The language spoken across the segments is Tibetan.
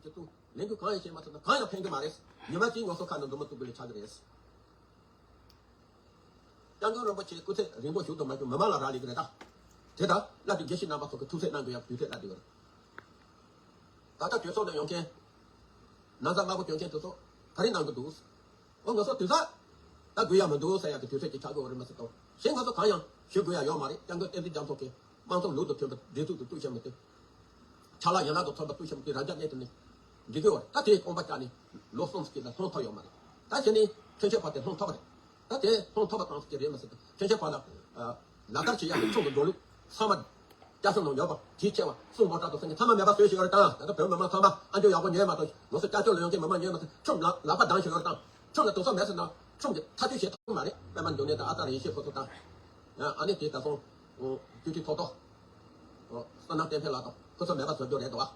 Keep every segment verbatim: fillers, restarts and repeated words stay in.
ཁྱེད་ཚོ་ལས་འགུལ་གང་ཡང་བྱེད་མ་ཐུབ་ན་གང་ཡང་ཕན་གྱི་མ་རེད། ཉི་མ་གཅིག་ང་ཚོ་ཁ་ནང་འདུ་མ་བཏུབ་པའི་ལས་ཆགས་ཀྱི་རེད། སྐྱབས་མགོན་རིན་པོ་ཆེ་སྐུ་ཚེ་རིང་པོ་བཞུགས་དུ་མ་བཅུག་མི་མང་ལ་རག་ལས་ཀྱི་རེད་ད། དེ་ལྟར་བླ་སྤྲུལ་དགེ་བཤེས་རྣམ་པ་ཚོ་གི་ཐུགས་སྲས་གནང་དགོས་ཡག་དུས་ཚོད་ལ་འདི་བར། ད་ལྟ་གྲོས་ཚོགས་ནང་ཡོང་མཁན། ན་ཚ་དམར་པོ་གྱོན་མཁན་དེ་ཚོ་ག་རེ་གནང་གི་འདུག་ཨོ་ང་ཚོ་དུས་ཚོད་ད་དགོས་ཡག་མི་འདུག་ཟེར་ཡག་གི་དུས་ཚོད་ཅིག་ཆགས་དགོས་པ་རེད་མ་ཟད་དོ། གཞན་ང་ཚོ་གང་ཡང་ཞུ་དགོས་ཡག་ཡོད་མ་རེད། སྐྱབས་མགོན་བསྟན་འཛིན་རྒྱ་མཚོ་གིས་དམངས་གཙོ་ལུགས་དང་མཐུན་པ་སྒྲིག་འཛུགས་དང་ཐུགས་ཞེན་མི་དེ། ཕྱག་ལ་ཡན་ལག་དང་མཐུན་པ་ཐུགས་ཞིབ་ཀྱིས་རང་རྒྱ་གནས་དེ་ནས་འགྲིག་གི་ཡོད་རེད། ད་དེའི་དགོངས་པ་བཅངས་ནས་ལོ་གསུམ་ཙམ་ལ་ལྷོང་ཐོབ་ཡོད་མ་རེད། ད་དེ་ནས་མཁན་ཆེན་ཕར་དེ་ལྷོང་ཐོབ་པ་རེད། ད་དེ་ལྷོང་ཐོབ་པ་ཙམ་ཞིག་རེད་མ་ཟད་མཁན་ཆེན་ཕར་ལ་ལག་བསྟར་བྱེད་ཡག་གི་ཁྲིམས་ཀྱི་འགྲོ་ལུགས་ཚང་མ་སྐྱ་སེར་ནང་ཡོད་པ་དེའི་ཆེ་བ་གསུང་འབོད་སྒྲ་དང་སེང་གེ་ཚང་མ་མེད་པ་བཟོས་ཤིག་ཡོད་རེད་དང་། ད་ལྟ་བོད་མི་མང་ཚང་མ་ཨ་འཇོ་ཡག་པོ་ཉོས་མ་གཏོགས་ང་ཚོ་སྐྱབས་བཅོལ་ལ་ཡོང་མཁན་མི་མང་ཉོས་མ་གཏོགས་ཁྲིམས་ལག་ལག་པ་བརྡང་ཤིག་ཡོད་རེད་དང་། ཁྲིམས་ལ་དུང་སོ་མེད་ཟེར་ན་ཁྲིམས་ཀྱི་ཐག་གཅོད་བྱེད་ཐུབ་མ་རེད། པད་མ་འབྱུང་གནས་དང་ཨ་ཙརྱ་ཡེ་ཤེས་ཕུན་ཚོགས་དང་། ཨ་ནི་དེ་ད་སོང་སྤྱི་འཐུས་ཚོགས་གཙོ། བསོད་ནམས་བསྟན་འཕེལ་ལགས་དང་ཁོ་ཚོ་མེད་པ་བཟོ་རྒྱུ་རེད་འདུག་ཨ།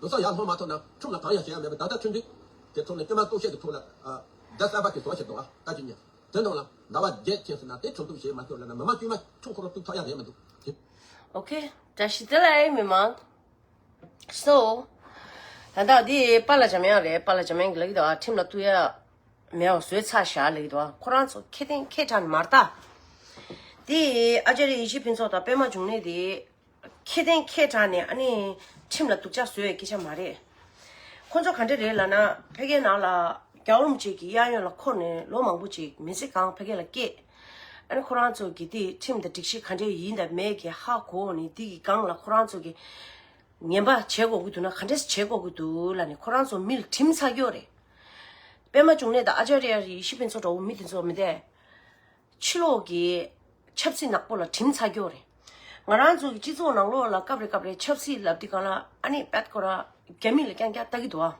དུང་སོ་ཡར་ལྷོང་མ་ཐུབ་ན་ཁྲིམས་ལ་གང་ཡང་བྱེད་ཡ་མེད་པ། ད་ལྟ་ཁྲིམས་སྒྲིག་དེ་ཐོག་ནས་དཀྱུས་མ་གཏུག་བཤེར་གྱི་ཐོག་ལ་བརྡ་གསར་པ་ཅིག་བཟོ་བྱེད་འདུག་ཨ། ད་ཅི་ཉན་དེ་ནང་ལ་ཟླ་བ་བརྒྱད་ཕྱིན་ཟིན་ན་དེ་ཁྲིམས་གཏུག་བྱེད་མ་ཐུབ་ལབ་ན་མི་མང་དཀྱུས་མ་ཁྲིམས་ཁོ་རང་གཏུག་ཐུབ་ཡ་རེད་མི་འདུག་ཨོ་ཁེ། བཀྲ་ཤིས་བདེ་ལེགས་མི་མང་། སོ། ད་ལྟ་འདི་པཱ་ལགས་འཇམ་དབྱངས་རེད། པཱ་ལགས་འཇམ་དབྱངས་ཀྱིས་ལབ་ཀྱི་འདུག་ཨ། ཁྲིམས་ལ་གཏུག་ཡ་མེད་པ་བཟོས་ཚར་བཞག་ལབ་ཀྱི་འདུག་ཨ། ཁོ་རང་ཚོ་ཁེ་ཏན་ཁེ་དྲག་ནི་མ་རེད་ད། དེ་ཨ་ཙརྱ་ཡེ་ཤེས་ཕུན་ཚོགས་དང་པད་མ་འབྱུང་གནས་དེ་ཁེ་ཏན་ཁེ་དྲག་ནས་ཨ་ནི་ཁྲིམས་ལ་སྡུག་ཅག་བཟོ་ཡའི་སྐད་ཆ་མ་རེད། ཁོ་ཚོ་ག་འདྲ་རེད་ལབ་ན་ཕ་གིའི་ནང་ལ་རྒྱལ་བ་རིན་པོ་ཆེ་གི་གཡས་གཡོན་ལ་འཁོར་ནས་ལོ་མང་པོ་ཅིག་མི་ཚེ་གང་ཕ་གི་ལ་སྐྱེལ། ཨ་ནི་ཁོ་རང་ཚོ་གི་དེ་ཁྲིམས་དང་སྒྲིག་གཞི་ག་འདྲ་ཡིན་དང་མེད་ཀྱི་ཧ་གོ་ནས་དེ་གི་སྒང་ལ་ཁོ་རང་ཚོ་གི་ངན་པ་བྱེད་དགོས་ཀྱི་འདུག་ན་ག་འདྲས་བྱེད་དགོས་ཀྱི་འདུག་ལབ་ནས་ཁོ་རང་ཚོ་མི་ལ་གྲིམས་ཚར་གྱི་ཡོད་རེད། པད་མ་འབྱུང་གནས་དང་ཨ་ཙརྱ་ཡེ་ཤེས་ཕུན་ཚོགས་འདྲ་བོ་མི་དེ་ཚོ་མི་དེ། ཕྱི་ལོགས་ཀྱི་ཆབ་སྲིད་ནག་པོ་ལ་གྲིམས་ཚར་གྱི་ཡོད་རེད། ང་རང་ཚོ་གི་སྤྱི་ཚོགས་ནང་ལོགས་ལ་སྐབས་རེ་སྐབས་རེ་ཆབ་སྲིད་ལབ་དུས་སྒང་ལ་ཨ་ནི་པད་ཁོ་ར་རྒྱ་མི་ལ་རྐྱང་རྐྱང་ལྟ་གི་འདུག་ཨ།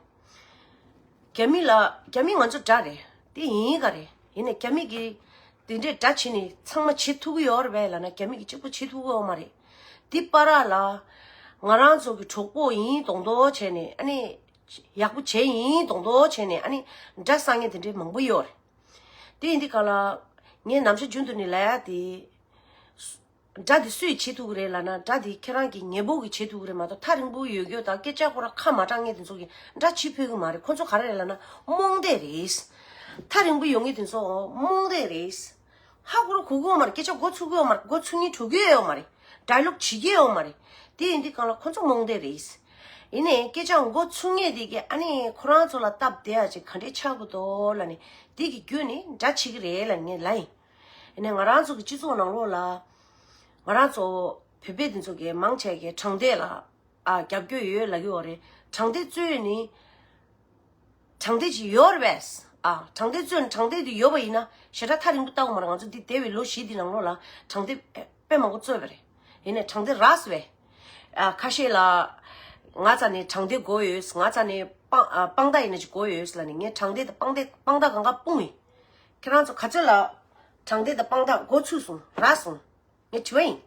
རྒྱ་མི་ལ་རྒྱ་མི་ང་ཚོ་དགྲ་རེད། དེ་ཡིན་ག་རེད། ཡིན་ནའི་རྒྱ་མི་གི་དེ་འདྲའི་དགྲ་བྱེད་ནི་ཚང་མ་བྱེད་ཐུབ་ཀྱི་ཡོད་རེད་པས་ལབ་ན་རྒྱ་མི་གི་གཅིག་པུ་བྱེད་ཐུབ་ཀྱི་ཡོད་མ་རེད། དེ་བར་ལ་ང་རང་ཚོ་གི་གྲོགས་པོ་ཡིན་མདོག་མདོག་བྱས་ནས་ཨ་ནི་ཡག་པོ་བྱས་ཡིན་མདོག་མདོག་བྱས་ནས་ཨ་ནི་དགྲ་བསགས་མཁན་དེ་འདྲའི་མང་པོ་ཡོད་རེད། དེ་ཡིན་དུས་སྒང་ལ་ངས་ནམ་ཞག་རྒྱུན་དུ་ནས་ལབ་ཡ་དེ། དགྲ་དེ་སུས་བྱེད་ཐུབ་ཀྱི་རེད་ལབ་ན་དགྲ་དེ་ཁྱེད་རང་གི་ངན་པོ་གིས་བྱེད་ཐུབ་ཀྱི་རེད་མ་གཏོགས་ཐག་རིང་པོ་ཡོད་རྒྱུ་དང་སྐད་ཆ་ཁོ་རང་ཁ་མ་གྲག་མཁན་དེ་ཚོ་གིས་དགྲ་བྱེད་ཕོད་ཀྱི་མ་རེད། ཁོ་ཚོ་ག་རེ་རེད་ལབ་ན་རྨོངས་དད་རེད། ཐག་རིང་པོ་ཡོང་མཁན་དེ་ཚོ་རྨོངས་དད་རེད། ཧ་ཁོ་རང་གོ་གི་ཡོད་མ་རེད། སྐད་ཆ་མགོ་ཚོས་ཀྱི་ཡོད་མ་རེད། མགོ་ཚོས་མཁན་འགྲོ་གི་ཡོད་མ་རེད། ཌའི་ལོག་བྱེད་ཀྱི་ཡོད་མ་རེད། དེ་ཡིན་དུས་སྒང་ལ་ཁོ་ཚོ་རྨོངས་དད་རེད། ཡིན་ནའི་སྐད་ཆ་མགོ་ཚོས་མཁན་དེ་གིས་ཨ་ནི་ཁོ་རང་ཚོ་ལ་སྟབས་བདེ་ཡ་ཅིག་ག་འདྲས་ཆགས་ཀྱི་འདུག་ལབ་ནས་དེ་གི་བརྒྱུད་ནས་དགྲ་བྱེད་ཀྱི་རེད་ལབ་ནས་ངས་ལབ་ཡིན། ཡིན་ནའི་ང་རང་ཚོ་གི་སྤྱི་ཚོགས་ནང་ལོགས་ལ་ང་རང་ཚོ་བོད་པའི་དེ་ཚོ་གི་མང་ཆེ་གི་དྲང་བདེན་ལ་ཨ་རྒྱབ་སྐྱོར་ཡོད་ལབ་ཀྱི་ཡོད་རེད། དྲང་བདེན་རྩོད་ནི་དྲང་བདེན་ཅིག་ཡོད་རེད་པས། ཨ་དྲང་བདེན་རྩོད་ནི་དྲང་བདེན་དེ་ཡོད་པ་ཡིན་ན་ཞེ་དྲག་ཐག་རིང་པོ་ལྟ་དགོས་མ་རེད། ང་ཚོ་འདི་འདས་པའི་ལོ་བཞི་འདི་ནང་ལོགས་ལ་དྲང་བདེན་དཔེ་མང་པོ་རྩོད་པ་རེད། ཡིན་ནའི་དྲང་བདེན་རག་སོང་བས། ཨ་ཁ་ཤས་ལ་ང་རྩ་ནས་དྲང་བདེན་དགོས་ཡོད། ང་རྩ་ནས་དཔང་ཨ་དཔང་རྟགས་ཡིན་ན་ཅིག་དགོས་ཡོད་ལབ་ནས་ངས་དྲང་བདེན་དང་དཔང་རྟགས་དཔང་རྟགས་གང་ག་སྤུངས་ཡིན། ཁྱེད་རང་ཚོ་ག་ཚོད་ལ་དྲང་བདེན་དང་དཔང་རྟགས་མགོ་ཚོས་སོང་རག་སོང་། ངས་དྲི་བ་ཡིན།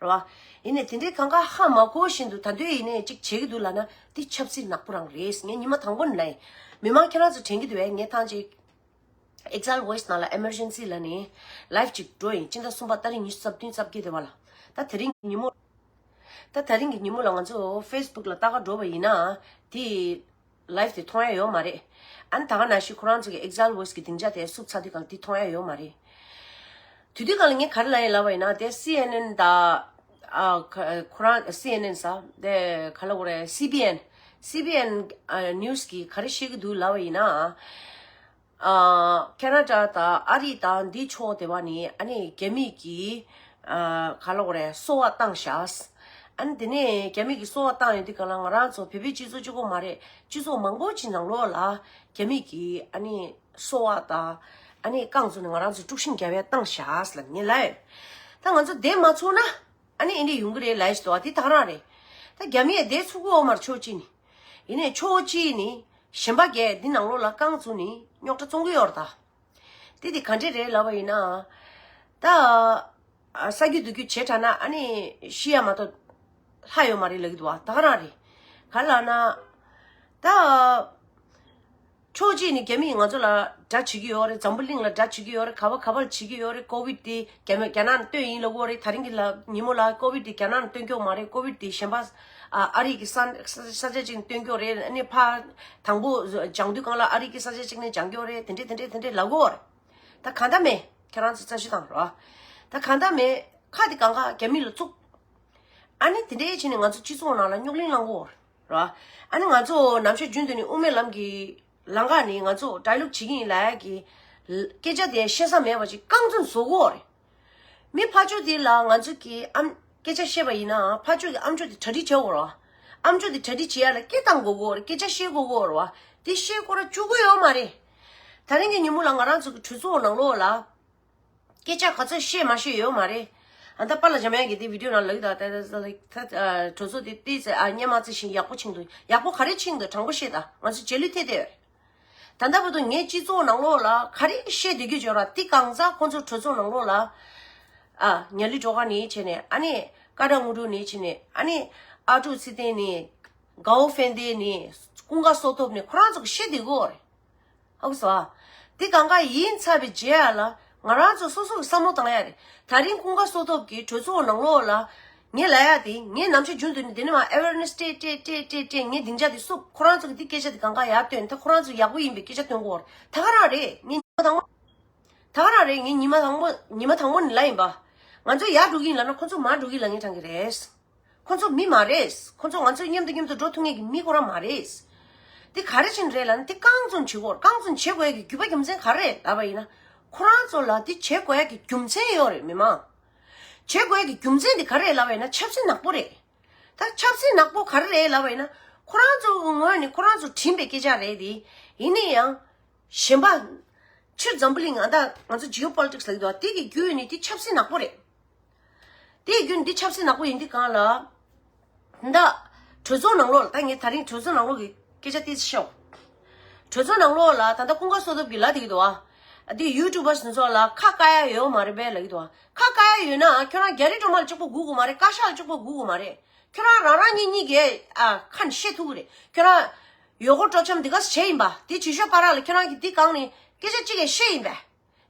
རེད་བ། ཡིན་ནའི་དེ་འདྲའི་གང་ག་ཧ་མ་གོ་བཞིན་དུ་ད་དུང་ཡིན་ནའི་ཅིག་བྱེད་ཀྱི་འདུག་ལབ་ན་འདི་ཆབ་སྲིད་ནག་པོ་རང་རེད། ངས་ཉི་མ་དང་པོ་ནས་ལབ་ཡིན། མི་མང་ཁྱེད་རང་ཚོ་དྲན་གྱི་འདུག་བས། ངས་ཐང་ཅིག་Exile Voice ནང་ལ་Emergency ལབ་ནས་live ཅིག་འགྲོ་ཡིན། སྤྱི་ཟླ་གསུམ་པ་ཏ་རིག་ཉི་ཤུ་རྩ་བདུན་རྩ་བརྒྱད་དེ་བ་ལ། ད་དེ་རིང་གི་ཉིན་མོ། ད་དེ་རིང་གི་ཉིན་མོ་ལ་ང་ཚོ་Facebook ལ་ལྟ་ག་འགྲོ་བ་ཡིན་ན་དེ་live དེ་མཐོང་ཡ་ཡོད་མ་རེད། ཨ་ནི་ད་ག་ནང་བཞིན་ཁོ་རང་ཚོ་གི་Exile Voice གི་སྡིངས་ཆ་དེ་བསུབ་ཚར་དུས་སྒང་ལ་དེ་མཐོང་ཡ་ཡོད་མ་རེད། དེ་དུས་སྒང་ལ་ངས་ག་རེ་ལབ་ཡིན་ལབ་པ་ཡིན་ན་དེ་སི་ཨེན་ཨེན་དང་ཨ་ཁ་ཁོ་རང་སི་ཨེན་ཨེན་ཟེར་དེ་ག་ལབ་དགོས་རེད། སི་བི་ཨེན། སི་བི་ཨེན་ཨ་news གིས་ག་རེ་བཤད་ཀྱི་འདུག་ལབ་པ་ཡིན་ན། ཨ་ཁེ་ན་ཌ་དང་ཨ་རི་དང་འདི་ཕྱོགས་དེ་བ་ནི་ཨ་ནི་རྒྱ་མི་གིས་ཨ་ག་ལབ་དགོས་རེད། སོ་བ་བཏང་བཞག་ཨ་ནི་དེ་ནས་རྒྱ་མི་གིས་སོ་བ་བཏང་ཡོད་དུས་སྒང་ལ་ང་རང་ཚོ་བོད་པའི་སྤྱི་ཚོགས་གཅིག་པོ་མ་རེད། སྤྱི་ཚོགས་མང་པོ་ཅིག་ནང་ལོགས་ལ་རྒྱ་མི་གིས་ཨ་ནི་སོ་བ་དང་ཨ་ནི་རྐང་བཙུགས་ནས་ང་རང་ཚོ་དཀྲུག་ཤིང་རྒྱབ་ཡ་བཏང་བཞག་ལབ་ངས་ལབ་ཡོད། ད་ང་ཚོ་བསྡད་མ་ཚུགས་ན་ཨ་ནི་ཨེ་འདྲ་ཡོང་གི་རེད་ལབ་ཡ་ཞིག་འདུག་བ། དེ་ད་ག་རང་རེད། ད་རྒྱ་མི་ཡ་བསྡད་ཚུགས་ཀྱི་ཡོད་མ་རེད་ཕྱོགས་གཅིག་ནས། ཡིན་ནའི་ཕྱོགས་གཅིག་ནས་གཞན་པ་གས་འདི་ནང་ལོགས་ལ་རྐང་བཙུགས་ནས་རྙོག་དྲ་བཙོང་གི་ཡོད་རེད་ད། དེ་དེ་ག་འདྲས་རེད་ལབ་པ་ཡིན་ན། ད་ཨ་ས་རྒྱུ་རྡོ་རྒྱུ་བྱས་དྲགས་ན་ཨ་ནི་ཤི་ཡ་མ་གཏོགས་ལྷག་ཡོད་མ་རེད་ལབ་ཀྱི་འདུག་བ། ད་ག་རང་རེད། ག་རེ་ལབ་ན། ད་ ཕྱོགས་གཅིག་ནས་རྒྱ་མིས་ང་ཚོ་ལ་དགྲ་བྱེད་ཀྱི་ཡོད་རེད། འཛམ་བུ་གླིང་ལ་དགྲ་བྱེད་ཀྱི་ཡོད་རེད། ག་བ་ག་བར་བྱེད་ཀྱི་ཡོད་རེད། ཀོ་བིད་དེ་རྒྱ་མི་རྒྱ་ནག་ནས་བཏོན་ཡིན་ལབ་ཀྱི་ཡོད་རེད། ད་རིང་གི་ལ་ཉིན་མོ་ལ་ཀོ་བིད་དེ་རྒྱ་ནག་ནས་བཏོན་ཀྱོག་མ་རེད། ཀོ་བིད་དེ་གཞན་པ་ཨ་ཨ་རི་གི་ས་ས་ས་ཆ་གཅིག་ནས་བཏོན་ཀྱོག་རེད། ཨ་ནི་ཕ་དང་པོ་སྦྱང་དུས་སྒང་ལ་ཨ་རི་གི་ས་ཆ་གཅིག་ནས་སྦྱང་ཀྱོག་རེད། དེ་འདྲས་དེ་འདྲས་དེ་འདྲས་ལབ་ཀྱི་ཡོད་རེད། ད་གང་ལྟར་མེད། ཁྱེད་རང་ཚོ་རྩ་ཞུ་དང་རོ། ད་གང་ལྟར་མེད། ཁ་དེ་གང་ག་རྒྱ་མི་ལ་བཙུགས། ཨ་ནི་དེ་འདྲས་བྱས་ནས་ང་ཚོ་སྤྱི་ཚོགས་ནང་ལ་རྙོག་གླེང་བསླང་གི་ཡོད་རེད། ར། ཨ་ནི་ང་ཚོ་ནམ་ཞག་རྒྱུན་དུ་ནི་དབུ་མའི་ལམ་གྱི་ལམ་ཁ་ནས་ང་ཚོ་ཌའི་ལོག་བྱེད་ཀྱི་ཡིན་ལབ་ཡག་གི་སྐད་ཆ་དེ་བཤད་ས་མེད་པ་ཅིག་རྐང་བཙུན་བཟོ་གི་ཡོད་རེད། མི་ཕར་ཕྱོགས་དེ་ལ་ང་ཚོ་གི་ཨམ་སྐད་ཆ་བཤད་པ་ཡིན་ན་ཕར་ཕྱོགས་ཀྱི་ཨམ་ཅོག་དེ་གྲ་སྒྲིག་བྱེད་དགོས་རེད་བ། ཨམ་ཅོག་དེ་གྲ་སྒྲིག་བྱེད་ཡག་ལ་སྐད་བཏང་དགོས་ཀྱི་ཡོད་རེད། སྐད་ཆ་བཤད་དགོས་ཀྱི་ཡོད་རེད་བ། དེ་བཤད་དགོས་ར་བཅུག་གི་ཡོད་མ་རེད། ད་རིང་གི་ཉིན་མོ་ལ་ང་རང་ཚོ་གི་གྲོས་ཚོགས་ནང་ལོགས་ལ། སྐད་ཆ་ག་ཚོད་བཤད་མ་བཤད་ཡོད་མ་རེད། ཨ་ད་པཱ་ལགས་འཇམ་དབྱངས་ཀྱིས་དེ་བི་ཌིའོ་ནང་ལབ་ཀྱི་འདུག་ད་ད་ད་ད་གྲོས་ཚོགས་དེ་ཏོག་ཙམ་ཨ་སྔོན་མ་ཙམ་བཞིན་ཡག་པོ་ཕྱིན་འདུག་ཡག་པོ་ག་རེ་ཕྱིན་འདུག་དྲང་པོ་བཤད་ད། ང་ཚོ་རྗེས་ལུས་ཐེབས་བསྡད་ཡོད་རེད། ད་ལྟ་བར་དུ་ངས་སྤྱི་ཚོགས་ནང་ལོགས་ལ་ག་རེ་བཤད་བསྡད་ཀྱི་ཡོད་ར། དེ་གང་ཟག་ཁོང་ཚོ་གྲོས་ཚོགས་ནང་ལོགས་ལ་ཨ་ཉ་ལི་སྒྲོལ་དཀར་ནས་བྱས་ནས། ཨ་ནི་ཀ་ཌ་དངོས་གྲུབ་ནས་བྱས་ནས། ཨ་ནི་ཨ་ཀྲུག་ཚེ་བརྟན་ནས། དགའ་བོ་ཕན་བདེ་ནས། ཀུན་དགའ་བསོད་སྟོབས་ནས། ཁོ་རང་ཚོ་གིས་བཤད་བསྡད་ཀྱི་ཡོད་རེད། ཧ་གོ་སོང་ཨ། འདི་གང་ག་ཡིན་ཚར་བའི་རྗེས་ལ་ང་རང་ཚོ་སོ་སོ་གི་བསམ་བློ་བཏང་ཡ་རེད། ད་རིང་ཀུན་དགའ་བསོད་སྟོབས་ཀྱིས་གྲོས་ཚོགས་ནང་ལོགས་ལ་ངས་ལབ་ཡ་དེ། ངས་ནམ་ཞག་རྒྱུན་དུ་ནས་འདི་ནས་མར་ཨེ་ཝེར་ནེ་སི་སྤྲད་སྤྲད་སྤྲད་སྤྲད་སྤྲད། ངས་སྡིངས་ཆ་དེ་བསུབ། ཁོ་རང་ཚོ་གིས་འདི་སྐད་ཆ་དེ་གང་ག་ཡར་བཏོན། ད་ཁོ་རང་ཚོ་ཡག་པོ་ཡིན་པའི་སྐད་ཆ་བཏོན་གྱི་ཡོད་རེད། ད་ག་རང་རེད། ངས་ཉི་མ་དང་པོ། ད་ག་རང་རེད། ངས་ཉི་མ་དང་པོ་ཉི་མ་དང་པོ་ནས་ལབ་ཡིན་པ། ང་ཚོ་ཡར་འགྲོ་གི་ཡིན་ལབ་ན་ཁོ་ཚོ་མར་འགྲོ་གི་ལབ་མཁན་དྲང་གི་རེད། ཁོ་ཚོ་མི་མ་རེད། ཁོ་ཚོ་ང་ཚོའི་མཉམ་དུ་མཉམ་དུ་འགྲོ་ཐུབ་མཁན་གྱི་མི་ཁོ་རང་མ་རེད། འདི་ག་རེ་བྱས་ནས་རེད་ལབ་ན། འདི་རྐང་བཙུན་བྱེད་དགོས། རྐང་བཙུན་བྱེད་དགོས་ཡ་གི་རྒྱུ་བ་རྒྱུ་མཚན་ག་རེ་རེད་ལབ་པ་ཡིན་ན། ཁོ་རང་ཚོ་ལ་འདི་བྱེད་དགོས་ཡ་གི་རྒྱུ་མཚན་ཡོད་རེད། མི་མང་བྱེད་དགོས་ཡ་གི་རྒྱུ་མཚན་འདི་ག་རེ་རེད་ལབ་པ་ཡིན་ན། ཆབ་སྲིད་ནག་པོ་རེད། ད་ཆབ་སྲིད་ནག་པོ་ག་རེ་རེད་ལབ་པ་ཡིན་ན། ཁོ་རང་ཚོ་གི་ངོས་ནས་ཁོ་རང་ཚོ་བྲིས་པའི་སྐད་ཆ་རེད་དེ། ཡིན་ན་ཡང་། གཞན་པ། སྤྱིར་འཛམ་བུ་གླིང་ཨ་ད་ང་ཚོ་ཇི་ཨོ་པོ་ལི་ཊིག་སི་ལབ་ཀྱི་འདུག་དེ་གི་བརྒྱུད་ནས་དེ་ཆབ་སྲིད་ནག་པོ་རེད། དེ་གི་བརྒྱུད་ནས་དེ་ཆབ་སྲིད་ནག་པོ་ཡིན་དུས་སྒང་ལ། ད་གྲོས་ཚོགས་ནང་ལོགས་ལ། ད་ངས་ད་རིང་གྲོས་ཚོགས་ནང་ལོགས་ཀྱི་སྐད་ཆ་ཏོག་ཙམ་བཤད། གྲོས་ཚོགས་ནང་ལོགས་ལ་ད་ལྟ་ཀུན་དགའ་བསོད་སྟོབས་ཀྱིས་ལབ་བསྡད་ཀྱི་འདུག་ཨ། དེ་ཡུ་ཊུབ་པར་སི་ཚོ་ལ་ཁ་བཀག་ཡ་ཡོད་མ་རེད་པས་ལབ་ཀྱི་འདུག་ཨ། ཁ་བཀག་ཡ་ཡོད་ན་ཁྱོད་རང་རྒྱ་རི་སྒྲོལ་མ་ལ་གཅིག་པོ་སྒུག་དགོས་མ་རེད། བཀའ་ཤག་ལ་གཅིག་པོ་སྒུག་དགོས་མ་རེད། ཁྱོད་རང་རང་རང་གཉིས་གཉིས་ཀས་ཨ་ཁ་ནས་བཤད་ཐུབ་ཀྱི་རེད། ཁྱོད་རང་ཡོ་གོ་སྤྲོ་འཆམ་འདི་ག་བྱས་ཡིན་པ། དེ་བྱེད་ཤོག་པ་ར་ལ་ཁྱོད་རང་གིས་འདི་སྒང་ནས་སྐད་ཆ་གཅིག་ཡང་བཤད་ཡིན་པས།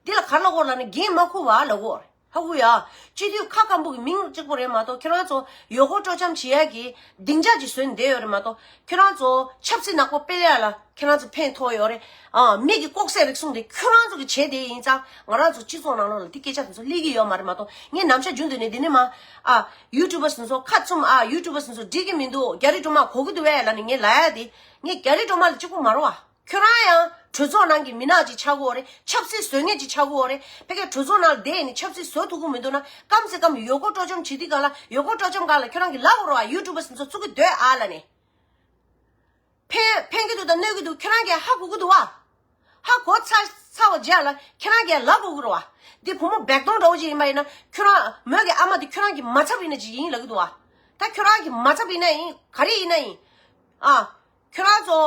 འདི་ལ་ག་རེ་ལབ་དགོས་ལབ་ན། འགན་མ་འཁུར་བ་ལབ་དགོས་རེད། ཧ་གོ་ཡ། སྤྱི་འཐུས་ཁག་སྐམ་པོ་གི་མིང་གཅིག་པོ་རེད་མ་གཏོགས། ཁྱོད་རང་ཚོ་ཡོ་གོ་སྤྲོ་འཆམ་བྱེད་ཡ་གི་སྡིངས་ཆ་ཅིག་བཟོས་ནས་བསྡད་ཡོད་རེད་མ་གཏོགས། ཁྱོད་རང་ཚོ་ཆབ་སྲིད་ནག་པོ་སྤེལ་ཡ་ལ་ཁྱོད་རང་ཚོ་ཕན་ཐོགས་ཡོད་རེད། ཨ། མི་གི་ལྐོག་ཟ་རིག་གཞུང་དེ་ཁྱོད་རང་ཚོ་གིས་བྱས་བསྡད་ཡིན་ཙང་། ང་རང་ཚོ་སྤྱི་ཚོགས་ནང་ལོགས་ལ་འདི་སྐད་ཆ་དེ་ཚོ་སླེབས་ཀྱི་ཡོད་མ་རེད་མ་གཏོགས། ངས་ནམ་ཞག་རྒྱུན་དུ་ནས་འདི་ནས་མར། ཨ། ཡུ་ཊུབ་པར་སི་ཚོ་ཁ་བཙུམ། ཨ། ཡུ་ཊུབ་པར་སི་ཚོ་འགྲིག་གི་མི་འདུག་རྒྱ་རི་སྒྲོལ་མ་གོ་གི་འདུག་པས་ལབ་ནས་ངས་ལབ་ཡ་དེ། ངས་རྒྱ་རི་སྒྲོལ་མ་ལ་གཅིག་པོ་མ་རེད་བ། ཁྱོད་རང་ཡང་གྲོས་ཚོགས་ནང་གི་མི་ནག་ཅིག་ཆགས་ཀྱི་ཡོད་རེད། ཆབ་སྲིད་བཟོ་མཁན་ཅིག་ཆགས་ཀྱི་ཡོད་རེད། ཕ་གིར་གྲོས་ཚོགས་ནང་ལ་བསྡད་ནས་ཆབ་སྲིད་བཟོ་ཐུབ་ཀྱི་མི་འདུག་ན། གང་ཟེར་གང་ཡོ་གོ་སྤྲོ་འཆམ་བྱེད་དུས་སྒང་ལ། ཡོ་གོ་སྤྲོ་འཆམ་སྒང་ལ་ཁྱོད་རང་གིས་ལབ་དགོས་རེད་བ། ཡུ་ཊུབ་པར་སི་ཚོ་བཙུགས་ཀྱི་འདུག་ཨ་ལབ་ནས། ཕན་ཕན་གྱི་འདུག་དང་གནོད་ཀྱི་འདུག་ཁྱོད་རང་གིས་ཧ་གོ་གི་འདུག་བ། ཧ་གོ་ཚར་ཚར་བའི་རྗེས་ལ་ཁྱོད་རང་གིས་ལབ་དགོས་ཀྱི་རེད་བ། འདི་བུ་མོ་བེག་དོང་འདྲ་བོ་ཅིག་ཡིན་པ་ཡིན་ན། ཁྱོད་རང་མོས་ཀྱི་ཨ་མ་དེ་ཁྱོད་རང་གི་མ་ཚབ་ཡིན་ན་ཅིག་ཡིན་ལབ་ཀྱི་འདུག་བ། ད་ཁྱོད་རང་གི་མ་ཚབ་ཡིན་ན་ཡིན། ག་རེ་ཡིན་ན་ཡིན། ཨ། ཁྱོད་རང་ཚོ་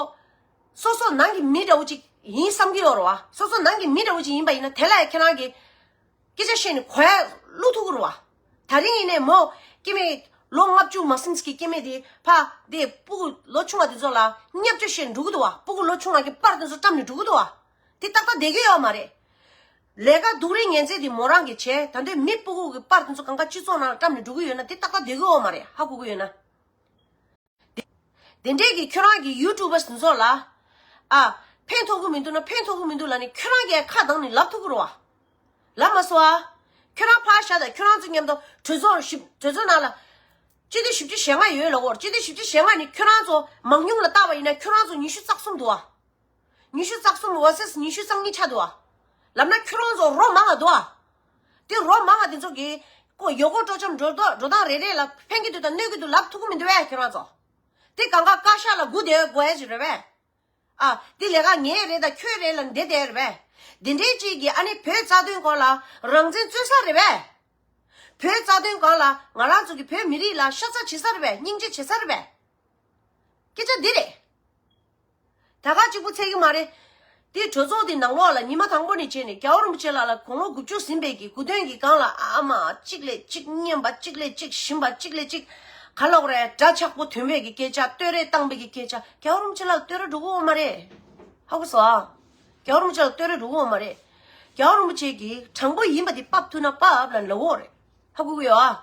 སོ་སོ་ནང་གི་མི་འདྲ་བོ་ཅིག་ཡིན་བསམ་གྱི་ཡོད་རེད་བ། སོ་སོ་ནང་གི་མི་འདྲ་བོ་ཅིག་ཡིན་པ་ཡིན་ན། དེ་ལ་ཡང་ཁྱེད་རང་གིས་སྐད་ཆ་བཤད་ནས་གོ་ཡ་བླུག་ཐུབ་ཀྱི་རེད་བ། ད་རིང་ཡིན་ནའི་མོ་སྐྱེ་དམན་ལོ་ལྔ་བཅུ་མ་ཟིན་ཅིག་གི་སྐྱེ་དམན་དེ་ཕ་དེ་སྤུ་གུ་ལོ་ཆུང་བ་དེ་ཚོ་ལ་བརྙས་བཅོས་བཤད་ནས་འགྲོ་གི་འདུག་བ། སྤུ་གུ་ལོ་ཆུང་བ་གི་པར་དེ་ཚོ་བཀྲམ་ནས་འགྲོ་གི་འདུག་བ། དེ་ཏག་ཏག་བསྡད་ཀྱི་ཡོད་མ་རེད། ལས་ཀ་སྡུག་རུས་ངན་ཚད་དེ་མོ་རང་གིས་བྱས། ད་དུང་མི་སྤུ་གུ་གི་པར་དེ་ཚོ་གང་ག་སྤྱི་ཚོགས་ནང་ལ་བཀྲམ་ནས་འགྲོ་གི་ཡོད་ན། དེ་ཏག་ཏག་བསྡད་ཀྱི་ཡོད་མ་རེད། ཧ་གོ་གི་ཡོད་ན། དེ་འདྲས་ཀྱི་ཁྱོད་རང་གི་ཡུ་ཊུབ་པར་སི་ཚོ་ལ། ཨ། ཕན་ཐོགས་ཀྱི་མི་འདུག་ན་ཕན་ཐོགས་ཀྱི་མི་འདུག་ལབ་ནས་ཁྱོད་རང་གིས་ཁ་གདངས་ནས་ལབ་ཐུབ་ཀྱི་རེད་བ། ལབ་མ་སོང་ཨ། ཁྱོད་རང་ཕར་བཞག་དང་། ཁྱོད་རང་ཚོ་མཉམ་དུ་གྲོས་ཚོགས་ཞིབ་གྲོས་ཚོགས་ནང་ལ། སྤྱི་འཐུས་བཞི་བཅུ་ཞེ་ལྔ་ཡོད་ལབ་ཀྱི་ཡོད་རེད། སྤྱི་འཐུས་བཞི་བཅུ་ཞེ་ལྔ་ནས་ཁྱོད་རང་ཚོ་མང་ཉུང་ལ་བལྟས་པ་ཡིན་ན་ཁྱོད་རང་ཚོ་ཉི་ཤུ་རྩ་གསུམ་འདུག་བ། ཉི་ཤུ་རྩ་གསུམ་ཝར་སེ་སི་ཉི་ཤུ་རྩ་གཉིས་ཆགས་འདུག་བ། ལབ་ན་ཁྱོད་རང་ཚོ་རོ་མང་བ་འདུག་བ། དེ་རོ་མང་བ་དེ་ཚོ་གིས་ཀོ་ཡོ་གོ་སྤྲོ་འཆམ་འགྲོ་ཐོ་འགྲོ་སྟངས་རེ་རེ་ལ་ཕན་གྱི་འདུག་དང་གནོད་ཀྱི་འདུག་ལབ་ཐུབ་ཀྱི་མི་འདུག་བས་ཁྱོད་རང་ཚོ། དེ་གང་ག་བཀའ་ཤག་ལ་སྒུག་བསྡད་དགོས་ཡ་ཅིག་རེད་བས། ཨ། དེ་ལས་ཀ་ངའི་རེད་དང་ཁྱོད་རེད་ལབ་བསྡད་བསྡད་རེད་བས། དེ་འདྲའི་ཅིག་གིས་ཨ་ནི་བོད་རྩ་དོན་སྐོར་ལ་རང་བཙན་རྩོད་ས་རེད་བས། བོད་རྩ་དོན་སྒང་ལ་ང་རང་ཚོ་གི་བོད་མི་རིགས་ལ་ཤ་ཚ་བྱེད་ས་རེད་བས། སྙིང་རྗེ་བྱེད་ས་རེད་བས། སྐད་ཆ་འདི་རེད། ད་ག་གཅིག་པུ་ཚད་ཀྱི་མ་རེད། དེ་གྲོས་ཚོགས་དེ་ནང་ལོགས་ལ་ཉི་མ་དང་པོ་ནས་བྱས་ནས་རྒྱལ་བ་རིན་པོ་ཆེ་ལགས་ལ་དགུང་ལོ་དགུ་བཅུ་ཟིན་པའི་གི་དགུང་སྟོན་གྱི་སྒང་ལ་ཨ་མ་གཅིག་ལས་གཅིག་སྙན་པ། གཅིག་ལས་གཅིག་ཞིམ་པ། གཅིག་ལས་གཅིག་ག་ལབ་དགོས་རེད། སྒྲ་ཆག་པོ་འདོན་པའི་གི་སྐད་ཆ། བསྟོད་ར་བཏང་པའི་གི་སྐད་ཆ། རྒྱལ་བ་རིན་པོ་ཆེ་ལགས་ལ་བསྟོད་ར་འགྲོ་གི་ཡོད་མ་རེད། ཧ་གོ་སོང་ཨ། རྒྱལ་བ་རིན་པོ་ཆེ་ལ་བསྟོད་ར་རུང་བ་མ་རེད། རྒྱལ་བ་རིན་པོ་ཆེ་གིས་དྲང་པོ་ཡིན་པ་དེ་ཕབ་ཐུབ་ན་ཕབ་ལབ་ལབ་འོ་རེད། ཧ་གོ་གི་ཡོད་ཨ།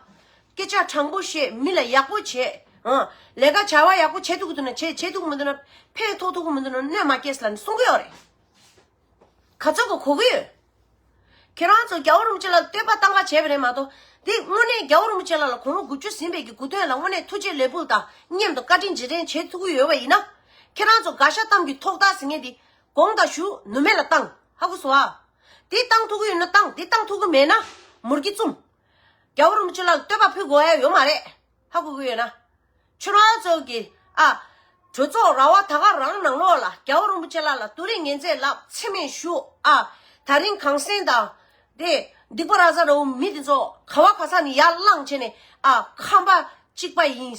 སྐད་ཆ་དྲང་པོ་བཤད། མི་ལ་ཡག་པོ་བྱེད། ཨང་། ལས་ཀ་བྱ་བ་ཡག་པོ་བྱེད་ཐུབ་ཀྱི་འདུག་ན་བྱེད། བྱེད་ཐུབ་ཀྱི་མི་འདུག་ན་ཕན་ཐོགས་ཐུབ་ཀྱི་མི་འདུག་ན་གནོད་མ་སྐྱེལ་ལབ་ནས་གསུང་གི་ཡོད་རེད། ག་ཚོད་གོ་གོ་གི་ཡོད། ཁྱེད་རང་ཚོ་རྒྱལ་བ་རིན་པོ་ཆེ་ལ་བསྟོད་པ་བཏང་ག་བྱས་པ་རེད་མ་གཏོགས། འདི་དངོས་གནས་རྒྱལ་བ་རིན་པོ་ཆེ་ལ་ལ་དགུང་ལོ་དགུ་བཅུ་ཟིན་པའི་གི་སྐུ་དོན་ལ་དངོས་གནས་ཐུགས་རྗེ་ལེགས་འབུལ་དང་མཉམ་དུ་བཀའ་དྲིན་རྗེས་དྲན་བྱེད་ཐུབ་ཀྱི་ཡོད་པ་ཡིན་ན། ཁྱེད་རང་ཚོ་དགའ་ཤ་གཏམ་གྱི་ཐོག་ཐག་ཟེར་མཁན་འདི་དགོངས་དག་ཞུ། ནུབ་མེད་ལ་བཏང་། ཧ་གོ་སོང་ཨ། འདི་བཏང་ཐུབ་ཀྱི་ཡོད་ན་བཏང་། འདི་བཏང་ཐུབ་ཀྱི་མེད་ན་མུར་གྱི་བཙུམ། རྒྱལ་བ་རིན་པོ་ཆེ་ལ་བསྟོད་པ་ཕུལ་དགོས་ཡ་ཡོད་མ་རེད། ཧ་གོ་གི་ཡོད་ན། ཁྱོད་རང་ཚོ་གི་ཨ། གྲོས་ཚོགས་ར་བ་ད་ག་རང་ནང་ལོགས་ལ་རྒྱལ་བ་རིན་པོ་ཆེ་ལ་ལ་ཏུ་རིང་ངན་ཚད་ལབ། མཚན་སྨད་ཞུ་ཨ། ད་རིང་གངས་སེང་དང་དེ་སྡིག་པ་ར་ས་ར་བོ་མི་དེ་ཚོ་ག་བ་ག་ས་ནས་ཡར་བླངས་བྱས་ནས་ཨ། ཁམས་པ་གཅིག་པ་ཡིན་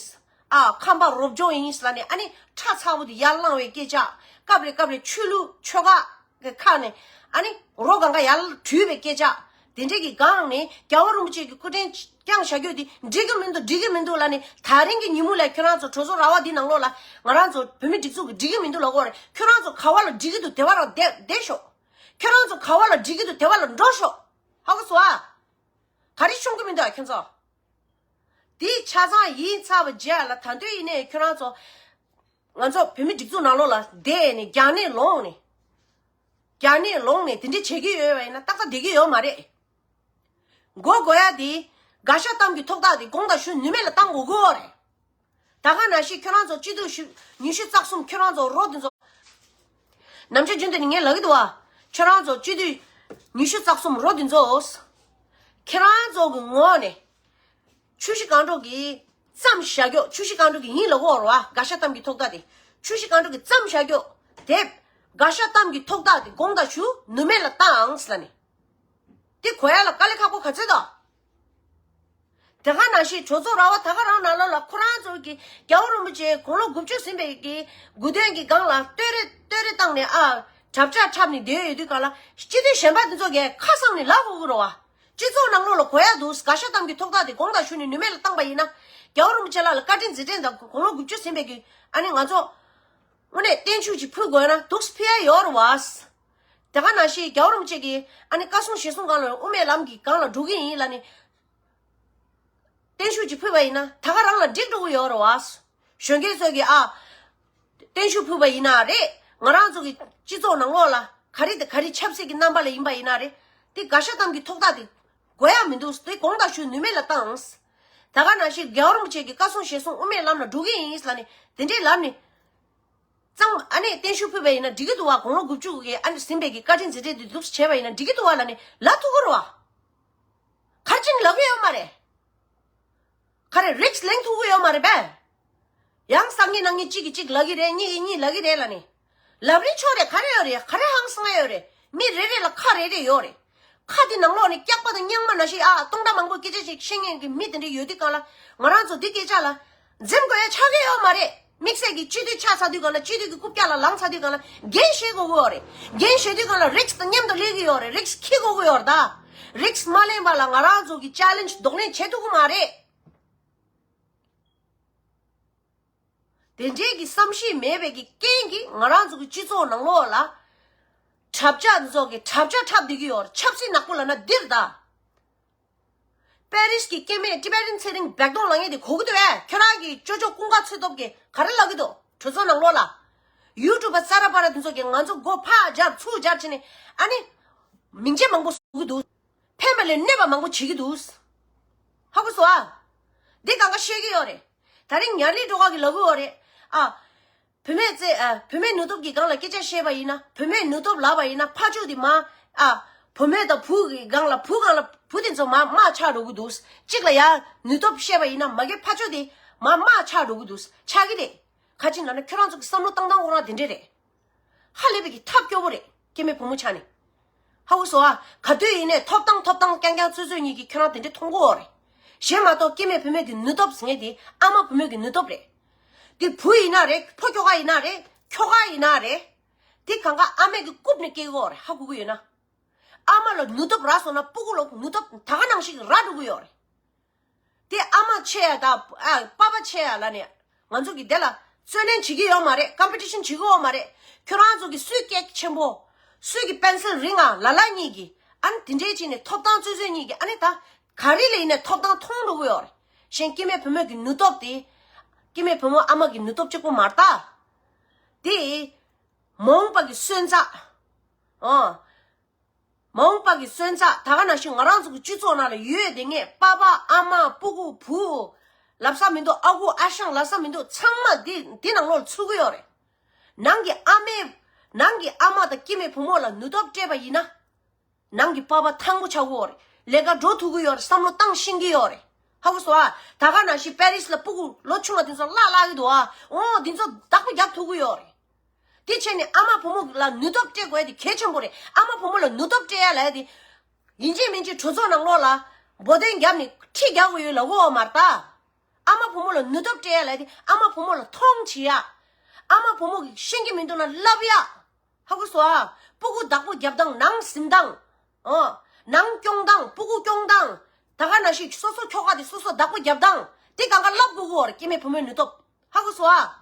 ཨ། ཁམས་པ་རོབ་ཅོག་ཡིན་ལབ་ནས་ཨ་ནི་ཁྲ་ཚ་བོ་དེ་ཡར་བླངས་པའི་སྐད་ཆ། སྐབས་རེ་སྐབས་རེ་ཆོས་ལུགས་ཆོལ་ཁ་གི་ཁ་ནས་ཨ་ནི་རོ་གང་ག་ཡར་བྲུས་པའི་སྐད་ཆ། དེ་འདྲས་ཀྱི་སྒང་ནས་རྒྱལ་བ་རིན་པོ་ཆེ་གི་སྐུ་དྲིན་བསྐྱངས་བཞག་རྒྱུ་དེ་འགྲིག་གི་མི་འདུག་འགྲིག་གི་མི་འདུག་ལབ་ནས། ད་རིང་གི་ཉིན་མོ་ལ་ཁྱོད་རང་ཚོ་གྲོས་ཚོགས་ར་བ་འདི་ནང་ལོགས་ལ་ང་རང་ཚོ་བོད་མི་སྒྲིག་འཛུགས་ཀྱི་འགྲིག་གི་མི་འདུག་ལབ་དགོས་རེད། ཁྱོད་རང་ཚོ་ག་བ་ལ་འགྲིག་གི་འདུག་དེ་བ་རང་བསྡད་བསྡད་ཤོག་ཁྱོད་རང་ཚོ་ག་བ་ལ་འགྲིག་གི་འདུག་དེ་བ་ལ་འགྲོ་ཤོག་ཧ་གོ་སོང་ཨ། ག་རེ་ཤོང་གི་མི་འདུག་ཨ་ཁྱོད་ཚོ། དེ་ཆ་ཚང་ཡིན་ཚར་བ་རྗེས་ལ་ད་དུང་ཡིན་ནའི་ཁྱོད་རང་ཚོ། ང་ཚོ་བོད་མི་སྒྲིག་འཛུགས་ནང་ལོགས་ལ་བསྡད་ནས་རྒྱ་ནད་ལོངས་ནས། རྒྱ་ནད་ལོངས་ནས་དེ་འདྲ་བྱེད་ཀྱི་ཡོད་པ་ཡིན་ན་ཏག་ཏག་བསྡད་ཀྱི་ཡོད་མ་རེད། མགོ་སྒུར་ཡ་དེ། དགའ་ཤ་གཏམ་གྱི་ཐོག་ཐག་དེ་དགོངས་དག་ཞུ། ནུབ་མེད་ལ་བཏང་དགོས་ཀྱི་ཡོད་རེད། ད་ག་ནང་བཞིན་ཁྱོད་རང་ཚོ་སྤྱི་འཐུས་ཉི་ཤུ་རྩ་གསུམ། ཁྱོད་རང་ཚོ་རོ་དེ་ཚོ། ནམ་ཞར་རྒྱུན་དུ་ནི་ངས་ལབ་ཀྱི་འདུག་བ། ཁྱོད་རང་ཚོ་སྤྱི་འཐུས་ཉི་ཤུ་རྩ་གསུམ་རོ་དེ་ཚོ། ཁྱེད་རང་ཚོ་གི་ངོས་ནས། ཆུ་བཞི་སྒང་དྲུག་གིས་བརྩམས་བཞག་རྒྱུ། ཆུ་བཞི་སྒང་དྲུག་གིས་ཡིན་ལབ་ཀྱི་ཡོད་རེད་བ། དགའ་ཤ་གཏམ་གྱི་ཐོག་ཐག་དེ། ཆུ་བཞི་སྒང་དྲུག་གིས་བརྩམས་བཞག་རྒྱུ། དེ་དགའ་ཤ་གཏམ་གྱི་ཐོག་ཐག་དེ་དགོངས་དག་ཞུ། ནུབ་མེད་ལ་བཏང་ཟེར་ལབ་ནས། དེ་གོ་ཡ་ལ་དཀའ་ལས་ཁག་པོ་ག་ཚོད་འདུག་དེ་ག་ནང་བཞིན་གྲོས་ཚོགས་ར་བ་ད་ག་རང་ནང་ལོགས་ལ་ཁོ་རང་ཚོ་གི་རྒྱལ་བ་རིན་པོ་ཆེ་དགུང་ལོ་དགུ་བཅུ་ཟིན་པའི་གི་དགུང་སྟོན་གྱི་སྒང་ལ་བསྟོད་ར་བསྟོད་ར་བཏང་ནས་ཨ། གྲབས་ཆག་འཁྲབ་ནས་བསྡད་ཡོད་དུས་སྒང་ལ། སྤྱི་འཐུས་གཞན་པ་དེ་ཚོ་གིས་ཁ་གསང་ནས་ལབ་དགོས་ཀྱི་རེད་བ། སྤྱི་ཚོགས་ནང་ལོགས་ལ་གོ་ཡ་འདུག་དགའ་ཤ་གཏམ་གྱི་ཐོག་ཐག་དེ་དགོངས་དག་ཞུ་ནས་ནུབ་མེད་ལ་བཏང་པ་ཡིན་ན། རྒྱལ་བ་རིན་པོ་ཆེ་ལགས་ལ་བཀའ་དྲིན་རྗེས་དྲན་དང་དགུང་ལོ་དགུ་བཅུ་ཟིན་པའི་གི་ཨ་ནི་ང་ཚོ་དངོས་གནས་བརྟན་བཞུགས་ཅིག་ཕུལ་དགོས་ན་འདུག་སེ་ཕུལ་ཡ་ཡོད་རེད་བ། དེ་ག་ནང་བཞིན་རྒྱལ་བ་རིན་པོ་ཆེ་གིས་ཨ་ནི་བཀའ་གསུང་ཞལ་གསུང་སྒང་ལ་དབུ་མའི་ལམ་གྱི་སྒང་ལ་འགྲོ་གི་ཡིན་ལབ་ནས། བརྟན་བཞུགས་ཅིག་ཕུལ་བ་ཡིན་ན་ད་ག་རང་ལ་འགྲིག་འགྲོ་གི་ཡོད་རེད་བ། གཞོན་སྐྱེས་ཚོ་གིས་ཨ། བརྟན་བཞུགས་ཕུལ་བ་ཡིན་ན་རེད། ང་རང་ཚོ་གི་སྤྱི་ཚོགས་ནང་ལོགས་ལ་ག་རེ་དང་ག་རེ་ཆབ་སྲིད་ཀྱི་རྣམ་པ་ལ་ཡིན་པ་ཡིན་ན་རེད། དེ་དགའ་ཤ་གཏམ་གྱི་ཐོག་ཐག་དེ་དགོས་ཡ་མི་འདུག་དེ་དགོངས་དག་ཞུ། ནུབ་མེད་ལ་བཏང་། ད་ག་ནང་བཞིན་རྒྱལ་བ་རིན་པོ་ཆེ་གི་བཀའ་གསུང་ཞལ་གསུང་དབུ་མའི་ལམ་ལ་འགྲོ་གི་ཡིན་ལབ་ནས་དེ་འདྲས་ལབ་ནས། གཙང་ཨ་ནེ་བརྟན་བཞུགས་ཕུལ་བ་ཡིན་ན་འགྲིག་གི་འདུག་བ། དགུང་ལོ་དགུ་བཅུ་གི་ཨ་ནེ་ཟིན་པའི་གི་བཀའ་དྲིན་རྗེས་དྲན་དེ་འདུག་སེ་བྱས་པ་ཡིན་ན་འགྲིག་གི་འདུག་བ་ལབ་ནས་ལབ་ཐུབ་ཀྱི་རེད་བ། ག་རེ་བྱས་ནས་ལབ་ཀྱི་ཡོད་མ་རེད། ག་རེ་རིགས་ལེན་ཐུབ་ཀྱི་ཡོད་མ་རེད་པས། ཡང་སང་ཉིན་གནངས་ཉིན་གཅིག་གིས་གཅིག་ལབ་ཀྱི་རེད། གཉིས་ཀྱིས་གཉིས་ལབ་ཀྱི་རེད་ལབ་ནས། ལབ་རིན་ཆོག་རེད། ག་རེ་ཡོད་རེད། ག་རེ་ཧང་སང་ཡོད་རེད། མི་རེ་རེ་ལ་ཁ་རེ་རེ་ཡོད་རེད། ཁ་དེ་ནང་ལོགས་ནས་སྐྱག་པ་དང་རྙིང་མ་ནང་བཞིན་ཨ་སྟོང་ཕྲག་མང་པོ་སྐད་ཆ་ཞིག་བཤད་མཁན་གྱི་མི་དེ་འདྲ་ཡོད་དུས་སྒང་ལ་ང་རང་ཚོ་འདི་སྐད་ཆ་ལ་འཛེམ་དགོས་ཡ་ཆགས་ཀྱི་ཡོད་མ་རེད། དམིགས་བསལ་གྱི་སྤྱི་འཐུས་ཆགས་ཚར་དུས་སྒང་ལ། སྤྱི་འཐུས་ཀྱི་རྐུབ་བཀྱག་ལ་ལངས་ཚར་དུས་སྒང་ལ་འགན་བཞེས་དགོས་ཀྱི་ཡོད་རེད། འགན་བཞེས་དུས་སྒང་ལ་རིགས་དང་མཉམ་དུ་སླེབས་ཀྱི་ཡོད་རེད། རིགས་འཁྱེར་དགོས་ཀྱི་ཡོད་རེད་ད། རིགས་མ་ལེན་པ་ལ་ང་རང་ཚོ་གི་ཅེ་ལེན་ཇི་གདོང་ལེན་བྱེད་ཐུབ་ཀྱི་མ་རེད། དེ་འདྲའི་གི་བསམ་ཤེས་མེད་པའི་གི་རྐྱེན་གྱིས་ང་རང་ཚོ་གི་སྤྱི་ཚོགས་ནང་ལོགས་ལ་གྲབས་ཆག་འདི་ཚོ་གི་གྲབས་ཆག་འཁྲབ་བསྡད་ཀྱི་ཡོད་རེད། ཆབ་སྲིད་ནག་པོ་ལབ་ན་འདིར་ད། པེ་རིས་ཀྱི་སྐྱེ་དམན་ཊི་བེ་ཊན་ཚེ་རིང་བེག་ཏོང་ལབ་མཁན་དེ་གོ་གི་འདུག་ཨེ། ཁྱོད་རང་གི་ཅོ་ཅོ་ཀུན་དགའ་ཚེ་སྟོབས་ཀྱིས་ག་རེ་ལབ་ཀྱི་འདུག་གྲོས་ཚོགས་ནང་ལོགས་ལ། ཡུ་ཊུབ་པ་ཙ་ར་པ་ར་དེ་ཚོ་གིས་ང་ཚོ་མགོ་ཕར་སྦྱར་ཚུར་སྦྱར་བྱས་ནས་ཨ་ནི། མིང་ཆད་མང་པོ་བཟོ་གི་འདུག་ཕན་པ་ལས་གནོད་པ་མང་པོ་བྱེད་ཀྱི་འདུག་ཧ་གོ་སོང་ཨ། འདི་གང་ག་བཤད་ཀྱི་ཡོད་རེད། ད་རིང་ཉར་ལི་སྒྲོལ་དཀར་གྱིས་ལབ་ཀྱི་ཡོད་རེད་ཨ། བུད་མེད་ཚེ་ཨ། བུད་མེད་ནུས་སྟོབས་ཀྱི་སྒང་ལ་སྐད་ཆ་བཤད་པ་ཡིན་ན། བུད་མེད་ནུས་སྟོབས་ལབ་པ་ཡིན་ན་ཕར་ཕྱོགས་དེ་མར་ཨ། བུད་མེད་དང་བུ་གི་སྒང་ལ། བུ་སྒང་ལ་བུ་དེ་ཚོ་མར་དམག་ཆགས་འགྲོ་གི་འདུག་གཅིག་ལ་ཡ་ནུས་སྟོབས་བཤད་པ་ཡིན་ན་མ་གི་ཕར་ཕྱོགས་དེ་མར་དམག་ཆགས་འགྲོ་གི་འདུག་ཆགས་ཀྱི་རེད། ག་ཅི་ལབ་ན་ཁྱོད་རང་ཚོ་གི་བསམ་བློ་བཏང་སྟངས་ཁོ་རང་དེ་འདྲས་རེད། ཧ་ལས་པའི་གི་ཐབས་སྐྱོ་པོ་རེད། སྐྱེ་དམན་བུ་མོ་ཆགས་ནས། ཧ་གོ་སོང་ཨ། ག་དུས་ཡིན་ནའི་ཐོབ་ཐང་ཐོབ་ཐང་རྐྱང་རྐྱང་རྩོད་རྩོད་གཉིས་ཀྱིས་ཁྱོད་རང་དེ་འདྲས་མཐོང་གི་ཡོད་རེད། གཞན་མ་གཏོགས་སྐྱེ་དམན་བུད་མེད་ཀྱི་ནུས་སྟོབས་ཟེར་མཁན་དེ་ཨ་མ་བུད་མེད་ཀྱི་ནུས་སྟོབས་རེད། དེ་བུ་ཡིན་ན་རེད། ཕོ་ཁྱོ་ག་ཡིན་ན་རེད། ཁྱོ་ག་ཡིན་ན་རེད། དེ་གང་ག་ཨ་མས་ཀྱི་རྐུབ་ནས་སྐྱེལ་གི་ཡོད་རེད། ཧ་གོ་གི་ཡོད་ན། ཨ་མ་ལ་ནུས་སྟོབས་རག་སོང་ན་སྤུ་གུ་ལ་ནུས་སྟོབས་ད་ག་ནང་བཞིན་རག་འགྲོ་གི་ཡོད་རེད། དེ་ཨ་མ་ཆེ་ཡ་དང་ཨ་པ་ཕ་ཆེ་ཡ་ལབ་ནས་ང་ཚོ་གི་དེ་ལ་ རྩོད་ལེན་བྱེད་ཀྱི་ཡོད་མ་རེད། ཀམ་པི་ཊི་ཤན་བྱེད་ཀྱི་ཡོད་མ་རེད། ཁྱོད་རང་ཚོ་གི་སུས་སྐད་ཆེན་པོ། སུས་ཀྱི་པེན་སིལ་རིང་ང་ལ་ལ་གཉིས་ཀྱི། ཨ་ནི་དེ་འདྲས་བྱས་ནས་ཐོབ་ཐང་རྩོད་རྩོད་གཉིས་ཀྱི། ཨ་ནི་ད་ག་རེ་ལ་ཡིན་ནའི་ཐོབ་ཐང་མཐོང་འགྲོ་གི་ཡོད་རེད། གཞན་སྐྱེ་དམན་བུ་མོ་གི་ནུས་སྟོབས་དེ། སྐྱེ་དམན་བུ་མོ་ཨ་མ་གི་ནུས་སྟོབས་གཅིག་པོ་མ་རེད་ད། དེ། མ་འོངས་པ་གི་སོན་རྩ། ཨོ། མ་འོངས་པ་གི་སོན་རྩ་ད་ག་ནང་བཞིན་ང་རང་ཚོ་གི་སྤྱི་ཚོགས་ནང་ལ་ཡོད་དེ་ངས་པ་ཕ་ཨ་མ་སྤུ་གུ་བུ། ལབ་ས་མི་འདུག་ཨ་ཁུ་ཨ་ཞང་ལབ་ས་མི་འདུག་ཚང་མ་འདི་འདི་ནང་ལོགས་ཚུད་ཀྱི་ཡོད་རེད། ནང་གི་ཨ་མས། ནང་གི་ཨ་མ་དང་སྐྱེ་དམན་བུ་མོ་ལ་ནུས་སྟོབས་སྤྲད་པ་ཡིན་ན། ནང་གི་པ་ཕ་ཐང་པོ་ཆགས་ཀྱི་ཡོད་རེད། ལས་ཀ་འགྲོ་ཐུབ་ཀྱི་ཡོད་རེད། བསམ་བློ་བཏང་ཤེས་ཀྱི་ཡོད་རེད། ཧ་གོ་སོང་ཨ། ད་ག་ནང་བཞིན་པེ་རིས་ལ་སྤུ་གུ་ལོ་ཆུང་བ་དེ་ཚོ་བརླག་བརླག་གི་འདུག་ཨ། འོ་དེ་ཚོ་བདག་པོ་རྒྱབ་ཐུབ་ཀྱི་ཡོད་རེད། དེ་བྱས་ནས་ཨ་མ་བུ་མོ་ལ་ནུས་སྟོབས་སྤྲད་དགོས་དེ་གལ་ཆེན་པོ་རེད། ཨ་མ་བུ་མོ་ལ་ནུས་སྟོབས་སྤྲད་ཡ་ལབ་ཡ་དེ། ཡིན་གཅིག་མིན་གཅིག་གྲོས་ཚོགས་ནང་ལོགས་ལ་འབོད་དོན་བརྒྱབ་ནས་ཁྲིད་རྒྱག་དགོས་ཡོད་ལབ་གོ་མ་རེད་ད། ཨ་མ་བུ་མོ་ལ་ནུས་སྟོབས་སྤྲད་ཡ་ལབ་ཡ་དེ་ཨ་མ་བུ་མོ་ལ་མཐོང་བྱེད་ཡ། ཨ་མ་བུ་མོ་གིས་ཤེས་ཀྱི་མི་འདུག་ན་ལབ་ཡ། ཧ་གོ་སོང་ཨ། སྤུ་གུ་བདག་པོ་རྒྱབ་སྟངས། ནང་ཟིན་སྟངས། ཨོ། ནང་སྐྱོང་སྟངས། སྤུ་གུ་སྐྱོང་སྟངས། ད་ག་ནང་བཞིན་སོ་སོ་ཁྱོ་ག་དེ་སོ་སོ་བདག་པོ་རྒྱབ་སྟངས་དེ་གང་ག་ལབ་དགོས་ཀྱི་ཡོད་རེད། སྐྱེ་དམན་བུ་མོའི་ནུས་སྟོབས། ཧ་གོ་སོང་ཨ།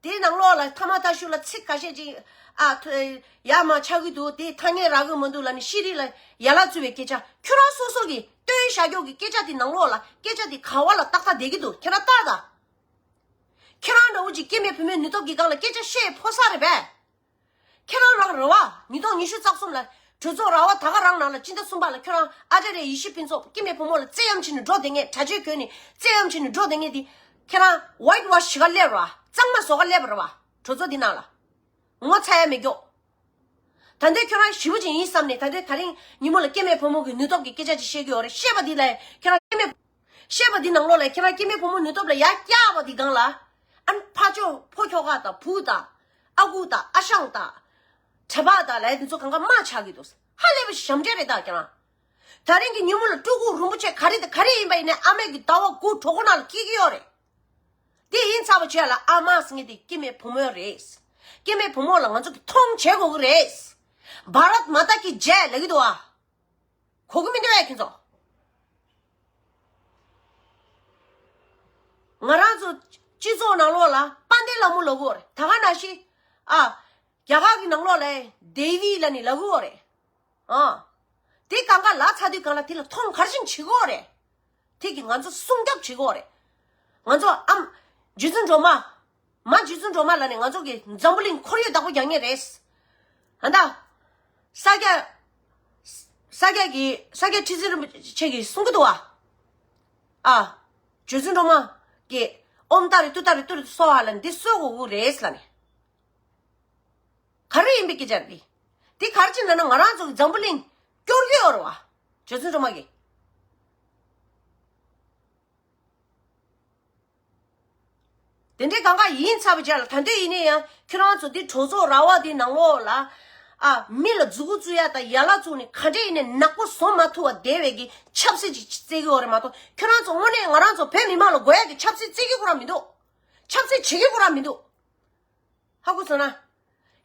དེའི་ནང་ལོགས་ལ་ཐ་མ་ཐ་ཤུ་ལ་ཚིག་ཁ་ཤས་ཅིག་ཨ་ཐོ་ཡ་མ་ཆགས་ཀྱི་འདུག་དེ་ཐ་སྙད་རག་གི་མི་འདུག་ལབ་ནས་ཤེས་རིག་ལ་ཡ་ལ་བཙུགས་པའི་སྐད་ཆ། ཁྱོད་རང་སོ་སོ་གི་སྟོན་བཞག་རྒྱུ་གི་སྐད་ཆ་དེ་ནང་ལོགས་ལ་སྐད་ཆ་དེ་ག་བ་ལ་ཏག་ཏག་བསྡད་ཀྱི་འདུག་ཁྱེད་རང་ལྟ་ད། ཁྱེད་རང་འདྲ་བོ་ཅིག་སྐྱེ་དམན་བུ་མོའི་ནུས་སྟོབས་ཀྱི་སྒང་ལ་སྐད་ཆ་བཤད་ཕོད་ས་རེད་པས། ཁྱེད་རང་རང་རེད་བ། ཉིས་སྟོང་ཉི་ཤུ་རྩ་གསུམ་ལ་གྲོས་ཚོགས་ར་བ་ད་ག་རང་ནང་ལ་སྤྱི་ཟླ་གསུམ་པ་ལ་ཁྱོད་རང་ཨ་ཅཱརྱ་ཡེ་ཤེས་ཕུན་ཚོགས་སྐྱེ་དམན་བུ་མོ་ལ་བཙན་གཡེམ་བྱས་ནས་འགྲོ་བསྡད་མཁན། གྲྭ་ཆས་གྱོན་ནས་བཙན་གཡེམ་བྱས་ནས་འགྲོ་བསྡད་མཁན་དེ་ཁྱེད་རང་ཝའིཊ་ཝོཤ་བྱེད་ག་སླེབས་ར་བ། གཙང་མ་བཟོ་ག་སླེབས་ར་བ། གྲོས་ཚོགས་འདི་ནང་ལ་ངོ་ཚ་ཡ་མེད་ཀྱོག་ད་ལྟའི་ཁྱོད་རང་ཞེ་པོ་ཅིག་ཡིན་བསམ་ནས། ད་ལྟའི་ད་རིང་ཉིན་མོ་ལ་སྐྱེ་དམན་བུ་མོ་གི་ནུས་སྟོབས་ཀྱི་སྐད་ཆ་ཅིག་བཤད་ཀྱི་ཡོད་རེད། བཤད་པ་འདི་ལ་ཁྱེད་རང་སྐྱེ་དམན། བཤད་པ་འདི་ནང་ལོགས་ལ་ཁྱེད་རང་སྐྱེ་དམན་བུ་མོ་ནུས་སྟོབས་ལ་ཡར་བཀྱག་པ་འདི་སྒང་ལ། ཨ་ནི་ཕ་ཕྱོགས་ཕོ་ཁྱོ་ག་དང་བུ་དང་། ཨ་ཁུ་དང་ཨ་ཞང་དང་། གྲྭ་པ་དང་ལབ་ཡ་འདི་ཚོ་གང་ག་དམག་ཆགས་ཀྱི་འདུག་ཧ་ལས་པ་ཞིག་ཞབས་འདྲེན་རེད་ད་ཁྱེད་རང་། ད་རིང་གི་ཉིན་མོ་ལ་སྤྲུལ་སྐུ་རིན་པོ་ཆེ་ག་རེ་དང་ག་རེ་ཡིན་པ་ཡིན་ནའི་ཨ་མའི་གི་ཟླ་བ་དགུ་གྲོད་ཁོག་ནང་ལ་སྐྱེ་གི་ཡོད་རེད། དེ་ཡིན་ཚར་བ་བྱས་ལ་ཨ་མ་ཟེར་མཁན་དེ་སྐྱེ་དམན་བུ་མོ་རེད། སྐྱེ་དམན་བུ་མོ་ལ་ང་ཚོ་གི་མཐོང་བྱེད་དགོས་ཀྱི་རེད། བྷ་རད་མ་ཏཱ་ཀི་ཇེ་ལབ་ཀྱི་འདུག་ཨ། གོ་གི་མི་འདུག་ཨེ་ཁྱེད་ཚོ། ང་རང་ཚོ་སྤྱི་ཚོགས་ནང་ལོགས་ལ་དཔལ་ལྡན་ལྷ་མོ་ལབ་ཀྱི་ཡོད་རེད། ད་ག་ནང་བཞིན། ཨ། རྒྱ་གར་གྱི་ནང་ལོགས་ལ་དེ་བི་ལབ་ནས་ལབ་ཀྱི་ཡོད་རེད། ཨ། དེ་གང་ག་ལབ་ཚར་དུས་སྒང་ལ་དེ་ལ་མཐོང་ག་རེ་བྱས་ནས་བྱེད་ཀྱི་ཡོད་རེད། དེ་གིས་ང་ཚོ་སྲུང་སྐྱོབ་བྱེད་ཀྱི་ཡོད་རེད། ང་ཚོ་ཨམ། རྗེ་བཙུན་སྒྲོལ་མ། མ་རྗེ་བཙུན་སྒྲོལ་མ་ལབ་ནས་ང་ཚོ་གི་འཛམ་བུ་གླིང་ཁོར་ཡུག་བདག་པོ་རྒྱག་མཁན་རེད། ཨ་ད། ས་སྐྱ། ས་སྐྱ་གི་ས་སྐྱ་ཁྲི་ཟུར་རིན་པོ་ཆེ་གིས་གསུང་གི་འདུག་བ། ཨ། རྗེ་བཙུན་སྒྲོལ་མ་གིས་ཨོཾ་ཏཱ་རེ་ཏུཏྟཱ་རེ་ཏུ་རེ་སྭཱ་ཧཱ་ལབ་འདི་གསོལ་དགོས་ཀྱི་རེད་ལབ་ནས། ག་རེ་ཡིན་པའི་སྐད་ཆ་རེད། དེ་ག་རེ་བྱས་ན་ན་ང་རང་ཚོ་གི་འཛམ་བུ་གླིང་སྐྱོར་གྱི་ཡོད་རེད་བ། རྗེ་བཙུན་སྒྲོལ་མ་གིས། དེ་འདྲའི་གང་ག་ཡིན་ཚར་བའི་རྗེས་ལ་ད་ལྟ་ཡིན་ན་ཡང་ཁྱོད་རང་ཚོ་འདི་གྲོས་ཚོགས་ར་བ་འདི་ནང་ལོགས་ལ། ཨ། མི་ལ་མཛུ་གུ་བཙུགས་ཡ་དང་ཡ་ལ་བཙུགས་ནས་ག་འདྲ་ཡིན་ནའི་ནག་པོ་བཟོ་མ་ཐུབ་པ་བསྡད་པའི་གི་ཆབ་སྲིད་ཅིག་བརྩི་གི་ཡོད་རེད་མ་གཏོགས། ཁྱོད་རང་ཚོ་དངོས་གནས་ང་རང་ཚོ་བོད་མི་མང་ལ་དགོས་ཡ་གི་ཆབ་སྲིད་བརྩི་གི་ཁོ་རང་མི་འདུག་ཆབ་སྲིད་བྱེད་ཀྱི་ཁོ་རང་མི་འདུག་ཧ་གོ་སོང་ན།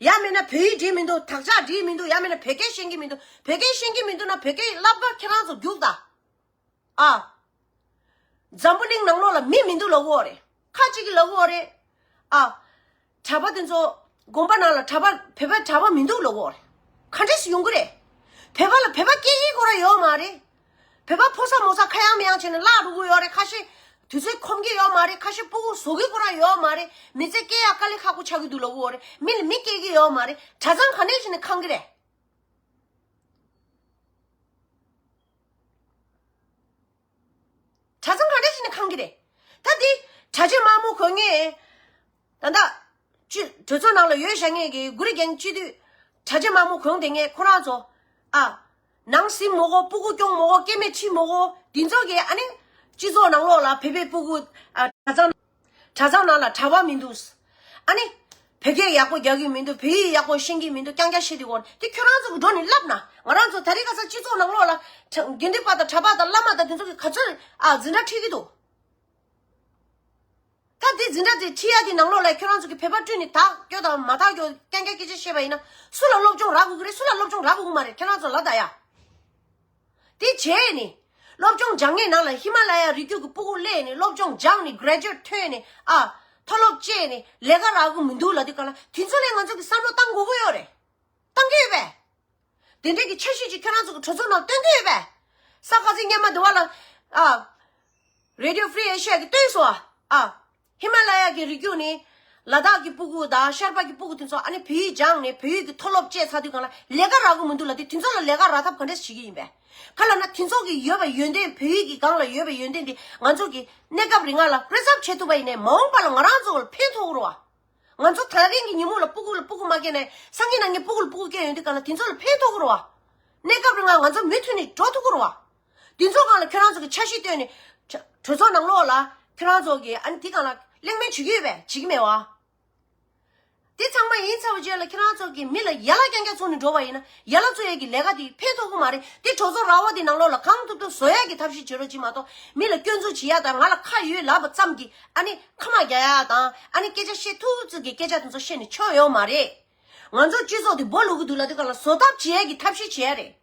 ཡང་མིན་ན་བོད་ཡིག་འགྲིག་མི་འདུག་དག་ཆ་འགྲིག་མི་འདུག་ཡང་མིན་ན་བོད་སྐད་ཤེས་ཀྱི་མི་འདུག་བོད་སྐད་ཤེས་ཀྱི་མི་འདུག་ན་བོད་སྐད་བསླབ་ག་ཁྱེད་རང་ཚོ་རྒྱུགས་དང་། ཨ། འཛམ་བུ་གླིང་ནང་ལོགས་ལ་མི་མི་འདུག་ལབ་ཀྱི་ཡོད་རེད། ཁ་ཅིག་གིས་ལབ་ཀྱི་ཡོད་རེད། ཨ། གྲྭ་པ་དེ་ཚོ་དགོན་པ་ནང་ལ་གྲྭ་པ་བོད་པའི་གྲྭ་པ་མི་འདུག་ལབ་ཀྱི་ཡོད་རེད། ག་འདྲས་སེ་ཡོང་གི་རེད། བོད་པ་ལ་བོད་པ་སྐད་ཡིག་ཁོ་རང་ཡོད་མ་རེད། བོད་པ་ཕོ་གསར་མོ་གསར་ཁ་ཡང་མི་ཡང་བྱས་ནས་བརླག་འགྲོ་གི་ཡོད་རེད། ཁ་ཤས་དུས་ཚོད་ཁོམ་གྱི་ཡོད་མ་རེད། ཁ་ཤས་སྤུ་གུ་བཟོ་གི་ཁོ་རང་ཡོད་མ་རེད། མི་ཚེ་སྐྱེལ་ཡག་དཀའ་ལས་ཁག་པོ་ཆགས་ཀྱི་འདུག་ལབ་ཀྱི་ཡོད་རེད། མི་ལ་མི་སྐྱེལ་གྱི་ཡོད་མ་རེད། གྲྭ་ཚང་ག་ནས་བྱས་ནས་ཁེངས་ཀྱི་རེད། གྲྭ་ཚང་ག་འདྲ་བྱས་ནས་ཁེངས་ཀྱི་རེད། ད་འདི་གྲྭ་ཆས་དམར་མོ་གོན་མཁན། ད་ལྟ་སྤྱི་གྲོས་ཚོགས་ནང་ལ་ཡོད་བཞག་མཁན་གྱི་གུ་རུ་རྒྱལ་སྤྱི་འཐུས་གྲྭ་ཆས་དམར་མོ་གོན་བསྡད་མཁན་ཁོ་རང་ཚོ། ཨ། ནང་སེམས་མོ་གོ། སྤུ་གུ་སྐྱོང་མོ་གོ། སྐྱེ་དམན་ཁྲིད་མོ་གོ། འདི་ཚོ་གིས་ཨ་ནི་སྤྱི་ཚོགས་ནང་ལོགས་ལ་བོད་པའི་སྤུ་གུ། ཨ། གྲྭ་ཚང་། གྲྭ་ཚང་ནང་ལ་གྲྭ་པ་མི་འདུག་ཨ་ནི། བོད་སྐད་ཡག་པོ་རྒྱག་གི་མི་འདུག་བོད་ཡིག་ཡག་པོ་ཤེས་ཀྱི་མི་འདུག་རྐྱང་རྐྱང་བཤད་དེ་གོ། དེ་ཁྱོད་རང་ཚོ་གི་འགྲོ་ནས་ལབ་ན། ང་རང་ཚོ་ད་རེས་ཁ་སང་སྤྱི་ཚོགས་ནང་ལོགས་ལ། དགེ་འདུན་པ་དང་གྲྭ་པ་དང་བླ་མ་དང་དེ་ཚོ་གི་ག་ཚོད། ཨ། འཛིན་གྲྭ་ཁྲིད་ཀྱི་འདུག་ད་དེ་འཛིན་གྲྭ་དེ་ཁྲིད་ཡ་དེ་ནང་ལོགས་ལ་ཁྱོད་རང་ཚོ་གི་བོད་པ་སྤྲུལ་ནས་དག་སྐྱོ་དང་མ་དག་སྐྱོ་རྐྱང་རྐྱང་སྐད་ཆ་བཤད་པ་ཡིན་ན། སུ་ལ་སློབ་སྦྱོང་རག་དགོས་ཀྱི་རེད། སུ་ལ་སློབ་སྦྱོང་རག་དགོས་ཀྱི་མ་རེད། ཁྱོད་རང་ཚོ་ལབ་ད་ཡ། དེ་བྱས་ནས། སློབ་སྦྱོང་སྦྱང་མཁན་ནང་ལ་ཧི་མ་ལ་ཡ་རི་རྒྱུད་ཀྱི་སྤུ་གུ་སླེབས་ནས་སློབ་སྦྱོང་སྦྱངས་ནས་གྷ་རེ་ཇུ་ཨེཊ་ཐོན་ནས། ཨ། མཐོ་སློབ་བཅད་ནས་ལས་ཀ་རག་གི་མི་འདུག་ལབ་དུས་ག་ལ། དེ་ཚོ་ལ་ང་ཚོ་གི་བསམ་བློ་བཏང་དགོས་ཀྱི་ཡོད་རེད། བཏང་གི་ཡོད་པས། དེ་འདྲས་ཀྱི་འཆར་གཞི་ཅིག་ཁྱེད་རང་ཚོ་གི་གྲོས་ཚོགས་ནང་བཏོན་གི་ཡོད་པས། ས་ཁ་ཚིག་སྔོན་མ་དུ་བ་ལ། ཨ། Radio Free Asia གི་བཏོན་སོང་ཨ། ཨ། ཧི་མ་ལ་ཡ་གི་རི་རྒྱུད་ནས་ལ་དྭགས་ཀྱི་སྤུ་གུ་དང་ཤར་པ་གི་སྤུ་གུ་དེ་ཚོ་ཨ་ནི་བོད་ཡིག་སྦྱངས་ནས་བོད་ཡིག་གི་མཐོ་སློབ་བཅད་ཚར་དུས་གང་ལ་ལས་ཀ་རག་གི་མི་འདུག་ལབ་དུས། དེ་ཚོ་ལ་ལས་ཀ་རག་ཐབས་ག་འདྲས་བྱེད་ཀྱི་ཡིན་པས། ག་ལབ་ན་དེ་ཚོ་གི་ཡོད་པའི་ཡོན་ཏན། བོད་ཡིག་གི་སྒང་ལ་ཡོད་པའི་ཡོན་ཏན་དེ་ང་ཚོ་གི་གནས་སྐབས་རིང་ལ་preserve བྱེད་ཐུབ་པ་ཡིན་ནའི། མ་འོངས་པ་ལ་ང་རང་ཚོ་ལ་ཕན་ཐོགས་ཀྱི་རེད་བ། ང་ཚོ་ད་རིང་གི་ཉིན་མོ་ལ་སྤུ་གུ་ལ་སྤུ་གུ་མ་སྐྱེས་ནའི་སང་ཉིན་གནངས་ཉིན་སྤུ་གུ་ལ་སྤུ་གུ་སྐྱེས་ཡོང་དུས་གང་ལ་དེ་ཚོ་ལ་ཕན་ཐོགས་ཀྱི་རེད་བ། གནས་སྐབས་རིང་ང་ང་ཚོ་མུ་མཐུད་ནས་འགྲོ་ཐུབ་ཀྱི་རེད་བ། དེ་ཚོ་སྒང་ལ་ཁྱོད་རང་ཚོ་གི་འཆར་གཞི་བཏོན་ནས་གྲོས་གྲོས་ཚོགས་ནང་ལོགས་ལ་ཁྱོད་རང་ཚོ་གི་ཨ་ནི་དེ་སྒང་ལ་གླེང་མོལ་བྱེད་ཀྱི་ཡོད་པས། བྱེད་ཀྱི་མེད་བ། དེ་ཚང་མ་ཡིན་ཚར་བའི་རྗེས་ལ་ཁྱེད་རང་ཚོ་གི་མི་ལ་ཡ་ལ་རྐྱང་རྐྱང་བཙུགས་ནས་འགྲོ་བ་ཡིན་ན། ཡ་ལ་བཙུགས་ཡས་ཀྱི་ལས་ཀ་དེ་ཕན་ཐོགས་ཀྱི་མ་རེད། དེ་གྲོས་ཚོགས་ར་བ་དེ་ནང་ལོགས་ལ་གང་ཐུབ་ཐུབ་བཟོ་ཡས་ཀྱི་ཐབས་ཤེས་བྱེད་རོགས་གྱིས་མ་གཏོགས། མི་ལ་སྐྱོན་འཛུགས་བྱེད་ཡ་དང་། ང་ལ་ཁ་ཡོད་ལབ་པ་ཙམ་གྱིས་ཨ་ནི་ཁ་མ་རྒྱག་ཡ་དང་། ཨ་ནི་སྐད་ཆ་བཤད་ཐུབ་ཚོད་ཀྱི་སྐད་ཆ་དེ་ཚོ་བཤད་ནས་ཆོག་ཡོད་མ་རེད། ང་ཚོ་སྤྱི་ཚོགས་དེ་སྦོ་ལུག་གི་འདུག་ལབ་དུས་གང་ལ་བཟོ་ཐབས་བྱེད་ཡས་ཀྱི་ཐབས་ཤེས་བྱེད་ཡ་རེད།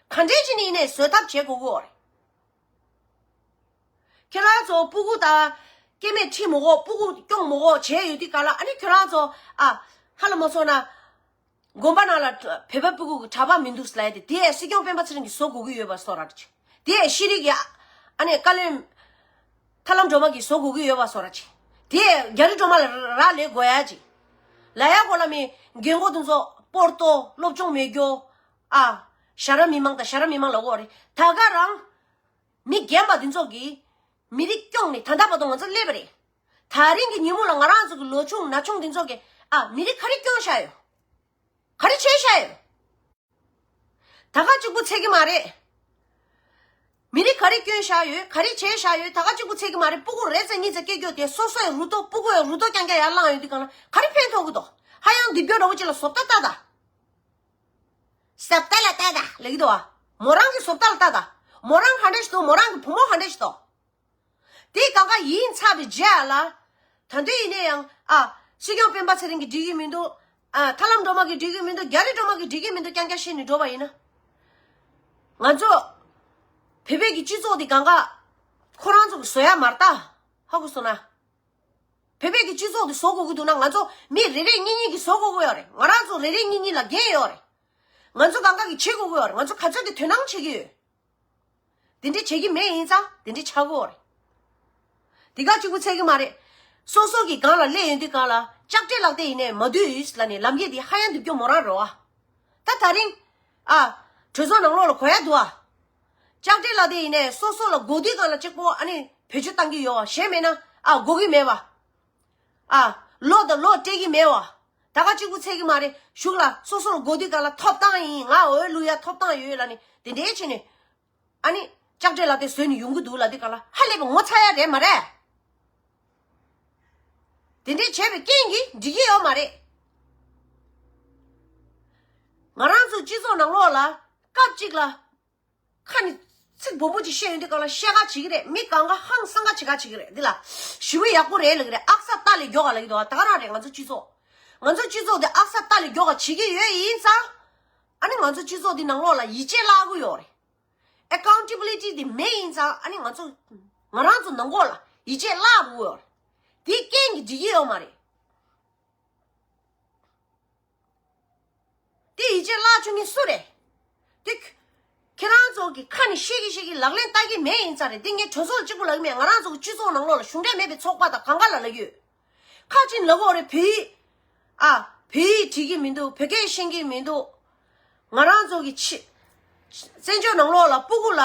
ག་འདྲས་བྱས་ནས་ཡིན་ནའི་བཟོ་ཐབས་བྱེད་དགོས་ཀྱི་ཡོད་རེད། ཁྱེད་རང་ཚོ་སྤུ་གུ་དང་སྐྱེ་དམན་ཁྲིད་མི་དགོས། སྤུ་གུ་སྐྱོང་མི་དགོས་བྱས་ཡོད་དུས་ག་ལ། ཨ་ནི་ཁྱེད་རང་ཚོ་ཨ་ཧ་ལས་མ་སོང་ན་དགོན་པ་ནང་ལ་བོད་པ་སྤུ་གུ་གི་གྲྭ་པ་མི་འདུག་ལབ་ཡ་དེ། དེ་སྲིད་སྐྱོང་སྤེན་པ་ཚེ་རིང་གིས་བཟོ་དགོས་ཀྱི་ཡོད་པ་བཟོ་ར་ཅིག་དེ་ཤེས་རིག་གི་ཨ་ནི་བཀའ་བློན་ཐར་ལམ་སྒྲོལ་མ་གིས་བཟོ་དགོས་ཀྱི་ཡོད་པ་བཟོ་ར་ཅིག་དེ་རྒྱ་རི་སྒྲོལ་མ་ལ་རག་ལས་དགོས་ཡ་ཅིག་ལབ་ཡ་གོ་ལ། མི་རྒན་གོག་དེ་ཚོ་སྤོར་ཏོ་སློབ་སྦྱོང་མེད་རྒྱུ། ཨ། ཞ་ར་མི་མང་དང་ཞ་ར་མི་མང་ལབ་དགོས་རེད། ད་ག་རང་མི་རྒན་པ་འདི་ཚོ་གིས་མི་རིགས་སྐྱོང་ནས་ད་ལྟ་བར་དུ་ང་ཚོ་སླེབས་པ་རེད། ད་རིང་གི་ཉིན་མོ་ལ་ང་རང་ཚོ་གི་ལོ་ཆུང་ན་ཆུང་འདི་ཚོ་གིས་ཨ་མི་རིགས་ག་རེ་སྐྱོང་བཞག་ཡོད། ག་རེ་བྱས་བཞག་ཡོད། ད་ག་གཅིག་པུ་ཚད་ཀྱི་མ་རེད། མི་རིགས་ག་རེ་སྐྱོན་བཞག་ཡོད། ག་རེ་བྱས་བཞག་ཡོད། ད་ག་གཅིག་པུ་ཚད་ཀྱི་མ་རེད། སྤུ་གུ་རེ་ཙམ་གཉིས་ཙམ་སྐྱེ་རྒྱུ་དེ་སོ་སོའི་རུ་ཏོ། སྤུ་གུའི་རུ་ཏོ་རྐྱང་རྐྱང་ཡར་བླངས་ཡོང་དུས་གང་ལ་ག་རེ་ཕན་ཐོགས་ཀྱི་འདུག་ཧ་ཡང་འདི་བརྒྱུད་འདྲ་བོ་ཅིག་ལ་བཟོ་ལྟ་ལྟ་ད། བཟོ་ལྟ་ལ་ལྟ་ད་ལབ་ཀྱི་འདུག་བ། མོ་རང་གི་བཟོ་ལྟ་ལ་ལྟ་ད། མོ་རང་ག་འདྲ་ཞིག་འདུག་མོ་རང་གི་བུ་མོ་ག་འདྲ་ཞིག་འདུག་དེ་གང་ག་ཡིན་ཚར་བའི་རྗེས་ལ། ད་དུང་ཡིན་ན་ཡང་ཨ་སྲིད་སྐྱོང་སྤེན་པ་ཚེ་རིང་གིས་འགྲིག་གི་མི་འདུག་ཨ་ཐར་ལམ་སྒྲོལ་མ་གིས་འགྲིག་གི་མི་འདུག་རྒྱ་རི་སྒྲོལ་མ་གིས་འགྲིག་གི་མི་འདུག་རྐྱང་རྐྱང་བཤད་ནས་འགྲོ་བ་ཡིན་ན། ང་ཚོ་བོད་པའི་གི་སྤྱི་ཚོགས་འདི་གང་ག་ཁོ་རང་ཚོ་གིས་བཟོ་ཡ་མ་རེད་ད། ཧ་གོ་སོང་ན། བོད་པའི་གི་སྤྱི་ཚོགས་འདི་བཟོ་དགོས་ཀྱི་འདུག་ན། ང་ཚོ་མི་རེ་རེ་གཉིས་གཉིས་ཀྱིས་བཟོ་དགོས་ཀྱི་ཡོད་རེད། ང་རང་ཚོ་རེ་རེ་གཉིས་གཉིས་ལ་འགན་ཡོད་རེད། ང་ཚོ་གང་ག་གིས་བྱེད་དགོས་ཀྱི་ཡོད་རེད། ང་ཚོ་ག་ཚོད་ཀྱི་དོ་སྣང་བྱེད་ཀྱི་ཡོད། དེ་འདྲས་བྱེད་ཀྱི་མེད་ཡིན་ཙང་དེ་འདྲས་ཆགས་ཀྱི་ཡོད་རེད། དེ་ག་གཅིག་པུ་ཚད་ཀྱི་མ་རེད། སོ་སོ་གི་སྒང་ལ་སླེབས་ཡོང་དུས་སྒང་ལ་ལྕགས་སྤྲེལ་ལག་དེ་ཡིན་ནའི་མ་འདུས་ལ་ནི་ལམ་ཁྱེར་དེ་ཧ་ཡང་འདུག་རྒྱུ་མོ་རང་རེད་བ། ད་ད་རིང་ཨ་གྲོས་ཚོགས་ནང་ལོགས་ལ་གོ་ཡ་འདུག་ཨ། ལྕགས་སྤྲེལ་ལག་དེ་ཡིན་ནའི་སོ་སོ་ལ་དགོས་དུས་སྒང་ལ་གཅིག་པོ་ཨ་ནི་བེད་སྤྱོད་བཏང་གི་ཡོད་བ། གཞན་མེད་ན་ཨ་དགོས་ཀྱི་མེད་བ། ཨ་ལོ་དང་ལོ་སྤྲད་ཀྱི་མེད་བ། ད་ག་གཅིག་པུ་ཚད་ཀྱི་མ་རེད། གཞུག་ལ་སོ་སོར་དགོས་དུས་སྒང་ལ་ཐོབ་ཐང་ཡིན། ང་འོས་བླུག་ཡ་ཐོབ་ཐང་ཡོད་ལ་ནི་དེ་འདྲའི་བྱས་ནས་ཨ་ནི་ལྕགས་སྤྲེལ་ལག་དེ་བཟོས་ནས་ཡོང་གི་འདུག་ལབ་དུས་སྒང་ལ་ཧ་ལས་པའི་ངོ་ཚ་ཡ་རེད་མ་རེད། དེ་འདྲའི་བྱས་པའི་རྐྱེན་གྱིས་འགྲིག་གི་ཡོད་མ་རེད། ང་རང་ཚོ་སྤྱི་ཚོགས་ནང་ལོགས་ལ་སྐབས་གཅིག་ལ། ཁ་ནས་ཚིག་སྦོམ་པོ་ཅིག་བཤད་ཡོང་དུས་སྒང་ལ་བཤད་ཁ་བྱེད་ཀྱི་རེད། མི་གང་ག་ཧང་སང་ཁ་བྱེད་ཁ་བྱེད་ཀྱི་རེད། འདི་ལ་ཞི་བ་ཡག་པོ་རེད་ལབ་ཀྱི་རེད། ཨག་ས་ཏ་ལས་མགྱོགས་ག་ལབ་ཀྱི་འདུག་བ། ད་ག་རང་རེད། ང་ཚོ་སྤྱི་ཚོགས། ང་ཚོ་སྤྱི་ཚོགས་འདི་ཨག་ས་ཏ་ལས་མགྱོགས་ག་བྱེད་ཀྱི་ཡོད་ཡིན་ཙང་། ཨ་ནི་ང་ཚོ་སྤྱི་ཚོགས་འདི་ནང་ལོགས་ལ་ཡིད་ཆེས་བརླག་གི་ཡོད་རེད། ཨེ་ཀའུན་ཊེ་བི་ལི་ཊི་འདི་མེད་ཡིན་ཙང་ཨ་ནི་ང་ཚོ་ང་རང་ཚོ་ནང་ལོགས་ལ་ཡིད་ཆེས་བརླག་གི་ཡོད་རེད། དེའི་རྐྱེན་གྱིས་འགྲིག་གི་ཡོད་མ་རེད། དེ་ཡིད་ཆེས་བརླག་བཅུག་མཁན་སུ་རེད། དེ་ཁྱེད་རང་ཚོ་གི་ཁ་ནས་བཤད་ཀྱི་བཤད་ཀྱི་ལག་ལེན་བསྟར་གྱི་མེད་ཡིན་ཙང་རེད། དེ་ངས་གྲོས་ཚོགས་གཅིག་པུ་ལབ་ཀྱི་མེད། ང་རང་ཚོ་གི་སྤྱི་ཚོགས་ནང་ལོགས་ལ་གཞུང་འབྲེལ་མེད་པའི་ཚོགས་པ་དང་གང་ག་ལ་ལབ་ཀྱི་ཡོད། ཁ་ཅིག་ལབ་ཀྱི་ཡོད་རེད། བོད་ཡིག་ཨ་བོད་ཡིག་བྲིས་ཀྱི་མི་འདུག་བོད་སྐད་ཤེས་ཀྱི་མི་འདུག་ང་རང་ཚོ་གི་ཕྱི་བཙན་བྱོལ་ནང་ལོགས་ལ་སྤུ་གུ་ལ་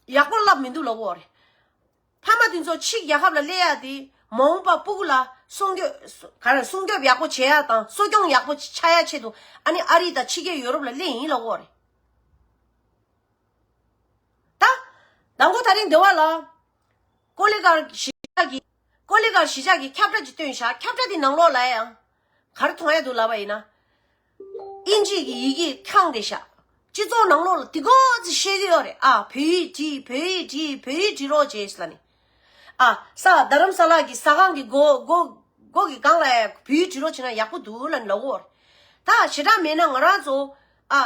ཡག་པོ་བསླབ་མི་འདུག་ལབ་ཀྱི་ཡོད་རེད། ཕ་མ་དེ་ཚོ་ཕྱི་རྒྱལ་ཁབ་ལ་སླེབས་ཡ་དེ་མ་འོངས་པ་སྤུ་གུ་ལ་སྲུང་སྐྱོབ་ག་རེ་སྲུང་སྐྱོབ་ཡག་པོ་བྱེད་ཡ་དང་གསོ་སྐྱོང་ཡག་པོ་ཆགས་ཡ་ཆེད་དུ་ཨ་ནི་ཨ་རི་དང་ཕྱི་རྒྱལ་ཡོ་རོབ་ལ་སླེབས་ཡིན་ལབ་ཀྱི་ཡོད་རེད། ད་དང་པོ་ད་རིང་འདི་བ་ལ་ཀོ་ལི་གར་གཞིས་ཆགས་ཀྱི་ཀོ་ལི་གར་གཞིས་ཆགས་ཀྱི་ཁྱབ་བསྒྲགས་ཅིག་བཏོན་ཤག་ཁྱབ་བསྒྲགས་དེ་ནང་ལོགས་ལ་ཡང་ག་རེ་མཐོང་ཡ་འདུག་ལབ་པ་ཡིན་ན། དབྱིན་ཇི་གི་ཡི་གེ་འཁྱངས་བསྡད་ཤག་སྤྱི་ཚོགས་ནང་ལོགས་ལ་དེ་གོ་ཙི་བཤད་ཀྱི་ཡོད་རེད། ཨ་བོད་ཡིག་བྲིས། བོད་ཡིག་བྲིས། བོད་ཡིག་བྲིས་རོགས་བྱེད་ལབ་ནས། ཨ་ས་རྡ་རམ་ས་ལ་གི་ས་ཁང་གི་སྒོ་སྒོ་སྒོ་གི་སྒང་ལ་བོད་ཡིག་བྲིས་རོགས་བྱེད་ན་ཡག་པོ་འདུག་ལབ་ནས་ལབ་ཀྱི་ཡོད་རེད། ད་ཞེ་དྲག་མེད་ན་ང་རང་ཚོ་ཨ་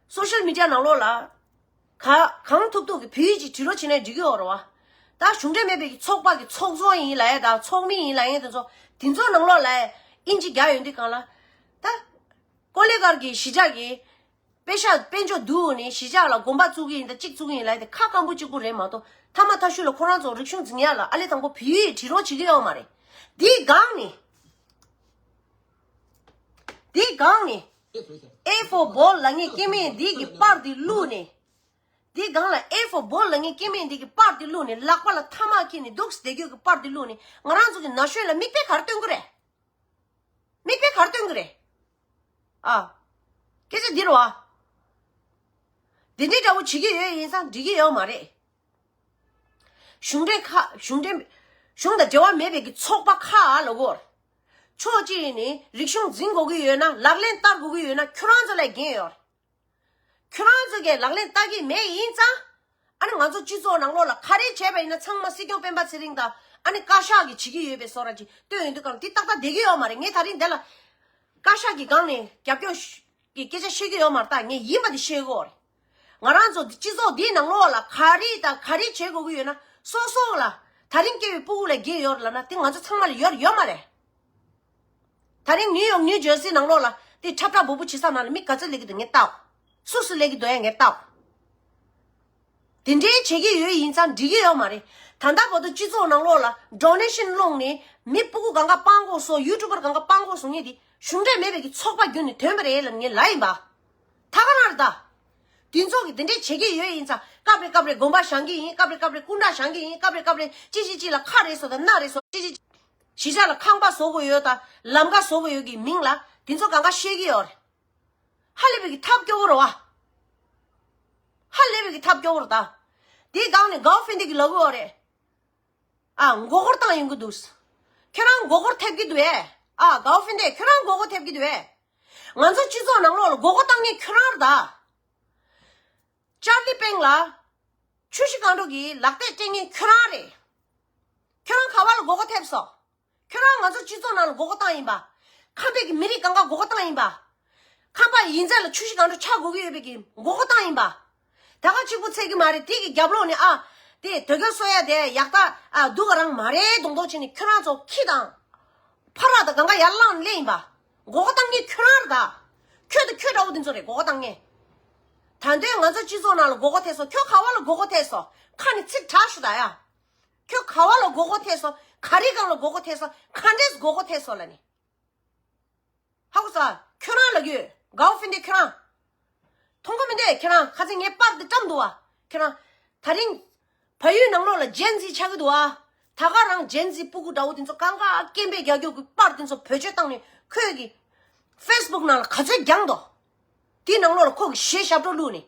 སོ་ཤལ་མི་ཌི་ཡ་ནང་ལོགས་ལ་ག་གང་ཐུབ་ཐུབ་ཀྱི་བོད་ཡིག་ཅིག་བྲིས་རོགས་བྱེད་ན་འགྲིག་གི་ཡོད་རེད་བ། ད་གཞུང་འབྲེལ་མེད་པའི་གི་ཚོགས་པ་གི་ཚོགས་གཙོ་ཡིན་ལབ་ཡ་དང་ཚོགས་མི་ཡིན་ལབ་ཡ་དེ་ཚོ་དེ་ཚོ་ནང་ལོགས་ལ་ཨིན་ཇི་རྒྱག་ཡོང་དུས་སྒང་ལ། ད་ཀོ་ལེ་གར་གྱི་གཞིས་ཆགས་ཀྱི་དཔེ་ཤག་དཔེ་འཇོག་བསྡུས་ནས་གཞིས་ཆགས་ལ་དགོན་པ་བཙུགས་ཀྱི་ཡིན་ད་གཅིག་བཙུགས་ཀྱི་ཡིན་ལབ་ཡ་དེ་ཁ་སྐམ་པོ་གཅིག་པུ་རེད་མ་གཏོགས། ཐ་མ་ཐ་ཤུལ་ལ་ཁོ་རང་ཚོ་རིག་གཞུང་འཛིན་ཡ་ལ་ཨ་ལེ་དང་པོ་བོད་ཡིག་བྲིས་རོགས་བྱེད་ཀྱི་ཡོད་མ་རེད། དེའི་སྒང་ནས། དེའི་སྒང་ནས། A for ball ལབ་མཁན་སྐྱེ་དམན་འདི་གི་པར་འདི་བླུགས་ནས། དེའི་སྒང་ལ་A for ball ལབ་མཁན་སྐྱེ་དམན་འདི་གི་པར་འདི་བླུགས་ནས་ལག་པ་ལ་ཐ་མག་འཁྱེར་ནས་འདུག་སེ་བསྡད་རྒྱུ་གི་པར་འདི་བླུགས་ནས་ང་རང་ཚོ་གི་ན་གཞོན་ལ་མིག་དཔེ་ག་རེ་སྟོན་གི་རེད། མིག་དཔེ་ག་རེ་སྟོན་གི་རེད། ཨ། སྐད་ཆ་འདི་རེད་བ། འདི་འདྲའི་འདྲ་བོ་བྱེད་ཀྱི་ཡོད་ཡིན་ཙང་འགྲིག་གི་ཡོད་མ་རེད། གཞུང་འབྲེལ་ཁག་གཞུང་འབྲེལ། གཞུང་དང་འབྲེལ་བ་མེད་པའི་གི་ཚོགས་པ་ཁག་ལ་གོ། ཕྱོགས་གཅིག་ནས་རིག་གཞུང་འཛིན་དགོས་ཀྱི་ཡོད་ན་ལག་ལེན་བསྟར་དགོས་ཀྱི་ཡོད་ན་ཁྱོད་རང་ཚོ་ལ་འགན་ཡོད་རེད། ཁྱོད་རང་ཚོ་གིས་ལག་ལེན་བསྟར་གྱི་མེད་ཡིན་ཙང་། ཨ་ནི་ང་ཚོ་སྤྱི་ཚོགས་ནང་ལོགས་ལ་ག་རེ་བྱས་པ་ཡིན་ན་ཚང་མ་སྲིད་སྐྱོང་སྤེན་པ་ཚེ་རིང་དང་ཨ་ནི་བཀའ་ཤག་གིས་བྱེད་ཀྱི་ཡོད་པའི་བཟོ་འདྲ་ཅིག་སྟོན་ཡོང་དུས་སྒང་འདི་ཏག་ཏག་བསྡད་ཀྱི་ཡོད་མ་རེད། ངས་ད་རིང་འདི་ལ་བཀའ་ཤག་གི་སྒང་ནས་རྒྱབ་སྐྱོར་ཞུ་གི་སྐད་ཆ་བཤད་ཀྱི་ཡོད་མ་རེད། ད་ངས་ཡིན་པ་འདི་བཤད་ཀྱི་ཡོད་རེད། ང་རང་ཚོ་སྤྱི་ཚོགས་འདིའི་ནང་ལོགས་ལ་ག་རེ་དང་ག་རེ་བྱེད་དགོས་ཀྱི་ཡོད་ན་སོ་སོ་ལ་ད་རིང་སྐྱེ་བའི་སྤུ་གུ་ལ་འགན་ཡོད་རེད་ལབ་ན་དེ་ང་ཚོ་ཚང་མ་ལ་ཡོད་ཡོད་མ་རེད། ད་རིང་ནིའུ་ཡོག་ནིའུ་ཇར་སི་ནང་ལོགས་ལ་དེ་འཁྲབ་འཁྲབ་འབོ་འབོ་བྱེད་ས་ནང་ལ་མི་ག་ཚོད་སླེབས་ཀྱི་འདུག་ངས་བལྟའོ། སུ་སུ་སླེབས་ཀྱི་འདུག་ཡ་ངས་བལྟའོ། དེ་འདྲའི་བྱེད་ཀྱི་ཡོད་ཡིན་ཙང་འགྲིག་གི་ཡོད་མ་རེད། ད་ལྟ་བར་དུ་སྤྱི་ཚོགས་ནང་ལོགས་ལ་ཌོ་ནེ་ཤན་སློང་ནས་མི་སྤུ་གུ་གང་ག་སྤྲང་པོ་བཟོ་ཡུ་ཊུབ་པར་གང་ག་སྤྲང་པོ་བཟོ་མཁན་དེ་གཞུང་འབྲེལ་མེད་པའི་གི་ཚོགས་པ་བརྒྱུད་ནས་ཐོན་པ་རེད་ལབ་ངས་ལབ་ཡིན་པ། ད་ག་རང་རེད་ད། དེ་ཚོ་གིས་དེ་འདྲས་བྱེད་ཀྱི་ཡོད་ཡིན་ཙང་སྐབས་རེ་སྐབས་རེ་དགོན་པ་བཞེངས་ཀྱི་ཡིན། སྐབས་རེ་སྐབས་རེ་སྐུ་འདྲ་བཞེངས་ཀྱི་ཡིན། སྐབས་རེ་སྐབས་རེ་ཅི་ཞིག་ཅིག་ལ་ཁ་རེ་བཟོ་དང་སྣ་རེ་བཟོ། ཅི་ཞིག་གཞིས་ཆགས་ལ་ཁང་པ་བཟོ་དགོས་ཡོད་དང་ལམ་ཁ་བཟོ་དགོས་ཡོད་ཀྱི་མིང་ལ་དེ་ཚོ་གང་ག་བཤད་ཀྱི་ཡོད་རེད། ཧ་ལས་པའི་གི་ཐབས་སྐྱོ་བོ་རེད་བ། ཧ་ལས་པའི་གི་ཐབས་སྐྱོ་བོ་རེད་ད། དེའི་སྒང་ནས་གའོ་ཧྥིན་ཏེ་གི་ལབ་གི་ཡོད་རེད། ཨ་མགོ་སྐོར་བཏང་ཡོང་གི་འདུག་ཁྱོད་རང་མགོ་སྐོར་ཐེབས་ཀྱི་འདུག་ཨེ། ཨ་གའོ་ཧྥིན་ཏེ་ཁྱོད་རང་མགོ་སྐོར་ཐེབས་ཀྱི་འདུག་ཨེ། ང་ཚོ་སྤྱི་ཚོགས་ནང་ལོགས་ལ་མགོ་སྐོར་བཏང་མཁན་ཁྱོད་རང་རེད་ད། ཅར་ལི་པེང་ལ་ཆུ་བཞི་སྒང་དྲུག་གི་ལག་དེབ་སྤྲད་མཁན་ཁྱོད་རང་རེད། ཁྱོད་རང་ག་བ་ལ་མགོ་སྐོར་ཐེབས་སོང་། ཁྱོད་རང་ང་ཚོ་སྤྱི་ཚོགས་ནང་ལ་མགོ་སྐོར་བཏང་ཡིན་པ། ཁམས་པའི་གི་མི་རིགས་གང་ག་མགོ་སྐོར་བཏང་ཡིན་པ། ཁམས་པ་ཡིན་ཚད་ལ་ཆུ་བཞི་སྒང་དྲུག་ཆགས་དགོས་ཀྱི་ཡོད་པའི་གི་མགོ་སྐོར་བཏང་ཡིན་པ། ད་ག་གཅིག་པུ་ཚད་ཀྱི་མ་རེད། དེ་གི་རྒྱབ་ལོགས་ནས་ཨ། དེ་དོལ་རྒྱལ་གསོ་ཡ་དེ་ཡག་ད་ཨ་སྡུག་ག་རང་མ་རེད་མདོག་མདོག་བྱས་ནས་ཁྱོད་རང་ཚོ་ཁྱི་དང་། ཕ་ར་དང་གང་ག་ཡར་བླངས་ནས་སླེབས་ཡིན་པ། མགོ་སྐོར་བཏང་མཁན་ཁྱོད་རང་རེད་ད། ཁྱོད་དང་ཁྱོད་འདྲ་བོ་དེ་ཚོ་རེད་མགོ་སྐོར་བཏང་མཁན། ད་དུང་ང་ཚོ་སྤྱི་ཚོགས་ནང་ལ་མགོ་སྐོར་ཐེབས་སོང་། ཁྱོད་ག་བ་ལ་མགོ་སྐོར་ཐེབས་སོང་། ཁ་ནས་ཚིག་དྲག་ཤོད་ད་ཡ། ཁྱོད་ག་བ་ལ་མགོ་སྐོར་ཐེབས་སོང་། ག་རེ་སྒང་ལ་མགོ་སྐོར་ཐེབས་སོང་། ག་འདྲས་མགོ་སྐོར་ཐེབས་སོང་ལབ་ནི། ཧ་གོ་སོང་། ཁྱོད་རང་ལབ་ཀྱི་ཡོད། གའོ་ཧྥིན་ཏེ་ཁྱོད་རང་། མཐོང་གི་མི་འདུག་ཁྱོད་རང་། ཁ་སང་ངས་པར་འདི་བཀྲམ་འདུག་བ། ཁྱོད་རང་། ད་རིང་། བལ་ཡུལ་ནང་ལོགས་ལ་ཇེན་ཟི་ཆགས་ཀྱི་འདུག་བ། ད་ག་རང་ཇེན་ཟི་སྤུ་གུ་འདྲ་བོ་དེ་ཚོ་གང་ག་སྐད་འབོད་རྒྱག་རྒྱུ་གི་པར་དེ་ཚོ་བེད་སྤྱོད་བཏང་ནས་ཁོས་གི་ཧྥེ་སི་བུག་ནང་ལ་ག་ཚོད་རྒྱག་འདུག་དེའི་ནང་ལོགས་ལ་ཁོ་གི་གཞས་ཞབས་བྲོ་བླུགས་ནས།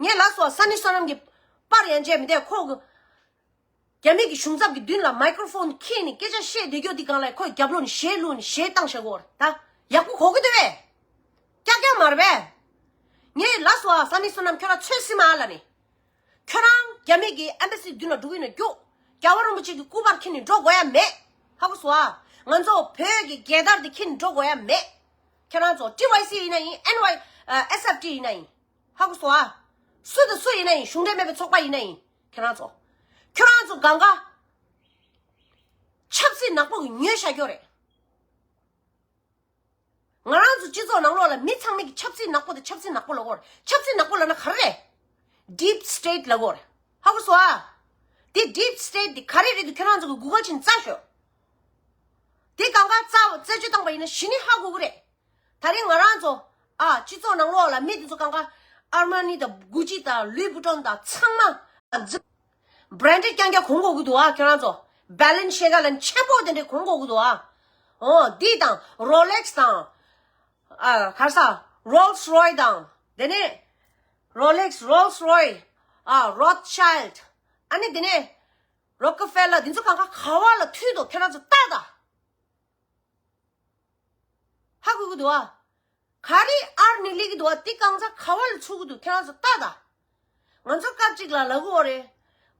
ངས་ལབ་སོང་བ། ས་ནི་བསོད་ནམས་ཀྱི་པར་ཡང་བྱས་མི་འདུག་ཁོ་གི་རྒྱ་མི་གི་གཞུང་ཚབ་ཀྱི་མདུན་ལ་མའི་ཀྲོ་ཕོན་འཁྱེར་ནས་སྐད་ཆ་བཤད་བསྡད་རྒྱུ་དེ་སྒང་ལ་ཁོས་རྒྱབ་ལོགས་ནས་གཞས་བླུགས་ནས་གཞས་བཏང་བཞག་གོ་རེད་ད། ཡག་པོ་གོ་གི་འདུག་བས། ཀྱག་ཀྱག་མ་རེད་པས། ངས་ལབ་སོང་བ། ས་ནི་བསོད་ནམས་ཁྱོད་རང་ཚོད་སྲིད་མ་ལབ་ནས། ཁྱོད་རང་རྒྱ་མི་གི་ཨེམ་བྷ་སི་མདུན་ལ་འགྲོ་གི་ཡིན་ན་རྒྱུགས། རྒྱལ་བ་རིན་པོ་ཆེ་གི་སྐུ་པར་འཁྱེར་ནས་འགྲོ་དགོས་ཡ་མེད། ཧ་གོ་སོང་བ། ང་ཚོ་བོད་ཀྱི་རྒྱལ་དར་དེ་འཁྱེར་ནས་འགྲོ་དགོས་ཡ་མེད། ཁྱེད་རང་ཚོ་ཊི་ཝའི་སི་ཡིན་ན་ཡིན། ཨེན་ཝའི་ཨེ་སི་ཨེཕ་ཊི་ཡིན་ན་ཡིན། ཧ་གོ་སོང་ཨ། སུ་དང་སུ་ཡིན་ན་ཡིན། གཞུང་འབྲེལ་མེད་པའི་ཚོགས་པ་ཡིན་ན་ཡིན། ཁྱེད་རང་ཚོ། ཁྱོད་རང་ཚོ་གང་ག་ཆབ་སྲིད་ནག་པོ་གི་ཉོས་བཞག་རྒྱུ་རེད། ང་རང་ཚོ་སྤྱི་ཚོགས་ནང་ལོགས་ལ་མི་ཚང་མས་ཀྱི་ཆབ་སྲིད་ནག་པོ་དང་ཆབ་སྲིད་ནག་པོ་ལབ་དགོས་རེད། ཆབ་སྲིད་ནག་པོ་ལབ་ན་ག་རེ་རེད། ཌིབ་སི་ཊེཊ་ལབ་དགོས་རེད། ཧ་གོ་སོང་ཨ། དེ་ཌིབ་སི་ཊེཊ་དེ་ག་རེ་རེད་འདུག་ཁྱོད་རང་ཚོ་གི་གུ་གལ་བྱས་ནས་བཙལ་ཤོག་དེ་གང་ག་རྩ་རྩད་གཅོད་བཏང་པ་ཡིན་ན་གཞི་ནས་ཧ་གོ་གི་རེད། ད་རིང་ང་རང་ཚོ་ཨ་སྤྱི་ཚོགས་ནང་ལོགས་ལ་མི་དེ་ཚོ་གང་ག་ཨར་མ་ནི་དང་གུ་ཅི་དང་ལུའི་བུ་ཊོན་དང་ཚང་མ་ཨ་ཛི་བྷི་རན་ཌེཌ་རྐྱང་རྐྱང་གོན་དགོས་ཀྱི་འདུག་ཨ། ཁྱོད་རང་ཚོ་བྷེ་ལེན་ཤི་ཡ་ལ་ཆེན་པོ་དེ་འདྲས་གོན་དགོས་ཀྱི་འདུག་ཨ། ཨོ་འདི་དང་རོ་ལེག་སི་དང་ཨ་ག་རེ་ཟ་རོལ་སི་རོའི་དང་དེ་ནས་རོ་ལེག་སི་རོལ་སི་རོའི་ཨ་རོད་ཆའི་ལྡ་ཨ་ནི་དེ་ནས་རོ་ཀེ་ཕེ་ལར་འདི་ཚོ་གང་ག་ག་བ་ལ་མཐུད་འདུག་ཁྱོད་རང་ཚོ་ལྟ་ད། ཧ་གོ་གི་འདུག་ཨ། ག་རེ་ཨར་ནི་ལི་གི་འདུག་ཨ། དེ་གང་ཟག་ག་བ་ལ་ཚུགས་ཀྱི་འདུག་ཁྱེད་རང་ཚོ་ལྟ་ད། ང་ཚོ་སྐབས་གཅིག་ལ་ལབ་གི་ཡོད་རེད།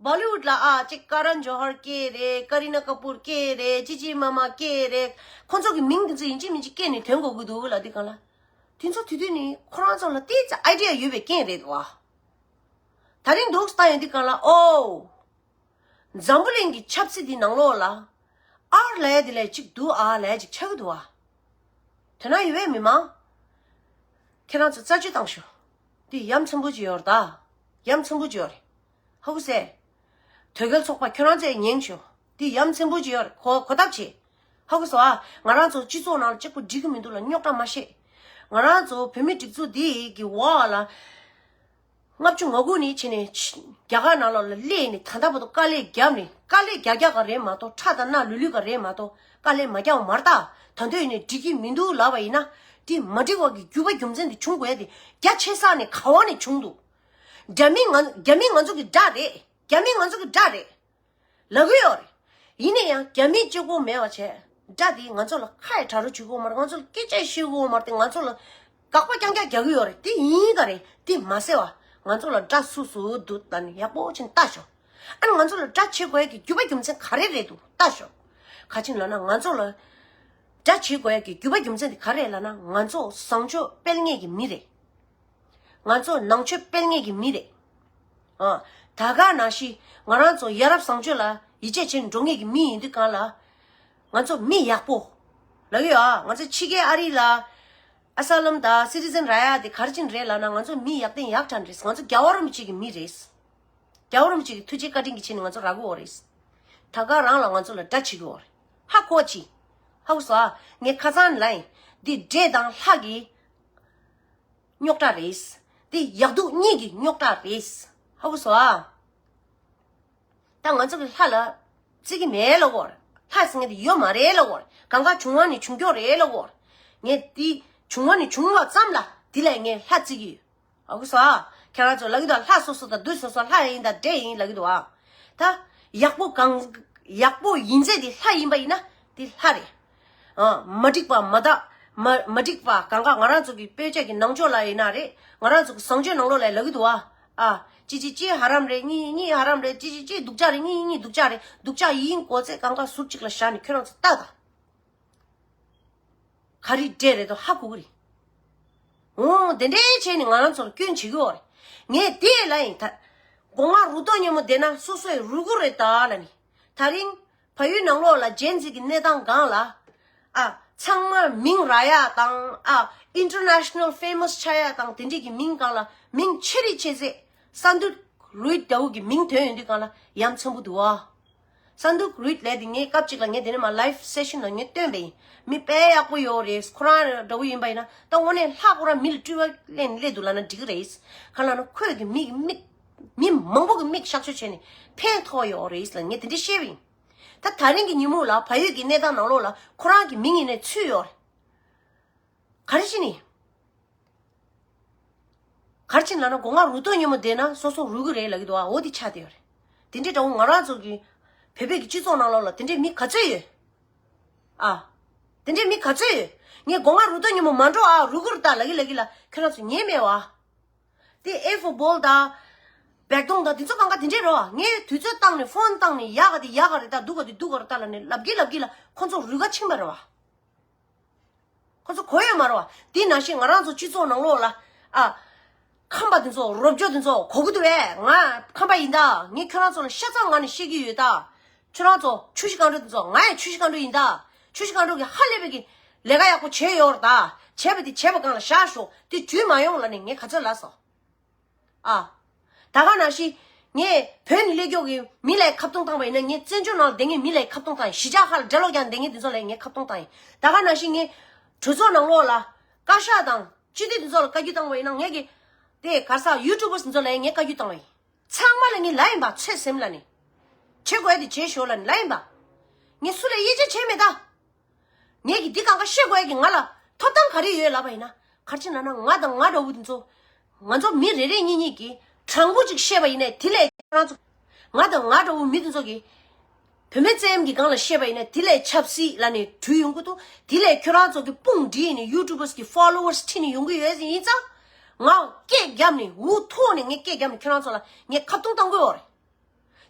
བོ་ལི་ཝུཌ་ལ་ཨ་གཅིག་ཀ་རན་ཇོ་ཧར་སྐྱེས་རེད། ཀ་རི་ན་ཀ་པུར་སྐྱེས་རེད། ཅི་ཅི་མ་མ་སྐྱེས་རེད། ཁོང་ཚོ་གི་མིང་དེ་ཚོ་ཡིན་གཅིག་མིན་གཅིག་སྐྱེས་ནས་ཐོན་དགོས་ཀྱི་འདུག་ལ་དེ་གང་ལ། དེ་ཚོ་དེ་དུས་ནས་ཁོ་རང་ཚོ་ལ་ཏོག་ཙམ་ཨའི་ཌི་ཡ་ཡོད་པའི་རྐྱེན་རེད་བ། ད་རིང་འདུག་སྟངས་ཡོད་དུས་གང་ལ་ཨོ། འཛམ་བུ་གླིང་གི་ཆབ་སྲིད་འདི་ནང་ལོགས་ལ་ཨར་ལས་འདི་ལས་གཅིག་འདུག་ཨ་ལས་གཅིག་ཆགས་ཀྱི་འདུག་ཨ། དེ་ན་ཡོད་པའི་མི་མང་། ཁྱེད་རང་ཚོ་རྩད་གཅོད་བཏང་ཤོག། འདི་ཡ་མཚན་པོ་ཅིག་ཡོད་རེད་ད། ཡ་མཚན་པོ་ཅིག་ཡོད་རེད། ཧ་གོ་སོང་། དོལ་རྒྱལ་ཚོགས་པ་ཁྱོད་རང་ཚོས་ཉན་ཤོག། འདི་ཡ་མཚན་པོ་ཅིག་ཡོད་རེད། གོ་གོ་ཐབས་བྱེད། ཧ་གོ་སོང་ཨ། ང་རང་ཚོ་སྤྱི་ཚོགས་ནང་ལ་གཅིག་པུ་འགྲིག་གི་མི་འདུག་ལ་རྙོག་དྲ་མ་བཤད། ང་རང་ཚོ་བོད་མི་སྒྲིག་འཛུགས་འདི་གི་འོག་ལ། ལྔ་བཅུ་ང་དགུ་ནས་བྱས་ནས་ཕྱི་རྒྱ་གར་ནང་ལོགས་ལ་སླེབས་ནས་ད་ལྟ་བར་དུ་དཀའ་ལས་བརྒྱབ་ནས། དཀའ་ལས་རྒྱག་རྒྱག་ག་རེད་མ་གཏོགས། ཁྲག་དང་སྣ་ལུད་ལུད་ག་རེད་མ་གཏོགས། དཀའ་ལས་མ་བརྒྱབ་པ་མ་རེད་ད། ད་དུང་ཡིན་ནའི་འགྲིག་གི་མི་འདུག་ལབ་པ་ཡིན་ན། དེ་མ་འགྲིག་པ་གི་རྒྱུ་བ་རྒྱུ་མཚན་དེ་བྱུང་དགོས་ཡ་དེ་རྒྱ་ཆེ་ས་ནས་ག་བ་ནས་བྱུང་འདུག། རྒྱ་མི་ང་རྒྱ་མི་ང་ཚོ་གི་དགྲ་རེད། རྒྱ་མི་ང་ཚོ་གི་དགྲ་རེད། ལབ་ཀྱི་ཡོད་རེད། ཡིན་ན་ཡང་རྒྱ་མི་གཅིག་པོ་མེད་པ་བྱས། དགྲ་དེ་ང་ཚོ་ལ་ཁ་ཡི་གྲ་རུ་བྱེད་ཀྱི་ཡོད་མ་རེད། ང་ཚོ་ལ་སྐད་ཆ་བཤད་ཀྱི་ཡོད་མ་རེད་དེ། ང་ཚོ་ལ་དགག་པ་རྐྱང་རྐྱང་རྒྱག་གི་ཡོད་རེད། དེ་ཡིན་ག་རེད། དེ་མ་ཟེར་བ། ང་ཚོ་ལ་དགྲ་སུ་སུ་འདུག་ལབ་ནས་ཡག་པོ་ཕྱིན་ལྟ་ཤོག། ཨ་ནི་ང་ཚོ་ལ་དགྲ་བྱེད་དགོས་ཡ་གི་རྒྱུ་བ་རྒྱུ་མཚན་ག་རེ་རེད་འདུག་ལྟ་ཤོག། ག་ཅི་ལབ་ན། ང་ཚོ་ལ་དགྲ་བྱེད་དགོས་ཡ་གི་རྒྱུ་བ་རྒྱུ་མཚན་དེ་ག་རེ་ལབ་ན། ང་ཚོ་བཟང་སྤྱོད་སྤེལ་མཁན་གྱི་མི་རེད། ང་ཚོ་ནང་ཆོས་སྤེལ་མཁན་གྱི་མི་རེད། ཨ། ད་ག་ནང་བཞིན་ང་རང་ཚོ་ཡ་རབས་བཟང་སྤྱོད་ལ་ཡིད་ཆེས་བྱེད་འགྲོ་མཁན་གྱི་མི་ཡིན་དུས་གང་ལ། ང་ཚོ་མི་ཡག་པོ། ལབ་ཀྱི་ཡོད་ཨ། ང་ཚོ་ཕྱི་རྒྱལ་ཨ་རི་ལ་ཨ་ས་ལམ་དང་སི་ཊི་ཛན་རག་ཡ་དེ་ག་རེ་བྱས་ནས་རེད་ལབ་ན། ང་ཚོ་མི་ཡག་ཐན་ཡག་ཐན་རེད། ང་ཚོ་རྒྱལ་བ་རིན་པོ་ཆེ་གི་མི་རེད། རྒྱལ་བ་རིན་པོ་ཆེ་གི་ཐུགས་རྗེ་བཀའ་དྲིན་གྱི་ཆེད་ནས་ང་ཚོ་རག་གི་ཡོད་རེད། ད་ག་རང་ལ་ང་ཚོ་ལ་དགྲ་བྱེད་ཀྱི་ཡོད་རེད། ཧ་གོ་ཅི། ཧ་གོ་སོང་ཨ། ངས་ཁ་སང་ལབ་ཡིན། འདི་འདྲེ་དང་ལྷ་གི་རྙོག་དྲ་རེད། འདི་ཡག་སྡུག་གཉིས་ཀྱི་རྙོག་དྲ་རེད། ཧ་གོ་སོང་ཨ། ད་ང་ཚོ་གི་ལྷ་ལ་བརྩི་གི་མེད་ལབ་ཀྱི་ཡོད་རེད། ལྷ་ཟེར་མཁན་དེ་ཡོད་མ་རེད་ལབ་ཀྱི་ཡོད་རེད། གང་ག་བྱུང་བ་ནས་བྱུང་ཀྱོག་རེད་ལབ་ཀྱི་ཡོད་རེད། ངས་འདི་བྱུང་བ་ནས་བྱུང་བ་ཙམ་ལ་དེ་ལ་ངས་ལྷ་བརྩི་གི་ཡོད། ཨ་ཁུ་སོ། ཁྱེད་རང་ཚོ་ལབ་ཀྱི་འདུག། ལྷ་སོ་སོ་དང་བདུད་སོ་སོ་ལྷ་ཡིན་དང་འདྲེ་ཡིན་ལབ་ཀྱི་འདུག་ཨ། ད་ཡག་པོ་གང་ཡག་པོ་ཡིན་ཚད་དེ་ལྷ་ཡིན་པ་ཡིན་ན་དེ་ལྷ་རེད། ཨ། མ་འགྲིག་པ་མ་དག་མ་མ་འགྲིག་པ་གང་ག་ང་རང་ཚོ་གི་དཔེ་ཆ་གི་ནང་ཆོས་ལ་ཡིན་ན་རེད། ང་རང་ཚོ་གི་བཟང་སྤྱོད་ནང་ལོགས་ལ་ལབ་ཀྱི་འདུག་ཨ། ཨ། གཅིག་གཅིག་གཅིག་ཧ་རམ་རེད། གཉིས་གཉིས་ཧ་རམ་རེད། གཅིག་གཅིག་གཅིག་སྡུག་ཅག་རེད། གཉིས་གཉིས་སྡུག་ཅག་རེད། སྡུག་ཅག་ཡིན་གོ་ཚད་གང་ག་ཟུར་གཅིག་ལ་བཞག་ནས་ཁྱོད་རང་ཚོ་ལྟ་དང་། ག་རེ་འདྲ་རེད་དོ་ཧ་གོ་གི་རེད། འོ་དེ་འདྲའི་བྱས་ནས་ང་རང་ཚོར་སྐྱོན་བྱེད་ཀྱི་ཡོད་རེད། ངས་དེ་ལ་ཡིན་ད། སྒོ་ང་རུ་ཏོ་སྙོམས་པོ་བསྡད་ན་སོ་སོའི་རུས་ཁུག་རེད་ད་ལབ་ནི། ད་རིང་བལ་ཡུལ་ནང་ལོགས་ལ་ཇེན་ཟི་གི་གནས་སྟངས་སྒང་ལ། ཨ། ཚང་མ་མིང་རག་ཡ་དང་། ཨ། ཨིན་ཊར་ནེ་ཤ་ནལ་ཕེ་མ་སི་ཆགས་ཡ་དང་དེ་འདྲས་ཀྱི་མིང་སྒང་ལ་མིང་ཆེ་རིགས་ཆེ་ཚད་ས་འདུག་རུས་འདྲ་བོ་གི་མིང་ཐོན་ཡོང་དུས་སྒང་ལ་ཡ་མཚན་པོ་འདུག་ཨ། ས་འདུག་རུས་ལས་དེ་ངས་སྐབས་གཅིག་ལ་ངས་དེ་ནས་མ་ལའིབ་སེ་ཤན་ལ་ངས་བཏོན་པ་ཡིན། མི་དཔེ་ཡག་པོ་ཡོད་རེད། ཁོ་རང་འདྲ་བོ་ཡིན་པ་ཡིན་ན་ད་དངོས་གནས་ལྷ་ཁོ་རང་མི་ལ་སྤྲུལ་པ་ལེན་སླེབས་འདུག་ལབ་ན་འགྲིག་གི་རེད། གང་ལབ་ན་ཁོས་ཀྱི་མི་མིག་མི་མང་པོ་གི་མིག་གཤག་བཅོས་བྱས་ནས་ཕན་ཐོགས་ཡོད་རེད་ལ་ངས་དེ་འདྲ་བཤད་པ་ཡིན། ད་ད་རིང་གི་ཉིན་མོ་ལ་བལ་ཡུལ་གྱི་གནས་སྟངས་ནང་ལོགས་ལ་ཁོ་རང་གི་མིང་ཡིན་ནའི་ཚུད་ཡོད་རེད། ག་རེ་བྱས་ནས། ག་རེ་བྱས་ནས་ལབ་ན་སྒོ་ང་རུ་ཏོ་སྙོམས་པོ་བསྡད་ན་སོ་སོ་རུས་ཁུག་རེད་ལབ་ཀྱི་འདུག་ཨ། འོ་དེ་ཆགས་བསྡད་ཡོད་རེད། དེ་འདྲའི་འདྲ་བོ་ང་རང་ཚོ་གི་བོད་པའི་གི་སྤྱི་ཚོགས་ནང་ལོགས་ལ་དེ་འདྲའི་མི་ག་ཚོད་ཡོད། ཨ། དེ་འདྲའི་མི་ག་ཚོད་ཡོད། ངས་སྒོ་ང་རུ་ཏོ་སྙོམས་པོ་མ་འགྲོ་ཨ། རུས་ཁུག་རེད་ད་ལབ་ཀྱི་ལབ་ཀྱི་ལ་ཁྱོད་རང་ཚོ་ཉན་མེད་བ། དེ་ཨེ་ཕོ་བོལ་དང་། བེག་དོང་དང་དེ་ཚོ་གང་ག་དེ་འདྲའི་རེད་བ། ངས་དུས་ཚོད་བཏང་ནས་ཕོན་བཏང་ནས་ཡག་ག་དེ་ཡག་ག་རེད་ད། སྡུག་ག་དེ་སྡུག་ག་རེད་ད་ལབ་ནས་ལབ་ཀྱི་ལབ་ཀྱི་ལ་ཁོ་ཚོ་རུས་ཁུག་ཕྱིན་པ་རེད་བ། ཁོ་ཚོ་གོ་ཡོད་མ་རེད་བ། དེ་ནང་བཞིན་ང་རང་ཚོ་སྤྱི་ཚོགས་ནང་ལོགས་ལ། ཨ། ཁམས་པ་དེ་ཚོ་རོབ་ཅོ་དེ་ཚོ་གོ་གི་འདུག་བས། ང་ཁམས་པ་ཡིན་ད། ངས་ཁྱོད་རང་ཚོ་ལ་ཤ་ཚ་ངང་ནས་བཤད་ཀྱི་ཡོད་ད། ཁྱོད་རང་ཚོ་ཆུ་བཞི་སྒང་དྲུག་དེ་ཚོ་ང་ཡང་ཆུ་བཞི་སྒང་དྲུག་ཡིན་ད། ཆུ་བཞི་སྒང་དྲུག་གི་ཧ་ལས་པའི་གི་ལས་ཀ་ཡག་པོ་བྱས་ཡོད་རེད་ད། བྱས་པ་དེ་བྱས་པ་སྒང་ལ་བཞག་ཤོག། དེ་འཇུས་མ་ཡོང་ལབ་ནས་ངས་ག་ཚོད་ལབ་སོང་། ཨ། ད་ག་ནང་བཞིན། ངས་བོད་ནས་སླེབས་མཁན་གྱི་མི་ལ་ཁ་བརྡུང་བཏང་བ་ཡིན་ན། ངས་བཙན་བྱོལ་ནང་ལ་བསྡད་མཁན་མི་ལ་ཁ་བརྡུང་བཏང་ཡིན། གཞིས་ཆགས་ཁག་ལ་འགྲེལ་ལོག་རྒྱག་བསྡད་མཁན་དེ་ཚོ་ལ་ངས་ཁ་བརྡུང་བཏང་ཡིན། ད་ག་ནང་བཞིན་ངས་གྲོས་ཚོགས་ནང་ལོགས་ལ་བཀའ་ཤག་དང་སྤྱི་འཐུས་དེ་ཚོ་ལ་བཀའ་བཀྱོན་བཏང་བ་ཡིན་ན། ངས་ཀྱི་དེ་ག་ས་ཡུ་ཊུབ་པར་དེ་ཚོ་ལ་ངས་བཀའ་བཀྱོན་བཏང་བ་ཡིན། ཚང་མ་ལ་ངས་ལབ་ཡིན་པ། ཚོད་སེམས་ལ་ནི། བྱེད་དགོས་དེ་བྱེད་ཤོག་ལ་ནི་ལབ་ཡིན་པ། ངས་སུ་ལ་དབྱེ་འབྱེད་བྱས་མེད་ད། ངས་ཀྱི་འདི་གང་ག་བཤད་དགོས་ཀྱི་ང་ལ་ཐོབ་ཐང་ག་རེ་ཡོད་ལབ་པ་ཡིན་ན། ག་རེ་བྱས་ན་ན་ང་དང་ང་འདྲ་བོ་འདི་ཚོ། ང་ཚོ་མི་རེ་རེ་གཉིས་གཉིས་ཀྱིས་དྲང་པོ་ཅིག་བཤད་པ་ཡིན་ནའི་དེ་ལས་ཁྱེད་རང་ཚོ། ང་དང་ང་འདྲ་བོ་མི་འདི་ཚོ་གིས། བུད་མེད་བཙན་གྱི་སྒང་ལ་བཤད་པ་ཡིན་ནའི་དེ་ལས་ཆབ་སྲིད་ལབ་ནས་དྲུད་ཡོང་གི་འདུག། དེ་ལས་ཁྱོད་རང་ཚོ་གི་དཔུང་སྒྲིག་ནས་ཡུ་ཊུབ་པར་གྱི་ཕོ་ལོ་ཝར་ཁྲིད་ནས་ཡོང་གི་ཡོད་ཡིན་ཙང་། ང་སྐད་བརྒྱབ་ནས་འུ་ཐུག་ནས་ངས་སྐད་བརྒྱབ་ནས་ཁྱོད་རང་ཚོ་ལ་ངས་ཁ་བརྡུང་བཏང་གི་ཡོད་རེད།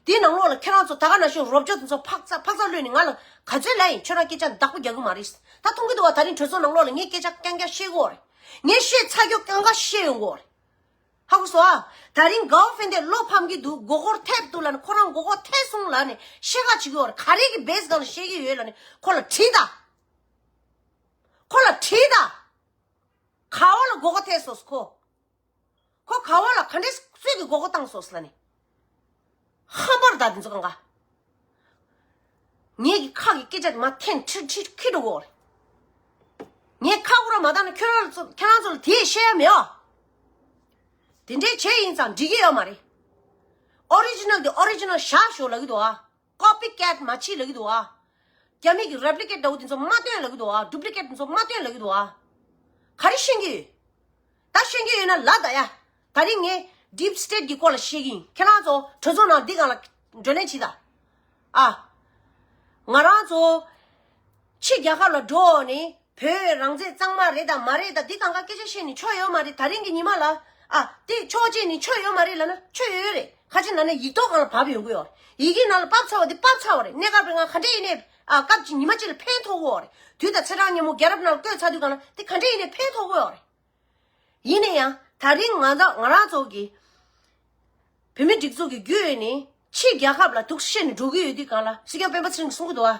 དེའི་ནང་ལོགས་ལ་ཁྱེད་རང་ཚོ་ད་ག་ནང་བཞིན་རོབ་ཅོ་དེ་ཚོ་ཕག་ཚ་ཕག་ཚ་གློད་ནས་ང་ལ་ག་ཚོད་ལབ་ཡིན། ཁྱོད་རང་སྐད་ཆ་བདག་པོ་རྒྱག་གི་མ་རེད། ད་མཐོང་གི་འདུག་བ། ད་རིང་གྲོས་ཚོགས་ནང་ལོགས་ལ་ངས་སྐད་ཆ་རྐྱང་རྐྱང་བཤད་གི་ཡོད་རེད། ངས་བཤད་ཚར་རྒྱུ་རྐྱང་རྐྱང་བཤད་ཡོང་གི་ཡོད་རེད། ཧ་གོ་སོང་ཨ། ད་རིང་གའོ་ཧྥེ་འདས་བློ་ཕམ་གྱི་འདུག་མགོ་སྐོར་ཐེབས་འདུག་ལབ་ནས། ཁོ་རང་མགོ་སྐོར་ཐེབས་སོང་ལབ་ནས་བཤད་ཁ་བྱེད་ཀྱི་ཡོད་རེད། ག་རེ་གི་བེ་སི་སྒང་ལ་བཤད་ཀྱི་ཡོད་ལབ་ནས་ཁོ་ལ་དྲིས་དང་། ཁོ་ལ་དྲིས་དང་། ག་བ་ལ་མགོ་སྐོར་ཐེབས་སོང་ཁོ། ཁོ་ག་བ་ལ་ག་འདྲས་སུས་ཀྱི་མགོ་སྐོར་བཏང་སོང་ལབ་ནས། ཧམ་པར་ད་དེ་ཚོ་གང་ག་ངེད་ཀྱི་ཁ་གི་སྐད་ཆ་དེ་མ་འཐེན་ཁྲི་ཁྲི་ཁི་འགྲོ་གོ་རེད། ངས་ཁ་ཁུ་ར་མ་བཏང་ན་ཁྱོད་རང་ཚོ་ཁྱེད་རང་ཚོ་ལ་དེ་བཤད་ཡ་མེད་ཨ། དེ་འདྲས་བྱས་ཡིན་ཙང་འགྲིག་གི་ཡོད་མ་རེད། ཨོ་རི་ཇི་ནལ་དེ་ཨོ་རི་ཇི་ནལ་བཞག་ཤོག་ལབ་ཀྱི་འདུག་ཨ། ཀོ་པི་ཀེ་ཊི་མ་བྱེད་ལབ་ཀྱི་འདུག་ཨ། རྒྱ་མི་གི་རེབ་ལི་ཀེ་ཊི་འདྲ་བོ་དེ་ཚོ་མ་སྟོན་ལབ་ཀྱི་འདུག་ཨ། ཌུབ་ལི་ཀེ་ཊི་དེ་ཚོ་མ་སྟོན་ལབ་ཀྱི་འདུག་ཨ། ག་རེ་ཤེས་ཀྱི་ཡོད། ད་ཤེས་ཀྱི་ཡོད་ན་ལབ་ད་ཡ། ད་རིང་ངས་ཌིབ་སི་ཊེ་ཊི་གི་སྐོར་ལ་བཤད་ཀྱི་ཡིན། ཁྱེད་རང་ཚོ་གྲོས་ཚོགས་ནང་འདི་སྒང་ལ་བགྲོ་གླེང་བྱེད་ད། ཨ། ང་རང་ཚོ་ཕྱི་རྒྱལ་ཁབ་ལ་འགྲོ་ནས་བོད་རང་བཙན་གཙང་མ་རེད་དང་མ་རེད་དང་འདི་སྒང་ག་སྐད་ཆ་བཤད་ནས་ཆོ་ཡོད་མ་རེད། ད་རིང་གི་ཉི་མ་ལ་ཨ་དེ་ཆོ་བྱས་ནས་ཆོ་ཡོད་མ་རེད་ལབ་ན་ཆོ་ཡོད་ཡོད་རེད། ཁ་ཅིག་ན་ན་ཡིག་ཐོག་སྒང་ལ་བབས་ཡོང་གི་ཡོད་རེད། ཡི་གེ་ནང་ལ་བབས་ཚར་བ་དེ་བབས་ཚར་བ་རེད། གནས་སྐབས་རིང་ང་ག་འདྲས་ཡིན་ནའི་ཨ་སྐབས་ཅིག་ཉི་མ་གཅིག་ལ་ཕན་ཐོགས་ཀྱི་ཡོད་རེད། དུས་དང་ཚེས་གྲངས་མཉམ་པོ་རྒྱལ་རབས་ནང་ལ་བཀོད་ཚར་དུས་སྒང་ལ་དེ་ག་འདྲས་ཡིན་ནའི་ཕན་ཐོགས་ཀྱི་ཡོད་རེད། ཡིན་ན་ཡང་ད་རིང་ང་ཚོ་ང་རང་ཚོ་གི་བོད་མི་སྒྲིག་འཛུགས་ཀྱི་བརྒྱུད་ནས་ཕྱི་རྒྱལ་ཁབ་ལ་འདུག་བཤད་ནས་འགྲོ་གི་ཡོད་དུས་སྒང་ལ་སྲིད་སྐྱོང་སྤེན་པ་ཚེ་རིང་གིས་གསུང་གི་འདུག་ཨ།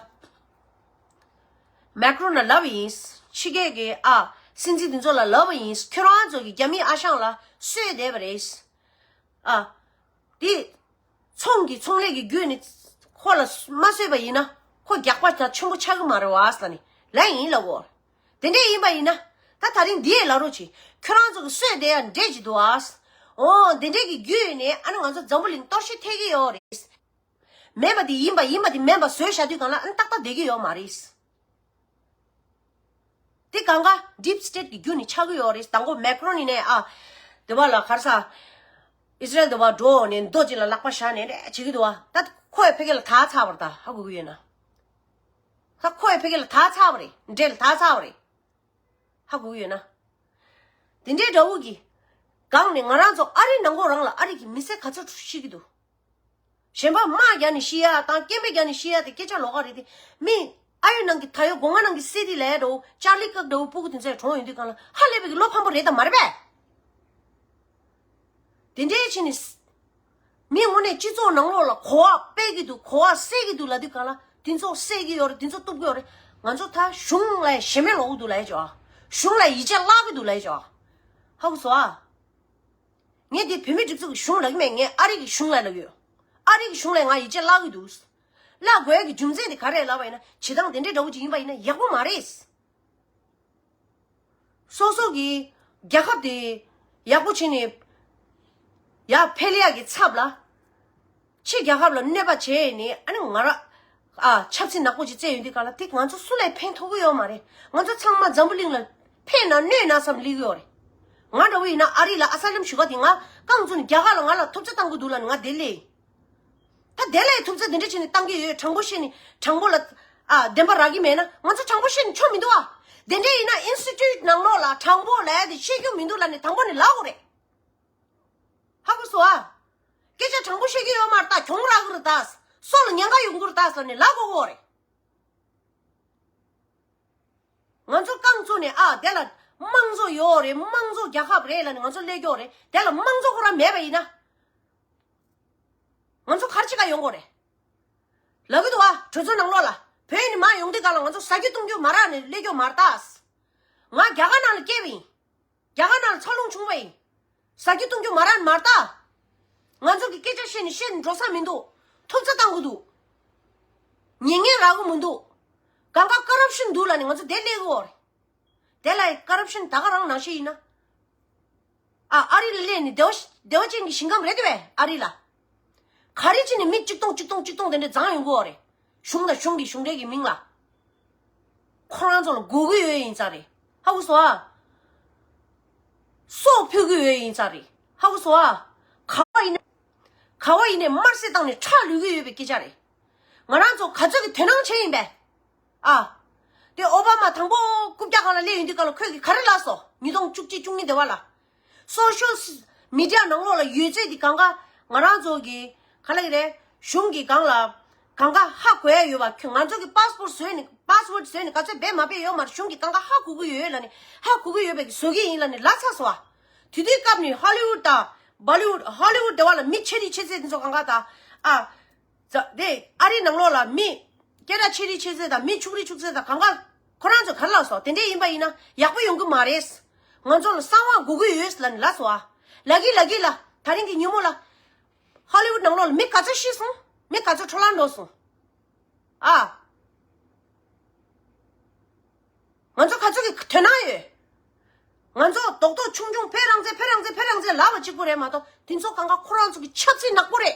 མེག་རོན་ལ་ལབ་པ་ཡིན། ཕྱི་རྒྱལ་གྱི་ཨ་སྲིད་འཛིན་དེ་ཚོ་ལ་ལབ་པ་ཡིན། ཁྱོད་རང་ཚོ་གི་རྒྱ་མིའི་ཨ་ཞང་ལ་གསོད་བསྡད་པ་རེད། ཨ། དེ། ཚོང་གི་ཚོང་ལས་ཀྱི་བརྒྱུད་ནས་ཁོ་ལ་མ་གསོད་པ་ཡིན་ན་ཁོ་རྒྱགས་པ་ད་ཆེན་པོ་ཆགས་ཀྱི་མ་རེད་བ་ཟེར་ནས་ལབ་ཡིན་ལབ་གོ། དེ་འདྲས་ཡིན་པ་ཡིན་ན་ད་ད་རིང་འདི་ཡས་ལབ་རོགས་བྱེད། ཁྱོད་རང་ཚོ་གི་གསོད་བསྡད་ཡ་འདྲས་ཅིག་འདུག་ཨ། འོ་དེ་འདྲས་ཀྱི་བརྒྱུད་ནས་ཨ་ནི་ང་ཚོ་འཛམ་བུ་གླིང་གཏོར་བཤིག་ཐེབས་ཀྱི་ཡོད་རེད། མེད་པ་དེ་ཡིན་པ་ཡིན་པ་དེ་མིན་པ་བཟོས་བཞག་དུས་སྒང་ལ་ཨ་ནི་ཏག་ཏག་བསྡད་ཀྱི་ཡོད་མ་རེད། དེ་གང་ག་ཌིབ་སི་ཊེ་ཊི་གི་བརྒྱུད་ནས་ཆགས་ཀྱི་ཡོད་རེད། དང་པོ་མེག་རོན་ཡིན་ནའི་ཨ། དེ་བ་ལ་ག་རེ་ཟ། ཨི་ཟི་རེལ་དེ་བ་འགྲོ་ནས་མདོ་གཅིག་ལ་ལག་པ་བཞག་ནས་རེད་བྱེད་ཀྱི་འདུག་བ། ད་ཁོ་ཡི་ཕ་གི་ལ་ཐག་ཚ་བ་རེད། ད་ཧ་གོ་གི་ཡོད་ན། ད་ཁོ་ཡི་ཕ་གི་ལ་ཐག་ཚ་བ་རེད། འདྲེ་ལ་ཐག་ཚ་བ་རེད། ཧ་གོ་གི་ཡོད་ན། དེ་འདྲའི་འདྲ་བོ་གི་སྒང་ནས་ང་རང་ཚོ་ཨ་རི་ནང་ཁོ་རང་ལ་ཨ་རི་གི་མི་སེར་ག་ཚོད་ཤི་གི་འདུག་གཞན་པ་དམག་རྒྱག་ནས་ཤི་ཡ་དང་སྐྱེམས་པ་རྒྱག་ནས་ཤི་ཡ་དེ་སྐད་ཆ་ལོགས་ཀ་རེད་དེ། མི་ཨ་ཡོད་ནང་གི་ད་ཡོད་སྒོ་ང་ནང་གི་སི་ཊི་ལ་འགྲོ་ཅར་ལི་ཀབ་འདྲ་བོ་སྤུ་གུ་དེ་ཚོས་གྲོངས་ཡོང་དུས་སྒང་ལ་ཧ་ལས་པའི་གི་བློ་ཕམ་པོ་རེད་དམ་མ་རེད་པས། དེ་འདྲའི་ཕྱིན་ནས་མི་དངོས་གནས་སྤྱི་ཚོགས་ནང་ལོགས་ལ་གོ་བ་སྤེལ་གི་འདུག་གོ་བ་སད་གི་འདུག་ལབ་དུས་སྒང་ལ་དེ་ཚོ་སད་གི་ཡོད་རེད། དེ་ཚོ་གཏུབ་གི་ཡོད་རེད། ང་ཚོ་ད་གཞུང་ལ་ཞེ་མེར་ལོག་གི་འདུག་ལབ་ཡ་ཅོ། གཞུང་ལ་ཡིད་ཆེས་བརླག་གི་འདུག་ལབ་ཡ་ཅོ། ཧ་གོ་སོང་ཨ། ངས་འདི་བོད་མི་སྒྲིག་འཛུགས་ཀྱི་གཞུང་ལབ་ཀྱི་མེད། ངས་ཨ་རི་གི་གཞུང་ལ་ལབ་ཀྱི་ཡོད། ཨ་རི་གི་གཞུང་ལ་ང་ཡིད་ཆེས་བརླག་གི་འདུག་བརླག་དགོས་ཡ་གི་རྒྱུ་མཚན་དེ་ག་རེ་ལབ་པ་ཡིན་ན་བྱེད་སྟངས་དེ་འདྲའི་འདྲ་བོ་ཅིག་ཡིན་པ་ཡིན་ན་ཡག་པོ་མ་རེད། སོ་སོ་གི་རྒྱལ་ཁབ་དེ་ཡག་པོ་བྱས་ནས་ཡར་འཕེལ་ཡག་གི་ཚབ་ལ། ཕྱི་རྒྱལ་ཁབ་ལ་གནོད་པ་བྱས་ནས་ཨ་ནི་ང་ར་ཨ་ཆབ་སྲིད་ནག་པོ་ཅིག་བཙལ་ཡོང་དུས་སྒང་ལ་དེ་ང་ཚོ་སུ་ལ་ཕན་ཐོགས་ཀྱི་ཡོད་མ་རེད། ང་ཚོ་ཚང་མ་འཛམ་བུ་གླིང་ལ་ཕན་ན་གནོད་ན་བསམ་སླེབས་ཀྱི་ཡོད་རེད། ང་འདྲ་བོ་ཡིན་ན་ཨ་རི་ལ་ཨ་ས་ལམ་ཞུ་ག་དེ་ང་རྐང་བཙུགས་ནས་རྒྱ་གར་ལ་ང་ལ་ཐུབ་ཚོད་བཏང་གི་འདུག་ལབ་ནས་ང་དེ་སླེབས་ཡིན། ད་དེ་ལ་ཡི་ཐུབ་ཚོད་དེ་འདྲ་བྱས་ནས་བཏང་གི་ཡོད། དྲང་པོ་བཤད་ནས་དྲང་པོ་ལ་ཨ་བདེན་པ་རག་གི་མེད་ན་ང་ཚོ་དྲང་པོ་བཤད་ནས་ཆོ་མི་འདུག་ཨ། དེ་འདྲ་ཡིན་ན་ཨིན་སི་ཊི་ཊུཊ་ནང་ལོགས་ལ་དྲང་པོ་ལབ་ཡ་དེ་བཤད་རྒྱུ་མི་འདུག་ལབ་ནས་དང་པོ་ནས་ལབ་དགོས་རེད། ཧ་གོ་སོང་ཨ། སྐད་ཆ་དྲང་པོ་བཤད་ཀྱི་ཡོད་མ་རེད་ད། གྱོང་རག་གི་རེད་ད། སྲོག་ལ་ཉེན་ཁ་ཡོང་གི་རེད་ད་ཟེར་ནས་ལབ་དགོས་ཀྱི་ཡོད་རེད། ང་ཚོ་རྐང་བཙུགས་ནས་ཨ་དེ་ལ་དམངས་གཙོ་ཡོད་རེད། དམངས་གཙོ་རྒྱལ་ཁབ་རེད་ལབ་ནས་ང་ཚོ་སླེབས་ཀྱི་ཡོད་རེད། དེ་ལ་དམངས་གཙོ་ཁོ་རང་མེད་པ་ཡིན་ན། ང་ཚོ་ག་རེ་བྱེད་ག་ཡོང་དགོས་རེད། ལབ་ཀྱི་འདུག་ཨ། གྲོས་ཚོགས་ནང་ལོགས་ལ་བོད་ནས་མར་ཡོང་དུས་སྒང་ལ་ང་ཚོ་ཟ་རྒྱུ་བཏུང་རྒྱུ་མ་རག་ནས་སླེབས་ཀྱི་ཡོད་མ་རེད་ད། ང་རྒྱ་གར་ནང་ལ་སྐྱེས་པ་ཡིན། རྒྱ་གར་ནང་ལ་འཚར་ལོངས་བྱུང་བ་ཡིན། ཟ་རྒྱུ་བཏུང་རྒྱུ་མ་རག་མ་རེད་ད། ང་ཚོ་གི་སྐད་ཆ་བཤད་ནས་བཤད་ནས་འགྲོ་ས་མི་འདུག་ཐུབ་ཚོད་བཏང་གི་འདུག་ཉེས་ངན་རག་གི་མི་འདུག་གང་ག་ཀོ་རབ་ཤན་འདུག་ལབ་ནས་ང་ཚོ་དེ་སླེབས་ཀྱི་ཡོད་རེད། དེ་ལ་ཀོ་རབ་ཤན་ད་ག་རང་ནང་བཞིན་ཡིན་ན། ཨ་ཨ་རི་ལ་སླེབས་ནས་བདེ་བ་བདེ་བ་ཅན་གྱི་ཞིང་ཁམས་རེད་དེ་བས་ཨ་རི་ལ། ག་རེ་བྱས་ནས་མི་གཅིག་སྟོང་གཅིག་སྟོང་གཅིག་སྟོང་དེ་འདྲ་བརྫངས་ཡོང་གི་ཡོད་རེད། གཞུང་དང་གཞུང་གི་གཞུང་འབྲེལ་གྱི་མིང་ལ། ཁོ་རང་ཚོ་ལ་དགོས་ཀྱི་ཡོད་ཡིན་ཙང་རེད། ཧ་གོ་སོང་ཨ། སྲོག་ཕུལ་གྱི་ཡོད་ཡིན་ཙང་རེད། ཧ་གོ་སོང་ཨ། ག་བ་ཡིན་ན། ག་བ་ཡིན་ནའི་དམར་གསོད་བཏང་ནས་ཁྲག་བླུག་གི་ཡོད་པའི་སྐད་ཆ་རེད། ང་རང་ཚོ་ག་ཚོད་ཀྱི་དོ་སྣང་བྱས་ཡིན་པས། ཨ། དེ་ཨོ་བྷ་མ་དང་པོ་རྐུབ་བཀྱག་སྒང་ལ་སླེབས་ཡོང་དུས་སྒང་ལ་ཁོས་ཀྱིས་ག་རེ་ལབ་སོང་། ཉིས་སྟོང་བཅུ་གཅིག་བཅུ་གཉིས་དེ་བ་ལ། སོ་ཤལ་མི་ཌི་ཡ་ནང་ལོགས་ལ་ཡོད་ཚད་དེ་གང་ག་ང་རང་ཚོ་གི་ག་ལ་གི་རེད། གཞུང་གི་སྒང་ལ་གང་ག་ཧ་གོ་ཡ་ཡོད་པ། ཁྱོད་ང་ཚོ་གི་པཱ་སི་པོར་བཟོས་ནས་པཱ་སི་ཝར་ཌི་བཟོས་ནས་ག་ཚོད་འབད་མ་འབད་ཡོད་མ་རེད། གཞུང་གི་གང་ག་ཧ་གོ་གི་ཡོད་ལབ་ནས་ཧ་གོ་གི་ཡོད་པའི་བཟོ་གི་ཡིན་ལབ་ནས་ལབ་ཚར་སོང་བ། དེ་དུས་སྐབས་ནས་ཧོ་ལི་ཝུཌ་དང་ བོ་ལི་ཝུཌ་ཧོ་ལི་ཝུཌ་དེ་བ་ལ་མི་ཆེ་རིགས་ཆེ་ཚད་དེ་ཚོ་གང་ག་ད། ཨ། ཛ་དེ་ཨ་རིའི་ནང་ལོགས་ལ་མི་སྐད་གྲགས་ཆེ་རིགས་ཆེ་ཚད་དང་མི་ཕྱུག་རིགས་ཕྱུག་ཚད་དང་གང་ག་ཁོ་རང་ཚོ་ག་རེ་ལབ་སོང་། དེ་འདྲས་ཡིན་པ་ཡིན་ན་ཡག་པོ་ཡོང་གི་མ་རེད། ང་ཚོ་ལ་གསང་བ་དགོས་ཀྱི་ཡོད་ལབ་ནས་ལབ་སོང་ཨ། ལབ་ཀྱི་ལབ་ཀྱི་ལ་ད་རིང་གི་ཉིན་མོ་ལ་ཧོ་ལི་ཝུཌ་ནང་ལོགས་ལ་མི་ག་ཚོད་ཤི་སོང་། མི་ག་ཚོད་འཕྲོ་བརླག་འགྲོ་སོང་། ཨ། ང་ཚོ་ག་ཚོད་ཀྱི་དོན་དག་ཡོད། ང་ཚོ་རྡོག་རྡོག་ཆུང་ཆུང་ཕེ་རང་ཚེ་ཕེ་རང་ཚེ་ཕེ་རང་ཚེ་ལབ་པ་གཅིག་པོ་རེད་མ་གཏོགས་དེ་ཚོ་གང་ག་ཁོ་རང་ཚོ་གི་ཆབ་སྲིད་ནག་པོ་རེད།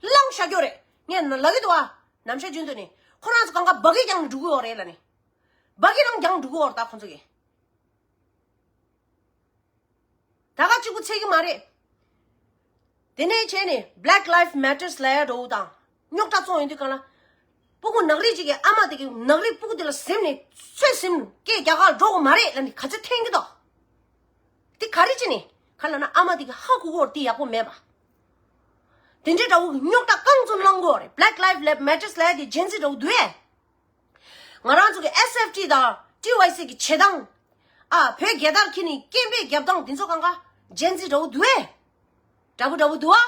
བླངས་བཞག་རྒྱུ་རེད། ངས་ལབ་ཀྱི་འདུག་ཨ། ནམ་ཞག་རྒྱུན་དུ་ནི་ཁོ་རང་ཚོ་གང་ག་འབའ་གི་རྒྱང་འགྲོ་གི་ཡོད་རེད་ལབ་ནི། འབའ་གི་རང་རྒྱང་འགྲོ་གི་ཡོད་རེད་ད་ཁོ་ཚོ་གི། ད་ག་གཅིག་པུ་ཚད་ཀྱི་མ་རེད། དེ་ནས་བྱས་ནས་Black Lives Matters ལབ་ཡ་འགྲོ་དང་རྙོག་དྲ་བཙོང་ཡོང་དུས་གང་ལ། སྤུ་གུ་ནག་རིགས་གཅིག་གི་ཨ་མ་དེ་གི་ནག་རིགས་སྤུ་གུ་དེ་ལ་ཟིན་ནས་ཚོད་ཟིན་སྐད་རྒྱག་ག་འགྲོ་གི་མ་རེད་ལབ་ནས་ག་ཚོད་འཐེན་གི་འདུག་དེ་ག་རེ་བྱས་ནས་ག་ལབ་ན་ཨ་མ་དེ་གི་ཧ་གོ་གོ་དེ་ཡག་པོ་མེད་པ། དེ་འདྲའི་འདྲ་བོ་གི་རྙོག་དྲ་གང་ཚོད་བསླང་གི་ཡོད་རེད། Black Lives Matters ལབ་ཡ་དེ་Gen Z འདྲ་བོ་འདུག་ཨེ། ང་རང་ཚོ་གི་S F T དང་T Y C གི་བྱེད་སྟངས། ཨ། བོད་རྒྱལ་དར་འཁྱེར་ནས་སྐད་འབོད་རྒྱབ་སྟངས་འདི་ཚོ་གང་ག་Gen Z འདྲ་བོ་འདུག་ཨེ། འདྲ་བོ་འདྲ་བོ་འདུག་ཨ།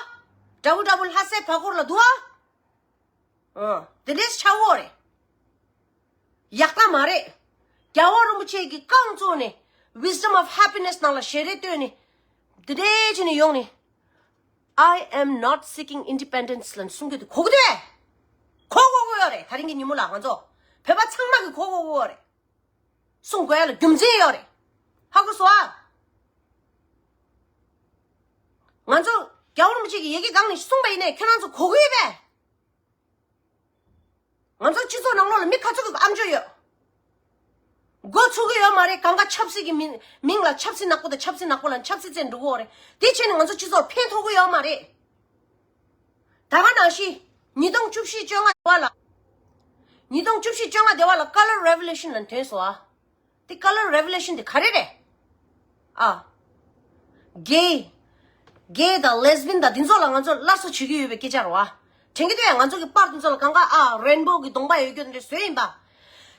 འདྲ་བོ་འདྲ་བོ་ལྷ་སའི་བར་སྐོར་ལ་འདུག་ཨ། ཨ། དེ་འདྲས་ཆགས་ཡོད་རེད། ཡག་པ་མ་རེད། རྒྱལ་བ་རིན་པོ་ཆེ་གི་རྐང་བཙུགས་ནས་Wisdom of Happiness ནང་ལ་ཞལ་རས་སྟོན་ནས་དེ་འདྲས་བྱས་ནས་ཡོང་ནས། I am not seeking independence ལབ་གསུང་གི་འདུག་གོ་གི་འདུག་གས། གོ་གོ་གོ་ཡོད་རེད། ད་རིང་གི་ཉིན་མོ་ལ་ང་ཚོ་བོད་པ་ཚང་མ་གི་གོ་གོ་གོ་ཡོད་རེད། གསུང་དགོས་ཡ་ལ་རྒྱུ་མཚན་ཡོད་རེད། ཧ་གོ་སོང་ཨ། ང་ཚོ་རྒྱལ་བ་རིན་པོ་ཆེ་གི་ཡི་གེ་སྒང་ནས་གསུངས་པ་ཡིན་ནའི་ཁྱོད་རང་ཚོ་གོ་གི་ཡོད་པས། ང་ཚོ་སྤྱི་ཚོགས་ནང་ལོགས་ལ་མི་ག་ཚོད་ཀྱི་ཨམ་ཅོག་ཡོད། མགོ་ཚུགས་ཀྱི་ཡོད་མ་རེད། གང་ག་ཆབ་སྲིད་ཀྱི་མིང་མིང་ལ་ཆབ་སྲིད་ནག་པོ་དང་ཆབ་སྲིད་ནག་པོ་ལ་ཆབ་སྲིད་བཙན་འགྲོ་གི་ཡོད་རེད། དེ་བྱས་ནས་ང་ཚོ་སྤྱི་ཚོགས་ཕན་ཐོགས་ཀྱི་ཡོད་མ་རེད། ད་ག་ནང་བཞིན་ཉིས་སྟོང་བཅུ་བཞི་བཅོ་ལྔ་དེ་བ་ལ། ཉིས་སྟོང་བཅུ་བཞི་བཅོ་ལྔ་དེ་བ་ལ་Color Revolution ལབ་ཐོན་སོང་ཨ། དེ་Color Revolution དེ་ག་རེ་རེད། ཨ། Gay Gay དང་Lesbian དང་དེ་ཚོ་ལ་ང་ཚོ་སླར་གསོ་བྱེད་ཀྱི་ཡོད་པའི་སྐད་ཆ་རེད་བ། དྲན་གྱི་འདུག་ཡ། ང་ཚོ་གི་པར་དེ་ཚོ་ལ་གང་ག་ཨ་Rainbow གི་གདོང་པ་ཡོད་རྒྱུ་དེ་འདྲ་བཟོས་ཡིན་པ།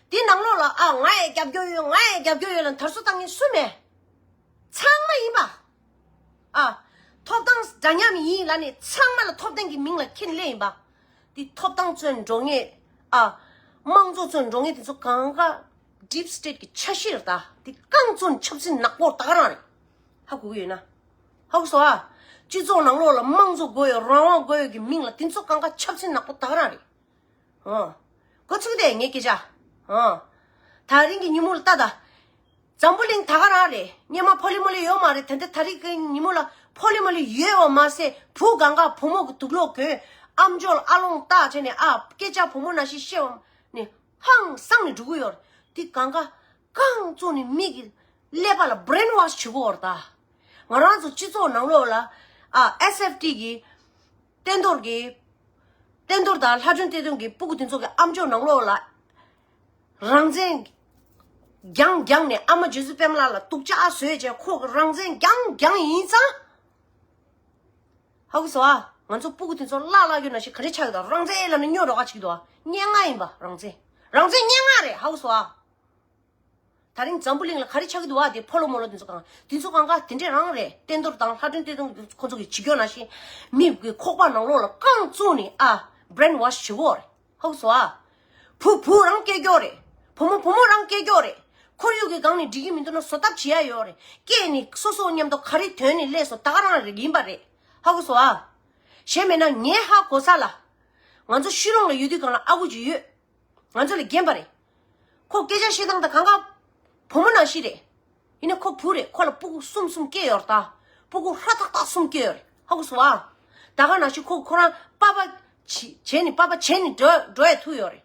དེ་ནང་ལོགས་ལ་ཨ་ང་ཡི་རྒྱབ་སྐྱོར་ཡོད། ང་ཡི་རྒྱབ་སྐྱོར་ཡོད་ལ་དར་སྲོལ་བཏང་མཁན་སུ་མེད། ཚང་མ་ཡིན་པ། ཨ། ཐོབ་ཐང་འདྲ་མཉམ་ཡིན་ལབ་ནས་ཚང་མ་ལ་ཐོབ་ཐང་གི་མིང་ལ་འཁྱེར་སླེབས་ཡིན་པ། དེ་ཐོབ་ཐང་བཙོན་འགྲོ་ངེས། ཨ། དམངས་གཙོ་བཙོན་འགྲོ་ངེས་དེ་ཚོ་གང་ག་Deep State གི་འཆར་གཞི་རེད་ད། དེ་རྐང་བཙུགས་ནས་ཆབ་སྲིད་ནག་པོ་ད་ག་རང་རེད། ཧ་གོ་གི་ཡོད་ན། ཧ་གོ་སོང་ཨ། སྤྱི་ཚོགས་ནང་ལོགས་ལ་དམངས་གཙོ་དགོས་ཡོད། རང་དབང་དགོས་ཡོད་ཀྱི་མིང་ལ་དེ་ཚོ་གང་ག་ཆབ་སྲིད་ནག་པོ་ད་ག་རང་རེད། ཨོ། གོ་ཚུགས་དེ་ངའི་སྐད་ཆ། ཨོ། ད་རིང་གི་ཉིན་མོ་ལ་ལྟ་ད། འཛམ་བུ་གླིང་ད་ག་རང་རེད། སྔོན་མ་ཕོ་ལི་མོ་ལི་ཡོད་མ་རེད། ད་ལྟ་ད་རིང་གི་ཉིན་མོ་ལ་ཕོ་ལི་མོ་ལི་ཡོད་པ་མ་ཟད་བུ་གང་ག་བུ་མོ་གི་དུག་ལོག་གོན། ཨམ་ཅོག་ལ་ཨ་ལོང་བཏགས་བྱས་ནས་ཨ་སྐད་ཆ་བུ་མོ་ནང་བཞིན་བཤད་པ་ནི་ཧང་སངས་ནས་འགྲོ་གི་ཡོད་རེད། དེ་གང་ག་རྐང་བཙུགས་ནས་མི་གི་ཀླད་པ་ལ་brainwash བྱེད་ཀྱི་ཡོད་རེད་ད། ང་རང་ཚོ་སྤྱི་ཚོགས་ནང་ལོགས་ལ་ཨ་S F T གི་བསྟན་རྡོར་གྱིས། བསྟན་རྡོར་དང་ལྷ་སྒྲོན་བསྟན་འཛིན་གྱི་སྤུ་གུ་དེ་ཚོ་གི་ཨམ་ཅོག་ནང་ལོགས་ལ་རང་བཙན་རྒྱང་རྒྱང་ནས་ཨ་མ་རྗེ་བཙུན་པད་མ་ལགས་ལ་སྡུག་ཅག་བཟོས་བྱས་ཁོ་གི་རང་བཙན་རྒྱང་རྒྱང་ཡིན་ཙང་། ཧ་གོ་སོང་ཨ། ང་ཚོ་སྤུ་གུ་དེ་ཚོ་བརླག་བརླག་རྒྱུ་ནང་བཞིན་ག་རེ་ཆགས་ཀྱི་འདུག་རང་བཙན་ལབ་ནས་སྨྱོ་འགྲོ་ག་ཅིག་འདུག་ཨ། སྙན་ངག་ཡིན་པ་རང་བཙན། རང་བཙན་སྙན་ངག་རེད། ཧ་གོ་སོང་ཨ། ད་རིང་འཛམ་བུ་གླིང་ལ་ག་རེ་ཆགས་ཀྱི་འདུག་བ། དེ་ཕོ་ལོ་མོ་ལོ་དེ་ཚོ་གང་དེ་ཚོ་གང་ག་དེ་འདྲས་རང་རེད། བསྟན་རྡོར་དང་ལྷ་སྒྲོན་བསྟན་རྡོར་ཁོ་ཚོ་གི་བྱེད་སྐྱོ་ནང་བཞིན་མི་གི་ཁོག་པ་ནང་ལོགས་ལ་རྐང་བཙུགས་ནས་ཨ་brainwash བྱེད་ཀྱི་ཡོད་རེད། ཧ་གོ་སོང་ཨ། བུ་བུ་རང་སྐྱེ་རྒྱུ་རེད། བུ་མོ་བུ་མོ་རང་སྐྱེ་རྒྱུ་རེད། ཁོར་ཡུག་གི་སྒང་ནས་འགྲིག་གི་མི་འདུག་ན་བཟོ་ཐབས་བྱེད་ཡ་ཡོད་རེད། སྐྱེས་ནས་སོ་སོ་མཉམ་དུ་ག་རེ་དོན་ནས་སླེབས་སོང་ད་ག་རང་རེད་ཡིན་པ་རེད། ཧ་གོ་སོང་ཨ། གཞན་མེད་ན་ངས་ཧ་གོ་ས་ལ། ང་ཚོ་ཤི་ལོང་ལ་ཡོད་དུས་སྒང་ལ་ཨ་ཁུ་ཅིག་ཡོད། ང་ཚོ་ལ་རྒན་པ་རེད། ཁོ་སྐད་ཆ་བཤད་སྟངས་དང་གང་ག་བུ་མོ་ནང་བཞིན་རེད། ཡིན་ནའི་ཁོ་བུ་རེད། ཁོ་ལ་སྤུ་གུ་གསུམ་གསུམ་སྐྱེས་ཡོད་རེད་ད། སྤུ་གུ་ཧྲ་ཐག་ཐག་གསུམ་སྐྱེས་ཡོད་རེད། ཧ་གོ་སོང་ཨ། ད་ག་ནང་བཞིན་ཁོ་ཁོ་རང་པ་པ་བྱེད་བྱས་ནས་པ་པ་བྱས་ནས་འགྲོ་འགྲོ་ཡ་ཐུག་ཡོད་རེད།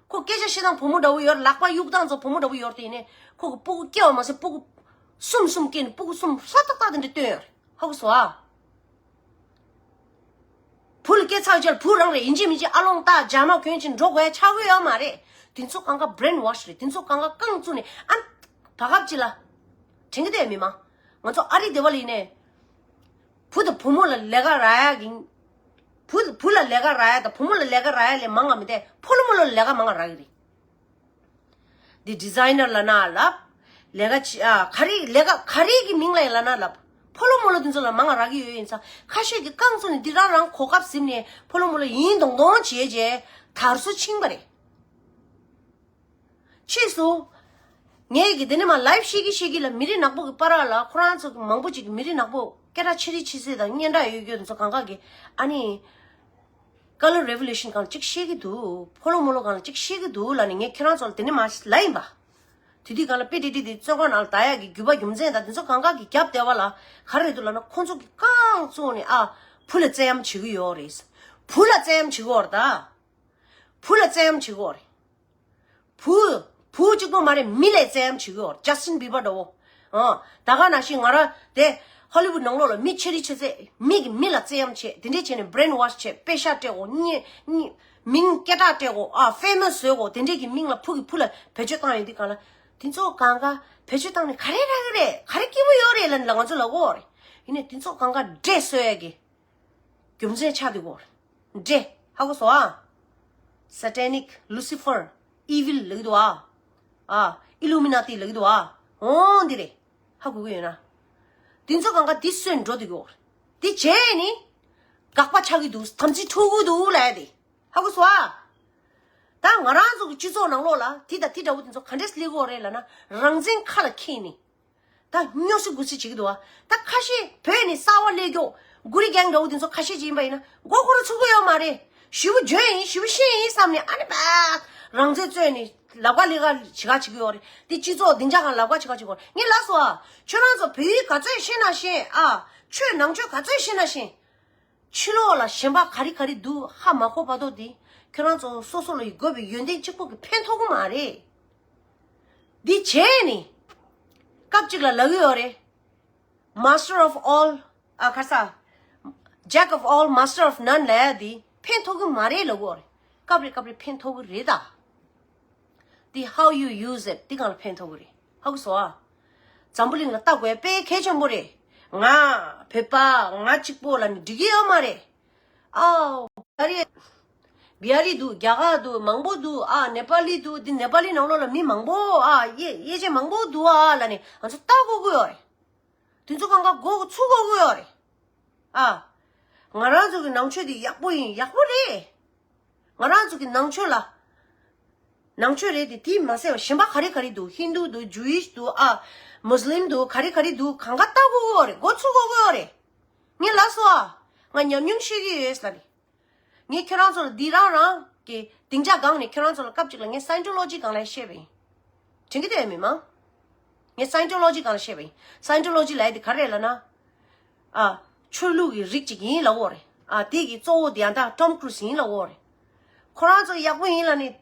ཁོ་སྐད་ཆ་བཤད་སྟངས་བུ་མོ་འདྲ་བོ་ཡོད་རེད། ལག་པ་གཡུག་སྟངས་ཚོ་བུ་མོ་འདྲ་བོ་ཡོད་རེད། དེ་ཡིན་ནའི་ཁོ་གི་སྤུ་གུ་སྐྱེ་བ་མ་ཟད་སྤུ་གུ་གསུམ་གསུམ་སྐྱེས་ནས་སྤུ་གུ་གསུམ་ཧྲ་ཐག་ཐག་དེ་འདྲ་བཏོན་ཡོད་རེད། ཧ་གོ་སོང་ཨ། བུ་ལ་སྐྱེས་ཚར་རྗེས་ལ་བུ་རང་རེད། ཡིན་གཅིག་མིན་གཅིག་ཨ་ལོང་བཏགས་ཇ་མ་གོན་ཅིག་འགྲོ་དགོས་ཡ་ཆགས་ཀྱི་ཡོད་མ་རེད། དེ་ཚོ་གང་ག་brainwash རེད། དེ་ཚོ་གང་ག་རྐང་བཙུགས་ནས་ཨ་བར་སྐབས་ཅིག་ལ་དྲན་གྱི་འདུག་མི་མང་། ང་ཚོ་ཨ་རི་སྡེ་བ་ལ་ཡིན་ནའི་བུ་དང་བུ་མོ་ལ་ལས་ཀ་རག་ཡ་གི། བུ་བུ་ལ་ལས་ཀ་རག་ཡ་དང་བུ་མོ་ལ་ལས་ཀ་རག་ཡ་ལས་མང་ང་མི་འདུག་ཕོ་ལོ་མོ་ལོ་ལ་ལས་ཀ་མང་ང་རག་གི་རེད། འདི་designer ལབ་ན་ལབ། ལས་ཀ་ཅི་ཨ་ག་རེ་ལས་ཀ་ག་རེ་གི་མིང་ལ་ཡིན་ལབ་ན་ལབ། ཕོ་ལོ་མོ་ལོ་དེ་ཚོ་ལ་མང་ང་རག་གི་ཡོད་ཡིན་ཙང་། ཁ་ཤས་ཀྱིས་རྐང་བཙུགས་ནས་འདི་རང་རང་གོ་སྐབས་ཟིན་ནས་ཕོ་ལོ་མོ་ལོ་ཡིན་མདོག་མདོག་བྱས་རྗེས་དར་སོ་ཕྱིན་པ་རེད། ཕྱིས་སུ། ངས་ཀྱི་དེ་ནས་མ་ལའིབ་ཤེས་ཀྱི་ཤེས་ཀྱི་ལ། མི་རིགས་ནག་པོ་གི་བར་ལ་ཁོ་རང་ཚོ་གི་མང་པོ་ཅིག་གི་མི་རིགས་ནག་པོ་སྐད་གྲགས་ཆེ་རིགས་ཆེ་ཚད་དང་སྙན་གྲགས་ཡོད་རྒྱུ་དེ་ཚོ་གང་ག་གི། ཨ་ནི། Colour Revolution སྒང་ལ་ཅིག་ཤེས་ཀྱི་འདུག་ཕོ་ལོ་མོ་ལོ་སྒང་ལ་ཅིག་ཤེས་ཀྱི་འདུག་ལབ་ནས་ངས་ཁྱེད་རང་ཚོ་ལ་དེ་ནས་མ་ལབ་ཡིན་པ། དེ་དུས་སྒང་ལ་དཔེ་ཏི་ཏི་དེ་བཙོན་ཁང་ནང་ལ་ད་ཡག་གི་རྒྱུ་བ་རྒྱུ་མཚན་དང་དེ་ཚོ་གང་ག་གི་རྒྱབ་བསྡད་པ་ལ་ག་རེ་འདུག་ལབ་ན། ཁོ་ཚོ་གི་རྐང་བཙུགས་ནས་ཨ། བུ་ལ་བཙན་གཡེམ་བྱེད་ཀྱི་ཡོད་རེད། བུ་ལ་བཙན་གཡེམ་བྱེད་ཀྱི་ཡོད་རེད་ད། བུ་ལ་བཙན་གཡེམ་བྱེད་ཀྱི་ཡོད་རེད། བུ། བུ་གཅིག་པོ་མ་རེད། མི་ལ་བཙན་གཡེམ་བྱེད་ཀྱི་ཡོད། ཇ་སི་ཊིན་བྷི་བར་འདྲ་བོ། ཨ། ད་ག་ནང་བཞིན་ང་རང་དེ་ཧོ་ལི་ཝུད་ནང་ལོགས་ལ་མི་ཆེ་རིགས་ཆེ་ཚད་མི་གི་མི་ལ་བཙན་གཡེམ་བྱེད། དེ་འདྲས་བྱས་ནས་བྷི་རེན་ཝོཤ་བྱེད། པེ་ཤག་སྤྲད་དགོས། མིང་སྐད་གྲགས་སྤྲད་དགོས། ཨ། ཕེ་མ་སི་བཟོས་དགོས། དེ་འདྲས་ཀྱི་མིང་ལ་བུ་གི་བུ་ལ་བེད་སྤྱོད་བཏང་ཡོད་དུས་སྒང་ལ། དེ་ཚོ་གང་ག་བེད་སྤྱོད་བཏང་ནས་ག་རེ་རག་གི་རེད། ག་རེ་སྐྱིད་པོ་ཡོད་རེད་ལབ་ནས་ལ་ང་ཚོ་ལབ་ཀྱི་ཡོད་རེད། ཡིན་ནའི་དེ་ཚོ་གང་ག་འདྲེ་གསོད་ཡས་ཀྱི་རྒྱུ་མཚན་ཆགས་བསྡད་ཀྱི་ཡོད་རེད། འདྲེ། ཧ་གོ་སོང་ཨ། Satanic Lucifer Evil ལབ་ཀྱི་འདུག་ཨ། ཨ། ཨི་ལུ་མི་ན་ཏི་ལབ་ཀྱི་འདུག་ཨ། འོང་འདི་རེད། ཧ་གོ་གི་ཡོད་ན། འདི་ཚོ་གང་ག་འདི་གསོན་འགྲོ་འདུག་གོ། འདི་བྱས་ནི། དགག་པ་ཆགས་ཀྱི་འདུག་དམ་ཚིག་འཁྲུག་གི་འདུག་ལབ་ཡ་དེ། ཧ་གོ་སོང་ཨ། ད་ང་རང་ཚོ་གི་སྤྱི་ཚོགས་ནང་ལོགས་ལ་དེ་དང་དེ་འདྲ་བོ་དེ་ཚོ་ག་འདྲས་སླེབས་ཀྱི་ཡོད་རེད་ལབ་ན། རང་བཙན་ཁ་ལ་འཁྱེར་ནི། ད་སྨྱོ་སི་དགུ་སི་བྱེད་ཀྱི་འདུག་བ། ད་ཁ་ཤས་བོད་ནས་གསར་པ་སླེབས་མཁན་གུ་རི་གེང་འདྲ་བོ་དེ་ཚོ་ཁ་ཤས་ཅིག་ཡིན་པ་ཡིན་ན་མགོ་སྐོར་ཚུགས་ཀྱི་ཡོད་མ་རེད། ཞེ་པོ་འཇོན་ཡིན། ཞེ་པོ་ཤེས་ཡིན་བསམ་ནས་ཨ་ནི་པ། རང་བཙན་རྩོད་ནས་ལབ་ཁ་ལབ་ཁ་བྱེད་ཁ་བྱེད་ཀྱི་ཡོད་རེད། དེ་སྤྱི་ཚོགས་སྡིངས་ཆ་སྒང་ལབ་ཁ་བྱེད་ཁ་བྱེད་ཀྱི་ཡོད་རེད། ངས་ལབ་སོང་ཨ། ཁྱོད་རང་ཚོ་བོད་ཡིག་ག་ཚོད་ཤེས་ན་ཤེས་ཨ། ཆོས་ནང་ཆོས་ག་ཚོད་ཤེས་ན་ཤེས། ཕྱི་ལོགས་ལ་གཞན་པ་ག་རེ་ག་རེ་འདུག་ཧ་མ་གོ་བར་དུ་དེ་ཁྱོད་རང་ཚོ་སོ་སོ་ལ་ཡི་དགོས་པའི་ཡོན་ཏན་གཅིག་པོ་གིས་ཕན་ཐོགས་ཀྱི་མ་རེད། འདི་བྱས་ནི། སྐབས་གཅིག་ལ་ལབ་ཀྱི་ཡོད་རེད། Master of all ཨ་ཁ་ས། Jack of all, master of none ལབ་ཡ་འདི་ཕན་ཐོགས་ཀྱི་མ་རེད་ལབ་ཀྱི་ཡོད་རེད། སྐབས་རེ་སྐབས་རེ་ཕན་ཐོགས་ཀྱི་རེད་ད། འདི་how you use it འདི་སྒང་ལ་ཕན་ཐོགས་ཀྱི་རེད། ཧ་གོ་སོང་ཨ། འཛམ་བུ་གླིང་ལ་ལྟ་དགོས་དཔེ་གལ་ཆེན་པོ་རེད། ང་བོད་པ་ང་གཅིག་པོ་ལབ་ནས་འགྲིག་གི་ཡོད་མ་རེད། ཨའོ། བི་ཧ་རི། བི་ཧ་རི་འདུག་རྒྱ་གར་འདུག་མང་པོ་འདུག་ཨ། ནེ་པ་ལི་འདུག་འདི་ནེ་པ་ལི་ནང་ལོགས་ལ་མི་མང་པོ་ཨ། དབྱེ་དབྱེ་འབྱེད་མང་པོ་འདུག་ཨ་ལབ་ནས་ང་ཚོ་ལྟ་དགོས་ཀྱི་ཡོད་རེད། དེ་ཚོ་གང་ག་མགོ་ཚུགས་དགོས་ཀྱི་ཡོད་རེད། ཨ། ང་རང་ཚོ་གི་ནང་ཆོས་དེ་ཡག་པོ་ཡིན། ཡག་པོ་རེད། ང་རང་ཚོ་གི་ནང་ཆོས་ལ། ནང་ཆོས་རེད་དེ། དེས་མ་ཟད་པ་གཞན་པ་ག་རེ་ག་རེ་འདུག་ཧིན་དུ་འདུག་ཇུ་ཡིཤ་འདུག་ཨ། མུ་སི་ལིམ་འདུག་ག་རེ་ག་རེ་འདུག་གང་ག་ལྟ་དགོས་ཀྱི་ཡོད་རེད། མགོ་ཚུགས་དགོས་ཀྱི་ཡོད་རེད། ངས་ལབ་སོང་ཨ། ང་ཉམས་མྱོང་ཤེས་ཀྱི་ཡོད་ལབ་ནས། ངས་ཁྱེད་རང་ཚོ་ལ་འདི་རང་རང་གི་སྡིངས་ཆ་སྒང་ནས་ཁྱེད་རང་ཚོ་ལ་སྐབས་གཅིག་ལ་ངས་སའིན་ཊོ་ལོ་ཇི་སྒང་ལ་བཤད་པ་ཡིན། དྲན་གྱི་འདུག་ཨེ་མི་མང་། ངས་སའིན་ཊོ་ལོ་ཇི་སྒང་ལ་བཤད་པ་ཡིན། སའིན་ཊོ་ལོ་ཇི་ལབ་ཡ་དེ་ག་རེ་རེད་ལབ་ན། ཨ། ཆོས་ལུགས་ཀྱི་རིགས་གཅིག་ཡིན་ལབ་ཀྱི་ཡོད་རེད། ཨ། དེ་གི་གཙོ་བོ་དེ་ཡང་ད་ཊོམ་ཀྲུ་ཛི་ཡིན་ལབ་ཀྱི་ཡོད་རེད། ཁོ་རང་ཚོ་ཡག་པོ་ཡིན་ལབ་ནས།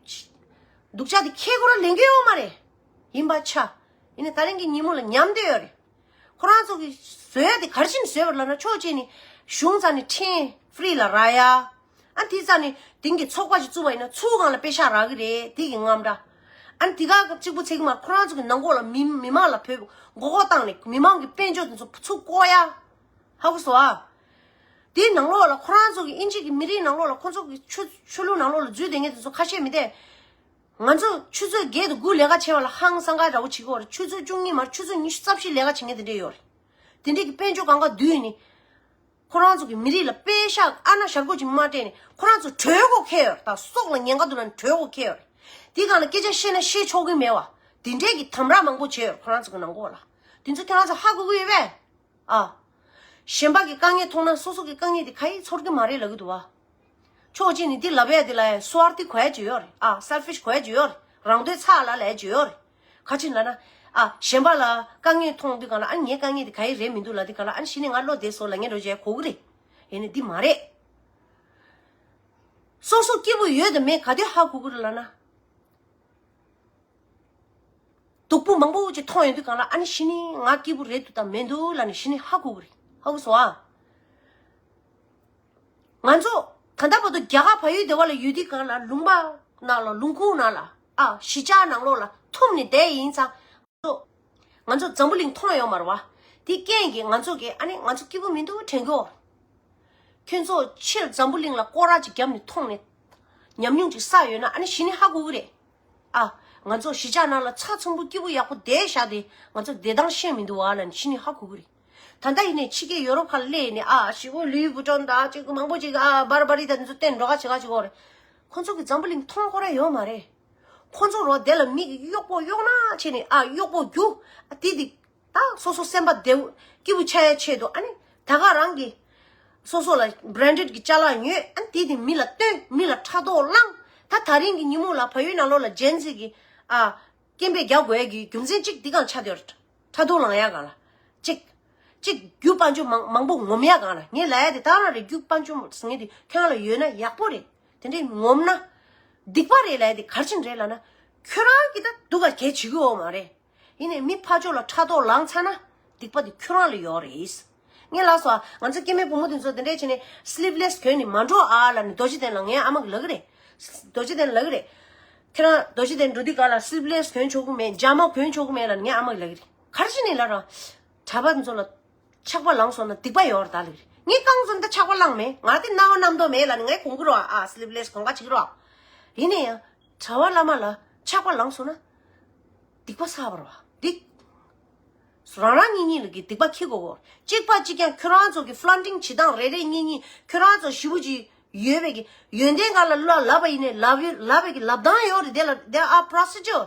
སྡུག་ཅག་དེ་ཁྱེད་ཁོ་རང་ལེན་གྱི་ཡོད་མ་རེད། ཡིན་པ་ཆ། ཡིན་ནའི་ད་རིང་གི་ཉིན་མོ་ལ་ཉམས་བསྡད་ཡོད་རེད། ཁོ་རང་ཚོ་གི་བཟོ་ཡ་དེ་ག་རེ་བྱས་ནས་བཟོས་པ་རེད་ལབ་ན། ཕྱོགས་གཅིག་ནས་གཞུང་རྩ་ནས་ཁྲིམས་ཧྥི་རི་ལ་རག་ཡ། ཨ། དེ་རྩ་ནས་དེང་གི་ཚོགས་པ་ཞིག་བཙུགས་པ་ཡིན་ན་ཚུར་སྒང་ལ་པེ་ཤག་རག་གི་རེད། དེ་གི་རྔམ་འདྲ། ཨ། དེ་ག་གཅིག་པུ་ཚད་ཀྱི་མ་རེད། ཁོ་རང་ཚོ་གི་ནང་ཁོག་ལ་མི་མི་མང་ལ་བོད་མགོ་སྐོར་བཏང་ནས་མི་མང་གི་དཔལ་འབྱོར་དེ་ཚོ་ཚུར་བཀོག་ཡ། ཧ་གོ་སོང་ཨ། དེའི་ནང་ལོགས་ལ་ཁོ་རང་ཚོ་གི་དབྱིན་ཇི་གི་མི་རིགས་ནང་ལོགས་ལ་ཁོ་ཚོ་གི་ཆོས་ཆོས་ལུགས་ནང་ལོགས་ལ་འཛུལ་བསྡད་མཁན་དེ་ཚོ་ཁ་ཤས་མི་བསྡད། ང་ཚོ་ཆུ་ཚོད་བརྒྱད་དང་དགུ་ལས་ཀ་བྱེད་པ་ལ་ཧང་སང་ག་འདྲ་བོ་བྱེད་ཀྱི་ཡོད་རེད། ཆུ་ཚོད་བཅུ་གཉིས་མར་ཆུ་ཚོད་ཉི་ཤུ་རྩ་བཞི་ལས་ཀ་བྱེད་མཁན་དེ་འདྲས་ཡོད་རེད། དེ་འདྲས་ཀྱི་དཔལ་འབྱོར་གང་ག་བསྡུས་ནས། ཁོ་རང་ཚོ་གི་མི་རིགས་ལ་པེ་ཤག་ཨ་ན་ཞར་གོ་ཅིག་མ་སྤྲད་ནས་ཁོ་རང་ཚོ་གྲོད་ཁོག་ཁེལ་ཡོད་རེད། ད་སྲོག་ལ་ཉེན་ཁ་འདུག་ལབ་ནས་གྲོད་ཁོག་ཁེལ་ཡོད་རེད། དེ་སྒང་ལ་སྐད་ཆ་བཤད་ན་བཤད་ཆོག་གི་མེད་པ། དེ་འདྲས་ཀྱི་དམ་དྲག་མང་པོ་བྱས་ཡོད་རེད་ཁོ་རང་ཚོ་གི་ནང་ཁོག་ལ། དེ་ཚོ་ཁྱེད་རང་ཚོ་ཧ་གོ་གི་ཡོད་པས། ཨ། གཞན་པ་གི་དཀའ་ངལ་མཐོང་ན་སོ་སོ་གི་དཀའ་ངལ་དེ་ག་ཡེ་ཚོར་གི་མ་རེད་ལབ་གི་འདུག་བ། ཕྱོགས་གཅིག་ནས་འདི་ལབ་ཡ་དེ་ལ་ཡ་སུ་ཨར་ཐི་གོ་ཡ་ཅིག་ཡོད་རེད། ཨ། སེལ་ཕིཤ་གོ་ཡ་ཅིག་ཡོད་རེད། རང་འདོད་ཚ་ལ་ལབ་ཡ་ཅིག་ཡོད་རེད། ག་ཅི་ལབ་ན། ཨ། གཞན་པ་ལ་དཀའ་ངལ་མཐོང་དུས་སྒང་ལ། ཨ་ནི་ངའི་དཀའ་ངལ་དེ་ག་ཡེ་རེད་མི་འདུག་ལབ་དུས་སྒང་ལ། ཨ་ནི་གཞི་ནས་ང་བློ་བདེ་སོང་ལབ་མཁན་འདྲ་བོ་ཅིག་གོ་གི་རེད། ཡིན་ནའི་འདི་མ་རེད། སོ་སོ་སྐྱིད་པོ་ཡོད་དང་མེད་ག་དུས་ཧ་གོ་གི་རེད་ལབ་ན། སྡུག་པོ་མང་པོ་ཅིག་མཐོང་ཡོང་དུས་སྒང་ལ། ཨ་ནི་གཞི་ནས་ང་སྐྱིད་པོ་རེད་འདུག་དང་མི་འདུག་ལབ་ནས་གཞི་ནས་ཧ་གོ་གི་རེད། ཧ་གོ་སོང་ཨ། ང་ཚོ་ད་ལྟ་བར་དུ་རྒྱ་གར་བལ་ཡུལ་སྡེ་བ་ལ་ཡོད་དུས་སྒང་ལ་ལུང་པ་ནང་ལ། ལུང་ཁུག་ནང་ལ། ཨ། གཞིས་ཆགས་ནང་ལོགས་ལ་ཐུམ་ནས་བསྡད་ཡིན་ཙང་། ང་ཚོ་འཛམ་བུ་གླིང་མཐོང་ཡོད་མ་རེད་བ། དེ་རྐྱེན་གྱིས་ང་ཚོ་གིས་ཨ་ནི་ང་ཚོ་སྐྱིད་པོ་མི་འདུག་དྲན་གྱི་ཡོད། ཁྱོད་ཚོ་ཕྱིར་འཛམ་བུ་གླིང་ལ་སྐོར་ར་ཅིག་བརྒྱབ་ནས་མཐོང་ནས་ཉམས་མྱོང་ཅིག་བསགས་ཡོད་ན། ཨ་ནི་གཞི་ནས་ཧ་གོ་གི་རེད། ཨ། ང་ཚོ་གཞིས་ཆགས་ནང་ལ་ཚ་ཚོམ་བུ་སྐྱིད་པོ་ཡག་པོ་བསྡད་བཞག་དེ་ང་ཚོ་བསྡད་སྟངས་ཤེས་མི་འདུག་བ་ལབ་ནས་གཞི་ནས་ཧ་གོ་གི་རེད། ད་ལྟ་ཡིན་ནས་ཕྱི་རྒྱལ་ཡོ་རོབ་ཁག་སླེབས་ནས་ཨ་ཞི་བོ་ལུའི་བུ་ཊོན་དང་ཅིག་མང་པོ་ཅིག་ཨ་བར་བར་རི་དང་འདི་ཚོ་བསྟན་འགྲོ་ག་བྱེད་ག་བྱེད་གོ་རེད། ཁོ་ཚོ་གི་འཛམ་བུ་གླིང་མཐོང་ཁོ་ར་ཡོད་མ་རེད། ཁོ་ཚོ་རོ་དེ་ལ་མིག་གཡོག་པོ་གཡོག་ན་བྱས་ནས་ཨ་གཡོག་པོ་རྒྱུ་ཨ་དེ་དེ་ད་སོ་སོ་སེམས་པ་བདེ་སྐྱིད་པོ་ཆགས་ཡ་ཆེད་དུ་ཨ་ནི་ད་ག་རང་གི་སོ་སོ་ལ་བྷ་རན་ཌེཌ་གི་ཅ་ལག་ཉོས་ཨ་ནི་དེ་དེ་མི་ལ་སྟོན། མི་ལ་ཕྲག་དོག་བསླངས། ད་ད་རིང་གི་ཉིན་མོ་ལ་བལ་ཡུལ་ནང་ལོགས་ལ་ཇེན་ཟི་གི་ཨ། སྐད་འབོད་རྒྱག་དགོས་ཡ་གི་རྒྱུ་མཚན་གཅིག་འདི་གང་ཆགས་བསྡད་ཡོད་རེད། ཕྲག་དོག་ལངས་ཡ་གང་ལ། གཅིག་གཅིག་རྒྱུ་དཔལ་འབྱོར་མང་མང་པོ་ངོམ་ཡ་གང་ལ། ངས་ལབ་ཡ་དེ་ད་རང་རེད། རྒྱུ་དཔལ་འབྱོར་ཟེར་མཁན་དེ་ཁྱོད་རང་ལ་ཡོད་ན་ཡག་པོ་རེད། དེ་འདྲས་ངོམ་ན་སྡིག་པ་རེད་ལབ་ཡ་དེ་ག་རེ་བྱས་ནས་རེད་ལབ་ན། ཁྱོད་རང་གིས་ད་སྡུག་ག་གལ་བྱེད་ཀྱི་ཡོད་མ་རེད། ཡིན་ནའི་མི་ཕར་ཕྱོགས་ལ་ཕྲག་དོག་ལངས་ཚར་ན་སྡིག་པ་དེ་ཁྱོད་རང་ལ་ཡོད་རེད། ངས་ལབ་སོང་ང་ཚོ་སྐྱེ་དམན་བུ་མོ་དེ་ཚོ་དེ་འདྲས་བྱས་ནས་སི་ལིབ་ལེ་སི་གོན་ནས་མ་འགྲོ་ཨ་ལབ་ནས་རྡོ་རྗེ་གདན་ལ་ངའི་ཨ་མ་གིས་ལབ་ཀྱི་རེད། རྡོ་རྗེ་གདན་ལབ་ཀྱི་རེད། ཁྱེད་རང་རྡོ་རྗེ་གདན་འགྲོ་དུས་ག་ལ་སི་ལིབ་ལེ་སི་གོན་ཆོག་གི་མེད། ཇ་མ་གོན་ཆོག་གི་མེད་ལབ་ནས་ངའི་ཨ་མ་གིས་ལབ་ཀྱི་རེད། ག་རེ་བྱས་ནས་ལབ་ར། གྲྭ་པ་དེ་ཚོ་ལ་ཆགས་པ་ལངས་སོང་ན་སྡིག་པ་ཡོད་རེད་ད་ལབ་ཀྱི་རེད། ངས་གང་བཟོ་ན་ད་ཆགས་པ་ལངས་མེད། ང་དེ་སྣང་བ་རྣམ་རྟོག་མེད་ལབ་ནས་ངས་གོན་གྱི་རེད་ཨ། སི་ལིབ་ལེ་སི་གོན་ག་བྱེད་ཀྱི་རེད་ཨ། ཡིན་ན་ཡང་གྲྭ་པ་བླ་མ་ལ་ཆགས་པ་ལངས་སོང་ན། སྡིག་པ་བསགས་པ་རེད་བ། སྡིག་རང་རང་གཉིས་གཉིས་ལ་གི་སྡིག་པ་འཁྱེར་དགོས་གོ། གཅིག་པ་གཅིག་རྐྱང་ཁྱོད་རང་ཚོ་གི་ཕ་ལན་ཊིང་བྱེད་སྟངས་རེ་རེ་གཉིས་གཉིས་ཁྱོད་རང་ཚོ་ཞེ་པོ་ཅིག་ཡོད་པའི་གི་ཡོན་ཏན་ག་ལ་ལབ་ལབ་པ་ཡིན་ནའི་ལབ་ཡོད་ལབ་པའི་གི་ལབ་སྟངས་ཡོད་རེད། དེ་ལ་there are procedure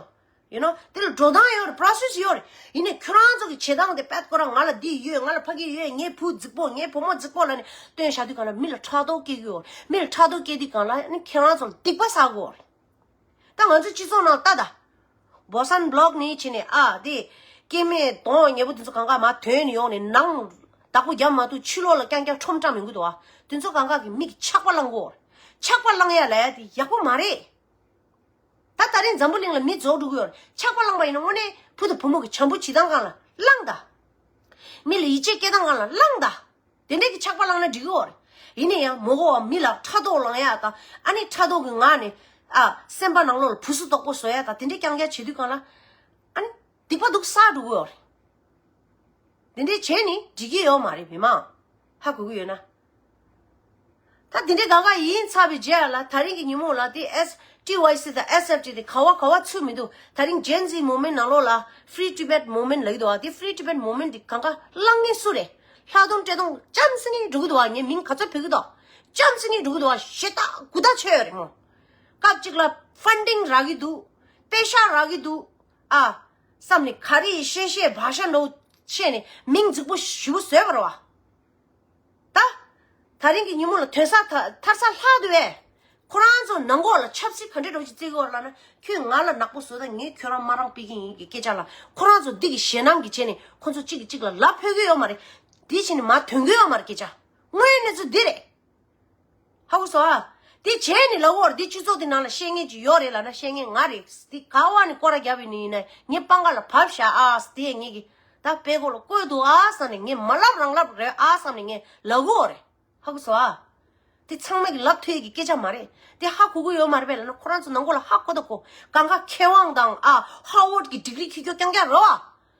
you know དེ་ལ་འགྲོ་སྟངས་ཡོད་རེད། པོ་རོ་སེ་སི་ཡོད་རེད། ཡིན་ནའི་ཁྱོད་རང་ཚོ་གི་བྱེད་སྟངས་དེ་པད་ཁོ་རང་ང་ལ་འདི་ཡོད། ང་ལ་ཕ་གི་ཡོད། ངའི་བུ་རྫིག་པོ། ངའི་བུ་མོ་རྫིག་པོ་ལབ་ནས་སྟོན་བཞག་དུས་ག་ལ་མི་ལ་ཕྲག་དོག་སྐྱེ་གི་ཡོད་རེད། མི་ལ་ཕྲག་དོག་སྐྱེ་དུས་ག་ལ་ནི་ཁྱེད་རང་ཚོ་ལ་སྡིག་པ་བསགས་གི་ཡོད་རེད། ད་ང་ཚོ་སྤྱི་ཚོགས་ནང་ལྟ་ད། བོ་སན་བྷ་ལོག་ནས་བྱས་ནས་ཨ་དེ་སྐྱེ་དམན་གདོང་ཉེས་པོ་དེ་ཚོ་གང་ག་མར་ཐོན་ནས་ཡོང་ནས་ནང་བདག་པོ་རྒྱབ་མ་ཐུབ་ཕྱི་ལོགས་ལ་རྐྱང་རྐྱང་ཁྲོམ་བཀྲམ་ཡོང་གི་འདུག་ཨ། དེ་ཚོ་གང་ག་གི་མིག་ཆག་པ་ལངས་གོ། ཆག་པ་ལངས་ཡ་ལ་ཡ་དེ་ཡག་པོ་མ་རེད། ད་ད་རིང་འཛམ་བུ་གླིང་ལ་མི་རྫོགས་འགྲོ་གི་ཡོད་རེད། ཆག་པ་ལངས་པ་ཡིན་ན་དངོས་གནས་བུ་དང་བུ་མོ་གི་བྱམས་པོ་བྱེད་སྟངས་སྒང་ལ་བླངས་ད། མི་ལ་ཡིད་ཆེས་སྐྱེ་སྟངས་སྒང་ལ་བླངས་ད། དེ་འདྲས་ཀྱི་ཆགས་པ་བླངས་ན་འགྲིག་གི་ཡོད་རེད། ཡིན་ན་ཡང་མ་གོ་བ་མི་ལ་ཕྲག་དོག་ལངས་ཡ་དང་ཨ་ནི་ཕྲག་དོག་གི་ངང་ནས་ཨ་སེམས་པ་ནང་ལོགས་ལ་བུ་སུ་དོག་པོ་བཟོ་ཡ་དང་དེ་འདྲས་རྐྱང་རྐྱང་བྱེད་དུས་གང་ལ་ཨ་ནི་སྡིག་པ་འདུག་བསགས་འགྲོ་གི་ཡོད་རེད། དེ་འདྲས་བྱས་ནི་འགྲིག་གི་ཡོད་མ་རེད། མི་མང་ཧ་གོ་གི་ཡོད་ན། ད་དེ་འདྲས་གང་ག་ཡིན་ཚར་བའི་རྗེས་ལ་ད་རིང་གི་ཉིན་མོ་ལ་དེ་ཨེས་ཊི་ཝའི་སི་དང་ཨེས་ཨེཕ་ཊི་དེ་ག་བ་ག་བ་ཚུད་མི་འདུག་ད་རིང་ཇེན་ཟི་མུབ་མེན་ཊི་ནང་ལོགས་ལ་Free Tibet Movement་ལབ་ཀྱི་འདུག་ཨ། དེ་Free Tibet Movement་དེ་གང་ག་བླངས་མཁན་སུ་རེད། ལྷག་མཐོང་སྤྲད་སྟངས་ལྕམ་སྲིད་ནི་འགྲོ་གི་འདུག་ཨ། ངས་མིང་ག་ཚོད་ཕུད་ཀྱི་འདུག་ལྕམ་སྲིད་ནི་འགྲོ་གི་འདུག་ཨ། ཞེ་དྲག་གུ་དག་ཆེ་ཡོད་རེད་མོ། སྐབས་གཅིག་ལ་ཕན་ཌིང་རག་གི་འདུག་པེ་ཤ་རག་གི་འདུག་ཨ། བསམ་ནས་ག་རེ་ཤེས་ཤེས་བ་ཤ་འདྲ་བོ་བཤད་ནས་མིང་རྫིག་པོ་ཞེ་པོ་བཟོས་པ་རེད་བ། ད། ད་རིང་གི་ཉིན་མོ་ལ་ཐོན་ས་ཐ་ཐར་ས་ལྷག་འདུག་བས། ཁོ་རང་ཚོ་ནང་ཁོག་ལ་ཆབ་སྲིད་ག་འདྲ་འདྲ་བོ་ཞིག་བརྩི་གི་ཡོད་ལབ་ན་ཁྱོད་ང་ལ་ནག་པོ་བཟོ་ད་ངས་ཁྱོད་རང་མ་རང་སྤེལ་གི་ཡིན་གི་སྐད་ཆ་ལ་ཁོ་རང་ཚོ་འདི་གི་ཞེད་སྣང་གི་བྱས་ནས་ཁོ་ཚོ་གཅིག་གིས་གཅིག་ལ་ལབ་ཕོད་གི་ཡོད་མ་རེད། འདི་བྱས་ནས་མར་ཐོན་གི་ཡོད་མ་རེད་སྐད་ཆ། དངོས་ཡོད་གནས་ཚུལ་འདི་རེད། ཧ་གོ་སོང་ཨ། དེ་བྱས་ནས་ལབ་ཡོད་རེད། དེ་སྤྱི་ཚོགས་དེ་ནང་ལ་བཤད་མཁན་ཅིག་ཡོད་རེད་ལབ་ན་བཤད་མཁན་ང་རེད། དེ་ག་བ་ནས་སྐོར་ར་བརྒྱབ་ཡིན་ནི་ཡིན་ན་ངའི་པང་ཁ་ལ་བབས་ཤག་ཨ། དེ་ངེད་ཀྱི་ད་དཔེ་ཁོ་ལ་བཀོད་འདུག་ཨ་བསམ་ནས་ངས་མ་ལབ་རང་ལབ་རེད་ཨ་བསམ་ནས་ངས་ལབ་ཡོད་རེད། ཧ་གོ་སོང་ཨ། དེ་ཚང་མས་ཀྱི་ལབ་ཐུབ་ཡས་ཀྱི་སྐད་ཆ་མ་རེད། དེ་ཧ་གོ་གི་ཡོད་མ་རེད་པས་ལབ་ན་ཁོ་རང་ཚོ་ནང་ཁོག་ལ་ཧ་གོ་ད་གོ། གང་ག་མཁས་དབང་དང་ཨ་ཧར་ཝརཌ་ཀྱི་ཌིག་རི་འཁྱེར་རྒྱུ་རྐྱང་རྐྱང་རེད་བ།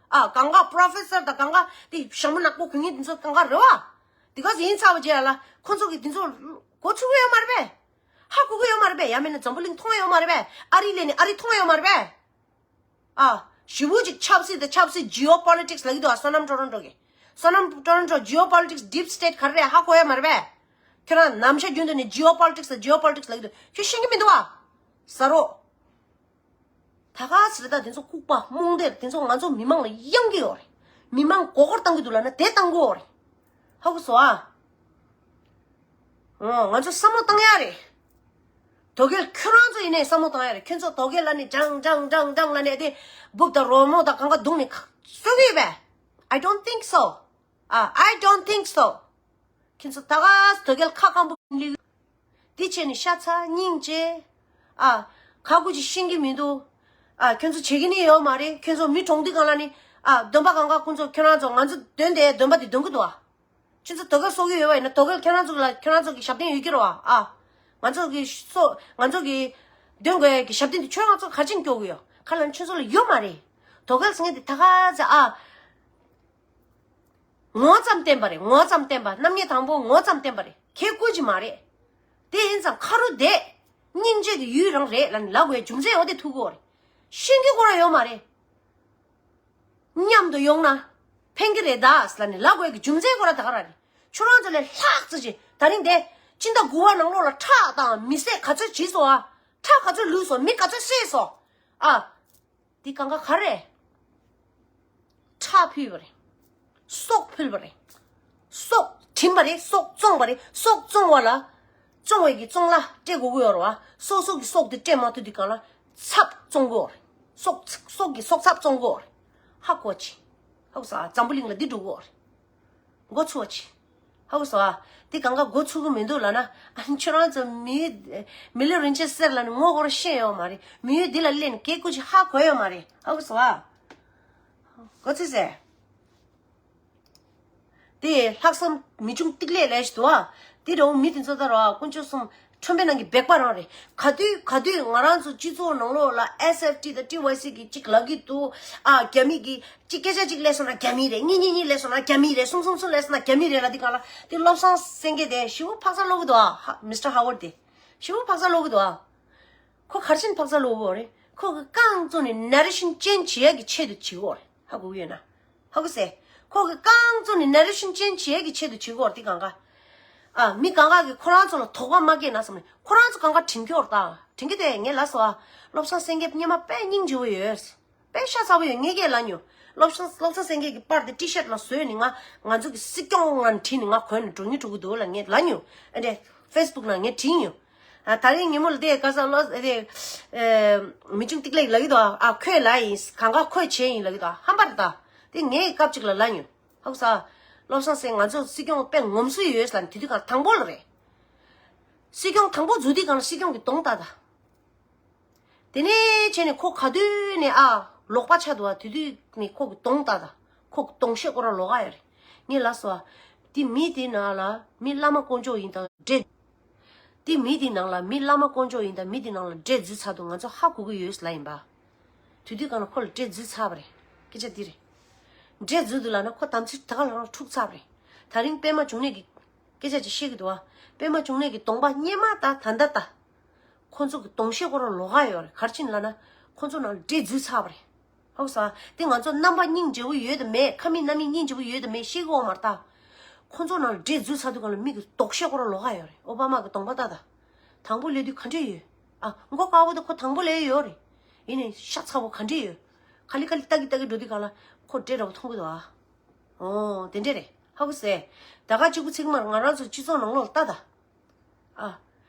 ཨ་གང་ག་པོ་རོ་ཕེ་སར་དང་གང་ག་དེ་ཞྭ་མོ་ནག་པོ་གོན་མཁན་དེ་ཚོ་གང་ག་རེད་བ། དེ་ག་ཚོད་ཡིན་ཚར་བ་བྱས་ལ་ཁོ་ཚོ་གིས་དེ་ཚོ་གོ་ཚུགས་ཀྱི་ཡོད་མ་རེད་པས། ཧ་གོ་གི་ཡོད་མ་རེད་པས། ཡང་མིན་ན་འཛམ་བུ་གླིང་མཐོང་ཡོད་མ་རེད་པས། ཨ་རི་སླེབས་ནས་ཨ་རི་མཐོང་ཡོད་མ་རེད་པས། ཨ། ཞེ་པོ་ཅིག་ཆབ་སྲིད་དང་ཆབ་སྲིད་ཇི་ཨོ་པོ་ལི་ཊིག་སི་ལབ་ཀྱི་འདུག་ཨ། བསོད་ནམས་ཊོ་རོན་ཊོ་གིས། བསོད་ནམས་ཊོ་རོན་ཊོ་ཇི་ཨོ་པོ་ལི་ཊིག་སི་ཌིབ་སི་ཊེཊ་ག་རེ་རེད་ཧ་གོ་ཡོད་མ་རེད་པས། ཁྱོད་རང་ནམ་ཞག་རྒྱུན་དུ་ནས་ཇི་ཨོ་པོ་ལི་ཊིག་སི་ལ་ཇི་ཨོ་པོ་ལི་ཊིག་སི་ལབ་ཀྱི་འདུག་ཁྱོད་ཤེས་ཀྱི་མི་འདུག་ཨ། ཟ་རོ། ད་ག་ཟེར་ད་དེ་ཚོ་ལྐུགས་པ་རྨོངས་དད་དེ་ཚོ་ང་ཚོ་མི་མང་ལ་གཡང་གི་ཡོད་རེད། མི་མང་མགོ་སྐོར་བཏང་གི་འདུག་ལབ་ན་དེ་བཏང་གི་ཡོད་རེད། ཧ་གོ་སོང་ཨ། ཨོ་ང་ཚོ་བསམ་བློ་བཏང་ཡ་རེད། དོལ་རྒྱལ་ཁྱོད་རང་ཚོ་ཡིན་ནའི་བསམ་བློ་བཏང་ཡ་རེད། ཁྱོད་ཚོ་དོལ་རྒྱལ་ལབ་ནས་ཇང་ཇང་ཇང་ཇང་ལབ་ནས་དེ་འབུབ་དང་རོལ་མོ་དང་གང་ག་བརྡུངས་ནས་གསོད་ཀྱི་ཡོད་པས། I don't think so. ཨ། I don't think so. ཁྱོད་ཚོ་ད་ག་དོལ་རྒྱལ་ཁ་སྐམ་པོ་ལི། འདི་བྱས་ནས་ཤ་ཚ་སྙིང་རྗེ། ཨ། ཁ་ཁུ་ཅིག་ཤེས་ཀྱི་མི་འདུག་ཨ། ཁྱོད་ཚོ་བྱེད་ཀྱི་ནི་ཡོད་མ་རེད། ཁྱོད་ཚོ་མི་གྲོངས་དུས་གང་ལ་ནི། ཨ། འདོན་པ་གང་ག་ཁོང་ཚོ་ཁྱོད་རང་ཚོ་ང་ཚོ་འདོན་དེ་འདོན་པ་དེ་འདོན་གྱི་འདུག་ཨ། ཁྱོད་ཚོ་དོལ་རྒྱལ་གསོད་ཀྱི་ཡོད་པ་ཡིན་ན་དོལ་རྒྱལ་ཁྱོད་རང་ཚོ་ལ་ཁྱོད་རང་ཚོ་གི་ཞབས་བརྟན་ཡོད་ཀྱི་རེད་བ། ཨ། ང་ཚོ་གི་སོ་ང་ཚོ་གི་འདོན་དགོས་ཡ་གི་ཞབས་བརྟན་དེ་ཁྱོད་རང་ཚོ་ག་རེ་བྱས་ནས་སྐྱོར་གྱི་ཡོད། ཁ་ལ་ཁྱོད་ཚོ་ལ་ཡོད་མ་རེད། དོལ་རྒྱལ་ཟེར་མཁན་དེ་ད་ག་ཚོད་ཨ། ངོ་ཙམ་བསྟན་པ་རེད། ངོ་ཙམ་བསྟན་པ། རྣམ་དབྱེ་དང་པོ་ངོ་ཙམ་བསྟན་པ་རེད། ཁྱེད་བཀོལ་གྱི་མ་རེད། དེ་ཡིན་ཙང་ཁ་རུ་བསྡད། སྙིང་རྗེ་གི་ཡུལ་རང་རེད་ལབ་ནས་ལབ་དགོས་རྒྱུ་མཚན་འོ་དེ་ཐུག་གི་ཡོད་རེད། ཤེས་ཀྱི་ཁོ་རང་ཡོད་མ་རེད། མཉམ་དུ་ཡོང་ན། ཕན་གྱི་རེད་ད་ཟེར་ནས་ལབ་དགོས་ཀྱི་རྒྱུ་མཚན་ཁོ་ར་ད་ག་རང་རེད། ཁྱོད་རང་ཚོ་ལས་ལྷག་ཙམ་ཅིག་ད་རིང་དེ་སྤྱི་ཟླ་དགུ་པ་ནང་ལོགས་ལ་ཁྲག་དང་མི་བསད་ག་ཚོད་བྱས་སོང་ཨ། ཁྲག་ག་ཚོད་བླུས་སོང་། མི་ག་ཚོད་བསད་སོང་ཨ། འདི་གང་ག་ག་རེད། ཁྲག་ཕུལ་བ་རེད། སྲོག་ཕུལ་བ་རེད། སྲོག་བྲིམས་པ་རེད། སྲོག་བཙོངས་པ་རེད། སྲོག་བཙོང་བ་ལ། བཙོང་བའི་གི་བཙོང་ལ་སྤྲད་དགོས་ཀྱི་ཡོད་རེད་བ། སོ་སོ་གི་སྲོག་དེ་སྤྲད་མ་ཐུབ་དུས་གང་ལ་ཚབ་བཙོང་དགོས་རེད། སྲོག་སྲོག་གི་སྲོག་ཚབ་བཙོང་དགོས་རེད། ཧ་གོ་ཅི། ཧ་གོ་སོང་ཨ། འཛམ་བུ་གླིང་ལ་འདི་འགྲོ་གི་ཡོད་རེད། འགོ་ཚུགས་པ་ཅི། ཧ་གོ་སོང་ཨ། དེ་གང་ག་འགོ་ཚུགས་གི་མི་འདུག་ལབ་ན། ཨ་ནི་ཁྱོད་རང་ཚོ་མི་མི་ལུས་རིན་ཆེན་གསེར་ལབ་ནས་ངོ་སྐོར་ཤེས་ཡོད་མ་རེད། མི་ཡུལ་འདི་ལ་སླེབས་ནས་སྐད་ཁུ་ཅིག་ཧ་གོ་ཡོད་མ་རེད། ཧ་གོ་སོང་ཨ། འགོ་ཚུགས་ཟེར། དེ་ལྷག་བསམ་མི་ཆུང་ཏིག་ལེ་ལས་ཞིག་འདུག་ཨ། དེ་འདྲ་བོ་མི་དེ་ཚོ་ད་ར་དཀོན་མཆོག་གསུམ། ཁྲོན་པའི་ནང་གི་སྦེག་པ་རང་རེད། ག་དུས་ག་དུས་ང་རང་ཚོ་སྤྱི་ཚོགས་ནང་ལོགས་ལ་ཨེས་ཨེཕ་ཊི་དང་ཊི་ཝའི་སི་གི་གཅིག་ལབ་ཀྱི་འདུག་ཨ། རྒྱ་མི་གི་གཅིག་སྐད་ཆ་གཅིག་སླེབས་སོང་ན་རྒྱ་མི་རེད། གཉིས་གཉིས་གཉིས་སླེབས་སོང་ན་རྒྱ་མི་རེད། གསུམ་གསུམ་གསུམ་སླེབས་སོང་ན་རྒྱ་མི་རེད་ལབ་དུས་གང་ལ་དེ་བློ་བཟང་སེང་གེ་དེ་ཞེ་པོ་འཕག་འཚག་ལོག་གི་འདུག་ཨ། མིས་ཊར་ཧ་ཝར་ཌི་དེ་ཞེ་པོ་འཕག་འཚག་ལོག་གི་འདུག་ཨ། ཁོ་ག་རེ་བྱས་ནས་འཕག་འཚག་ལོག་གི་རེད། ཁོ་གི་རྐང་བཙུགས་ནས་ནེ་རེ་ཤན་ཅན་བྱེད་ཡག་གི་ཆེད་དུ་བྱེད་ཀྱི་ཡོད་རེད། ཧ་གོ་གི་ཡོད་ན། ཧ་གོ་སོང་ཨ། ཁོ་གི་རྐང་བཙུགས་ནས་ནེ་རེ་ཤན་ཅན་བྱེད་ཡག་གི་ཆེད་དུ་བྱེད་ཀྱི་ཡོད་རེད། དེ་གང་ག་ཨ། མི་གང་ག་གིས་ཁོ་རང་ཚོ་ལ་དོགས་པ་མ་སྐྱེས་ན་བསམ་ནས་ཁོ་རང་ཚོ་གང་ག་དྲན་གྱི་ཡོད་རེད་ད། དྲན་གྱི་དེ་ངས་ལབ་སོང་ཨ། བློ་བཟང་སེང་གེ་སྔོན་མ་དཔེ་སྙིང་རྗེ་པོ་ཡོད། དཔེ་ཤ་ཚ་པོ་ཡོད། ངས་སྐད་ལབ་མྱོང་། བློ་བཟང་བློ་བཟང་སེང་གེ་གི་པར་དེ་ཊི་ཤར་ཊི་ལ་བཟོས་ནས་ང་ང་ཚོ་གི་སྲིད་སྐྱོང་ངང་བྲིས་ནས་ང་གོན་ནས་འགྲོ་སྙིང་འདོད་ཀྱི་འདུག་ལབ་ངས་ལབ་མྱོང་། ཨ་འདྲས་ཕེ་སི་བུག་ནང་ངས་བྲིས་མྱོང་། ཨ་ད་རིང་ཉིན་མོ་ལ་དེ་ག་ས་ལོ་དེ་ཨེ་མི་ཆུང་ཏིག་ལེ་ལབ་ཀྱི་འདུག་ཨ། ཁོས་ལབ་ཡིན། གང་ག་ཁོས་བྱས་ཡིན་ལབ་ཀྱི་འདུག་ཧམ་པ་རེད་ད། དེ་ངས་སྐབས་གཅིག་ལ་ལབ་མྱོང་། ཧ་གོ་སོང་ཨ། བློ་བཟང་སེང་ང་ཚོ་སྲིད་སྐྱོང་དཔེ་ངོམ་སྲོལ་ཡོད་ལབ་ནས། དེ་དུས་གང་དང་པོ་ལ་རེད། སྲིད་སྐྱོང་དང་པོ་འཛུལ་དུས་གང་ལ་སྲིད་སྐྱོང་གི་གདོང་ལྟ་ད། དེ་ནས་བྱས་ནས་ཁོ་ག་དུས་ནས་ཨ་ལོག་པ་ཆགས་འདུག་ཨ། དེ་དུས་ནས་ཁོ་གི་གདོང་ལྟ་ད། ཁོ་གི་གདོང་ཤེས་ཁོ་རང་ལོག་ག་ཡོད་རེད། ངས་ལབ་སོང་ཨ། དེ་མི་དེ་ནང་ལ་མི་བླ་མ་དཀོན་མཆོག་ཡིན་དང་འདྲེ། དེ་མི་དེ་ནང་ལ་མི་བླ་མ་དཀོན་མཆོག་ཡིན་དང་མི་དེ་ནང་ལ་འདྲེ་འཛུལ་ཚར་འདུག་ང་ཚོ་ཧ་གོ་གི་ཡོད་ལབ་ཡིན་པ། དེ་དུས་གང་ལ་ཁོ་ལ་འདྲེ་འཛུལ་ཚར་བ་རེད། སྐད་ཆ་འདི་རེད། འདྲེ་འཛུལ་འདུག་ལབ་ན་ཁོ་དམ་ཚིག་ད་ག་ལ་རང་འཁྲུག་ཚར་བ་རེད། ད་རིང་པད་མ་འབྱུང་གནས་ཀྱི་སྐད་ཆ་ཅིག་བཤད་ཀྱི་འདུག་ཨ། པད་མ་འབྱུང་གནས་ཀྱི་གདོང་པ་སྔོན་མ་ད་ད་ལྟ་ད། ཁོ་ཚོ་གི་གདོང་ཤེས་ཁོ་རང་ལོག་ག་ཡོད་རེད། ག་རེ་བྱས་ནས་ལབ་ན། ཁོ་ཚོ་ནང་འདྲེ་འཛུལ་ཚར་བ་རེད། ཧ་གོ་སོང་ཨ། དེ་ང་ཚོ་རྣམ་པ་སྙིང་རྗེ་པོ་ཡོད་དམ་མེད། ཁ་མིག་སྣ་མིག་སྙིང་རྗེ་པོ་ཡོད་དམ་མེད་ཤེས་ཀྱི་ཡོད་མ་རེད་ད། ཁོ་ཚོ་ནང་འདྲེ་འཛུལ་ཚར་དུས་གང་ལ་མི་གི་གདོང་ཤེས་ཁོ་རང་ལོག་ག་ཡོད་རེད། ཨོ་བྷ་མ་གི་གདོང་པ་ལྟ་ད། དང་པོ་སླེབས་དུས་ག་འདྲས་ཡོད། ཨ་མགོ་དཀར་པོ་དེ་ཁོ་དང་པོ་སླེབས་ཡོད་རེད། ཡིན་ནའི་ཤ་ཚ་པོ་ག་འདྲས་ཡོད། ག་ལེ་ག་ལེ་ལྟ་གི་ལྟ་གི་འགྲོ་དུས་གང་ལ་ཁོ་འདྲེ་འདྲ་པོ་མཐོང་གི་འདུག་ཨ། ཨོ་དེ་འདྲས་རེད། ཧ་གོ་སོང་ཨ། ད་ག་གཅིག་པུ་ཚིག་མར་ང་རང་ཚོ་སྤྱི་ཚོགས་ནང་ལོགས་ལ་ལྟ་ད། ཨ།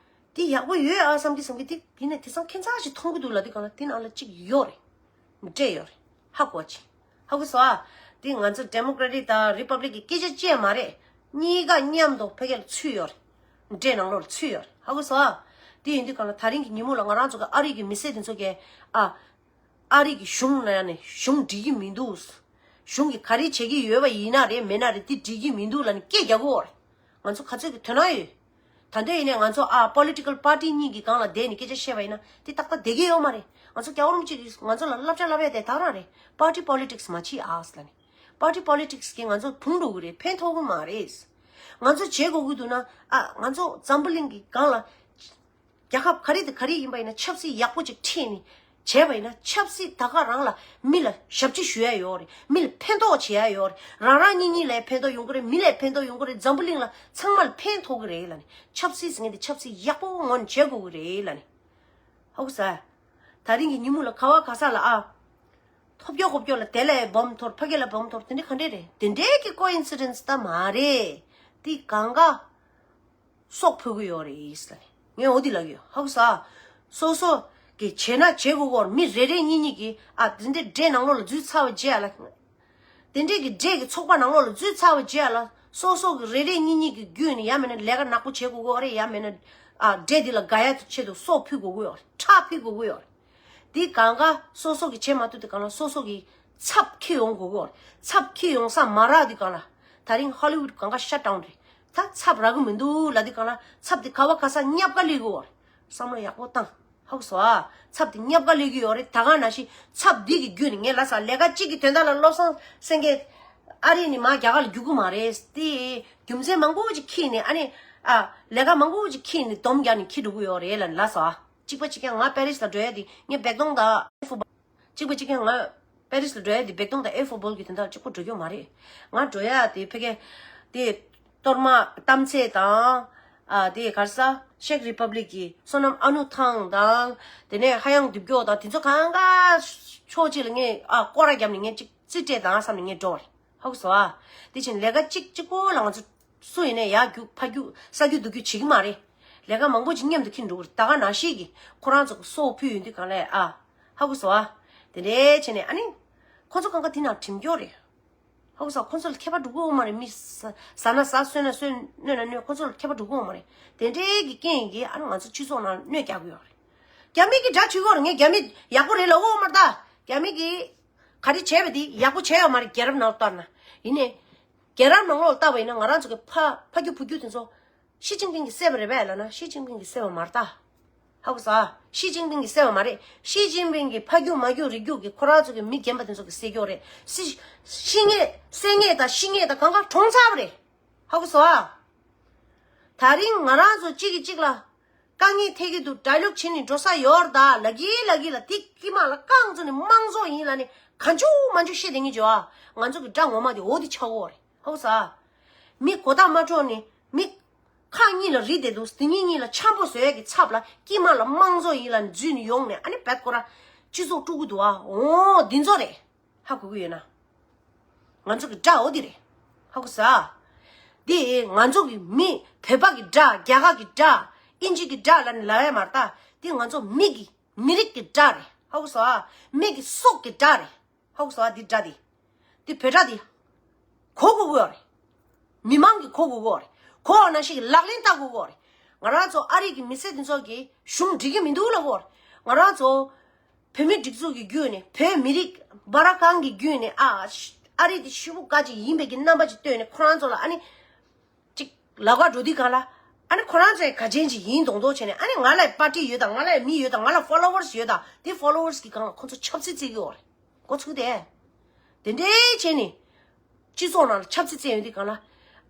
འདི་ཡག་པོ་ཡོད་ཨ་བསམ་གྱི་བསམ་གྱི་འདི་འདི་ནས་དེང་སང་ཁྱད་མཚར་ཞིག་མཐོང་གི་འདུག་ལབ་དུས་གང་ལ་འདི་ནང་ལ་གཅིག་ཡོད་རེད། འདྲེ་ཡོད་རེད། ཧ་གོ་ཅི། ཧ་གོ་སོང་ཨ། འདི་ང་ཚོ་ཌེ་མོ་ཀྲེ་ཊིག་དང་རི་པབ་ལིག་གི་སྐད་ཆ་བཅས་མ་རེད། གཉིས་ཀ་མཉམ་དུ་ཕ་གི་ལ་ཚུད་ཡོད་རེད། འདྲེ་ནང་ལོགས་ལ་ཚུད་ཡོད་རེད། ཧ་གོ་སོང་ཨ། འདི་ཡིན་དུས་གང་ལ་ད་རིང་གི་ཉིན་མོ་ལ་ང་རང་ཚོ་གི་ཨ་རི་གི་མི་སེར་དེ་ཚོ་གས་ཨ། ཨ་རི་གི་གཞུང་ལ་ཡང་ནས་གཞུང་འགྲིག་གི་མི་འདུག་གཞུང་གིས་ག་རེ་བྱེད་ཀྱི་ཡོད་པ་ཡིན་ན་རེད་མེད་ན་རེད་འདི་འགྲིག་གི་མི་འདུག་ལབ་ནས་སྐད་རྒྱག་གི་ཡོད་རེད། ང་ཚོ་ག་ཚོད་ཀྱི་དོན་དག་ཡོད། ད་འདོད་ཡིན་ནས་ང་ཚོ་ཨ་པོ་ལི་ཊི་ཀལ་པར་ཊི་གཉིས་ཀྱི་སྒང་ལ་བསྡད་ནས་སྐད་ཆ་བཤད་པ་ཡིན་ན་འདི་ཏག་ཏག་བསྡད་ཀྱི་ཡོད་མ་རེད། ང་ཚོ་རྒྱལ་བ་རིན་པོ་ཆེ་གིས་ང་ཚོ་ལ་བསླབ་བྱ་བསླབ་ཡ་དེ་ད་ག་རང་རེད། པར་ཊི་པོ་ལི་ཊིག་སི་མ་བྱེད་ཨ་ཟེར་ལབ་ནས། པར་ཊི་པོ་ལི་ཊིག་སི་གིས་ང་ཚོ་བུང་འགྲོ་གི་རེད། ཕན་ཐོགས་གི་མ་རེད། ང་ཚོ་བྱེད་དགོས་ཀྱི་འདུག་ན་ཨ་ང་ཚོ་འཛམ་བུ་གླིང་གི་སྒང་ལ། རྒྱལ་ཁབ་ག་རེ་དང་ག་རེ་ཡིན་པ་ཡིན་ན་ཆབ་སྲིད་ཡག་པོ་ཅིག་ཁྲིད་ནས་བྱས་པ་ཡིན་ན་ཆབ་སྲིད་ད་ག་རང་ལ་མི་ལ་ཞབས་ཕྱི་ཞུ་ཡ་ཡོད་རེད། མི་ལ་ཕན་ཐོགས་བྱེད་ཡ་ཡོད་རེད། རང་རང་གཉིས་གཉིས་ལ་ཕན་ཐོགས་ཡོང་གི་རེད། མི་ལ་ཕན་ཐོགས་ཡོང་གི་རེད། འཛམ་བུ་གླིང་ལ་ཚང་མ་ལ་ཕན་ཐོགས་གི་རེད་ལབ་ནས། ཆབ་སྲིད་ཟེར་མཁན་དེ་ཆབ་སྲིད་ཡག་པོ་ངོ་ནས་བྱེད་དགོས་གི་རེད་ལབ་ནས། ཧ་གོ་སོང་། ད་རིང་གི་ཉིན་མོ་ལ་ག་བ་ག་ས་ལ་ཨ། ཐོབ་སྐྱོ་ཁོབ་སྐྱོ་ལ་དེ་ལ་སྦོམ་འཐོར་ཕ་གི་ལ་སྦོམ་འཐོར་དེ་འདྲ་ག་འདྲ་རེད། དེ་འདྲའི་གི་ཀོ་ཨིན་སི་ཌེན་སི་ད་མ་རེད། དེ་གང་ག་སྲོག་ཕུལ་གི་ཡོད་རེད་ཟེར་ནས། ངས་འོ་དེ་ལབ་ཀྱི་ཡོད། ཧ་གོ་སོང་། སོ་སོ་གི་བྱས་ན་བྱེད་དགོས་གོ། མི་རེ་རེ་གཉིས་གཉིས་ཀྱིས་ཨ་དེ་འདྲའི་འདྲེ་ནང་ལོགས་ལ་འཛུལ་ཚར་བ་བྱས་ལ། དེ་འདྲའི་གི་འདྲེ་གི་ཚོགས་པ་ནང་ལོགས་ལ་འཛུལ་ཚར་བ་བྱས་ལ། སོ་སོ་གི་རེ་རེ་གཉིས་གཉིས་ཀྱི་བརྒྱུད་ནས་ཡང་མིན་ན་ལས་ཀ་ནག་པོ་བྱེད་དགོས་གོ་རེད། ཡང་མིན་ན་ཨ་འདྲེ་འདི་ལ་དགའ་ཡ་ཆེད་དུ་སྲོག་ཕུལ་དགོས་གོ་ཡོད་རེད། ཁྲག་ཕུལ་དགོས་གོ་ཡོད་རེད། འདི་གང་ག་སོ་སོ་གི་བྱེད་མ་ཐུབ་དུས་གང་ལ་སོ་སོ་གི་ཚབ་འཁྱེར་ཡོང་དགོས་གོ་རེད། ཚབ་འཁྱེར་ཡོང་ས་མ་རག་དུས་གང་ལ་ད་རིང་ཧོ་ལི་ཝུད་གང་ག་ཤ་ཊའུན་རེད། ད་ཚབ་རག་གི་མི་འདུག་ལབ་དུས་གང་ལ་ཚབ་དེ་ག་བ་ག་ས་ཉབ་ཀ་ལུས་གི་ཡོད་རེད། བསམ་བློ་ཡག་པོ་བཏང་། ཧ་གོ་སོང་ཨ། ཚབ་དེ་ཉབ་ཀ་ལུས་གི་ཡོད་རེད། ད་ག་ནང་བཞིན་ཚབ་འདི་གི་བརྒྱུད་ནས་ངས་ལབ་ས་ལས་ཀ་གཅིག་གི་དོན་དག་ལ་བློ་བཟང་སེང་གེ་ཨ་རི་ནས་མར་རྒྱ་གར་ལ་རྒྱུག་གི་མ་རེད། དེ་རྒྱུ་མཚན་མང་པོ་ཅིག་ཁྱེར་ནས་ཨ་ནི་ཨ་ལས་ཀ་མང་པོ་ཅིག་ཁྱེར་ནས་སྡོམ་རྒྱག་ནས་འཁྱེར་འགྲོ་གི་ཡོད་རེད་ལབ་ལབ་སོང་ཨ། གཅིག་པ་གཅིག་རྐྱང་ང་པེ་རིས་ལ་འགྲོ་ཡ་དེ་ངས་བེག་ཏོང་དང་ཧྥུ་བ། གཅིག་པ་གཅིག་རྐྱང་ང་ པེ་རིས་ལ་འགྲོ་ཡ་དེ་བེག་ཏོང་དང་ཨེ་ཕོ་བོལ་གྱི་དོན་དག་གཅིག་པོ་འགྲོ་རྒྱུ་མ་རེད། ང་འགྲོ་ཡ་དེ་ཕ་གི་དེ་གཏོར་མ་གཏམ་ཚེ་དང་། ཨ་དེ་ག་རེ་ཟ། ཤེག་རི་པབ་ལིག་གི་བསོད་ནམས་ཨ་ནུ་ཐང་དང་། དེ་ནས་ཧ་ཡང་འདུས་སྐྱོ་དང་དེ་ཚོ་གང་ག་ཕྱོགས་གཅིག་ལ་ངས་ཨ་སྐོར་ར་བརྒྱབ་ནས་ངས་གཅིག་རྩིས་སྤྲད་དང་བསམ་ནས་ངས་འགྲོ་བ་རེད། ཧ་གོ་སོང་ཨ། དེ་བཞིན་ལས་ཀ་གཅིག་གཅིག་པོ་ལ་ང་ཚོ་སུ་ཡིན་ནའི་ཡར་རྒྱུག་ཕར་རྒྱུག་ས་རྒྱུག་རྡོ་རྒྱུག་བྱེད་ཀྱི་མ་རེད། ལས་ཀ་མང་པོ་ཅིག་མཉམ་དུ་འཁྱེར་འགྲོ་གི་རེད། ད་ག་ནང་བཞིན་གྱི་ཁོ་རང་ཚོ་གི་སྲོག་ཕུལ་ཡོང་དུས་གང་ལས་ཨ། ཧ་གོ་སོང་ཨ། དེ་འདྲའི་བྱས་ནས་ཨ་ནི། ཁོ་ཚོ་གང་ག་དེ་ནང་གྲིམ་སྐྱོ་རེད། ཧ་གོ་སོང་། ཁོ་ཚོ་ལ་ཁྱད་པར་འགྲོ་གི་ཡོད་མ་རེད། མི་ཟ་ཟ་ན་ཟ། གསོན་ན་གསོན། གནོད་ན་གནོད། ཁོ་ཚོ་ལ་ཁྱད་པར་འགྲོ་གི་ཡོད་མ་རེད། དེ་འདྲའི་གི་རྐྱེན་གྱིས་ཨ་ནི་ང་ཚོ་སྤྱི་ཚོགས་ནང་གནོད་རྒྱག་གི་ཡོད་རེད། རྒྱ་མི་གི་དགྲ་བྱེད་ཀྱི་ཡོད་རེད། ངས་རྒྱ་མི་ཡག་པོ་རེད་ལབ་ཀྱི་ཡོད་མ་རེད་ད། རྒྱ་མི་གི་ག་རེ་བྱས་པ་དེ་ཡག་པོ་བྱས་ཡོད་མ་རེད། རྒྱལ་རབས་ནང་ལ་ལྟར་ན། ཡིན་ནའི། རྒྱལ་རབས་ནང་ལོགས་ལ་བལྟས་པ་ཡིན་ན་ང་རང་ཚོ་གི་ཕ་ཕ་རྒྱུད་བུ་རྒྱུད་དེ་ཚོ་ཞི་ཅིན་ཕིང་གིས་བསད་པ་རེད་པས་ལབ་ན་ཞི་ཅིན་ཕིང་གིས་བསད་པ་མ་རེད་ད། ཧ་གོ་སོང་ཨ། ཞི་ཅིན་ཕིང་གིས་བསད་པ་མ་རེད། ཞི་ཅིན་ཕིང་གི་ཕ་རྒྱུད་མ་རྒྱུད་རིགས་རྒྱུད་ཀྱི་ཁོ་རང་ཚོ་གི་མི་རྒན་པ་དེ་ཚོ་གིས་བསད་ཀྱི་ཡོད་རེད། སི་ཤི་ངེས་བསད་ངེས་དང་ཤི་ངེས་དང་གང་ག་གྲོངས་ཚར་བ་རེད། ཧ་གོ་སོང་ཨ། ད་རིང་ང་རང་ཚོ་གཅིག་གིས་གཅིག་ལ་དཀའ་ངལ་འཕྲད་ཀྱི་འདུག་དགྲ་ལོག་བྱེད་ནས་འགྲོ་ས་ཡོད་རེད་ད། ལ་གི་ལ་གི་ལ་དེ་དཀྱིལ་མ་ལ་རྐང་བཙུགས་ནས་དམངས་གཙོ་ཡིན་ལབ་ནས་ག་འཇུ་མ་འཇུ་བཤད་བསྡད་མཁན་ཅིག་ཡོད་ཨ། ང་ཚོ་གི་དགྲ་ངོ་མ་དེ་འོ་དེ་ཆགས་ཀྱི་ཡོད་རེད། ཧ་གོ་སོང་ཨ། མི་མགོ་ཐག་མ་འཕྲོག་ནས་མི་ཁག་གཉིས་ལ་རིལ་བསྡད་འདུག་དེ་གཉིས་གཉིས་ལ་འཆམ་པོ་བཟོ་ཡས་ཀྱི་ཚབ་ལ་དཀྱིལ་མ་ལ་དམངས་གཙོ་ཡིན་ལབ་འཛུལ་ནས་ཡོང་ནས་ཨ་ནི་བད་ཁོ་ར་སྤྱི་ཚོགས་དཀྲུག་གི་འདུག་ཨ། འོ་འདི་ཚོ་རེད། ཧ་གོ་གི་ཡོད་ན། ང་ཚོ་གི་དགྲ་འོ་འདི་རེད། ཧ་གོ་སོང་ཨ། འདི་ང་ཚོ་གི་མི་བོད་པ་གི་དགྲ། རྒྱ་གར་གི་དགྲ། ཨིན་ཇི་གི་དགྲ་ལབ་ནས་ལབ་ཡ་མ་རེད་ད། འདི་ང་ཚོ་མི་གི་མི་རིགས་ཀྱི་དགྲ་རེད། ཧ་གོ་སོང་ཨ། མི་གི་སྲོག་གི་དགྲ་རེད། ཧ་གོ་སོང་ཨ། འདི་དགྲ་འདི། འདི་བོད་དགྲ་འདི། གོ་དགོས་ཀྱི་ཡོད་རེད། མི་མང་གིས་གོ་དགོས་ཀྱི་ཡོད་རེད། གོ་བ་ནང་བཞིན་གྱི་ལག་ལེན་བསྟར་དགོས་ཀྱི་ཡོད་རེད། ང་རང་ཚོ་ཨ་རི་གི་མི་སེར་འདི་ཚོ་གིས་གཞུང་འགྲིག་གི་མི་འདུག་ལབ་ཀྱི་ཡོད་རེད། ང་རང་ཚོ་བོད་མི་སྒྲིག་འཛུགས་ཀྱི་བརྒྱུད་ནས་བོད་མི་རིགས་སྦ་ར་ཁང་གི་བརྒྱུད་ནས་ཨ་ཨ་རི་འདི་ཞེ་པོ་དགའ་ཅིག་ཡིན་པའི་གི་རྣམ་པ་ཅིག་སྟོན་ནས་ཁོ་རང་ཚོ་ལ་ཨ་ནི། ཅིག་ལབ་ག་འགྲོ་དུས་གང་ལ། ཨ་ནི་ཁོ་རང་ཚོའི་དགའ་ཆེན་ཅིག་ཡིན་མདོག་མདོག་བྱས་ནས་ཨ་ནི་ང་ལ་པར་ཊི་ཡོད་དང་ང་ལ་མི་ཡོད་དང་ང་ལ་ཕོ་ལོ་ཝར་སི་ཡོད་དང་དེ་ཕོ་ལོ་ཝར་སི་གི་སྒང་ལ་ཁོ་ཚོ་ཆབ་སྲིད་རྩེ་གི་ཡོད་རེད། འགོ་ཚུགས་ཏེ། དེ་འདྲའི་བྱས་ནས། སྤྱི་ཚོགས་ནང་ལ་ཆབ་སྲིད་རྩེ་ཡོང་དུས་གང་ལ།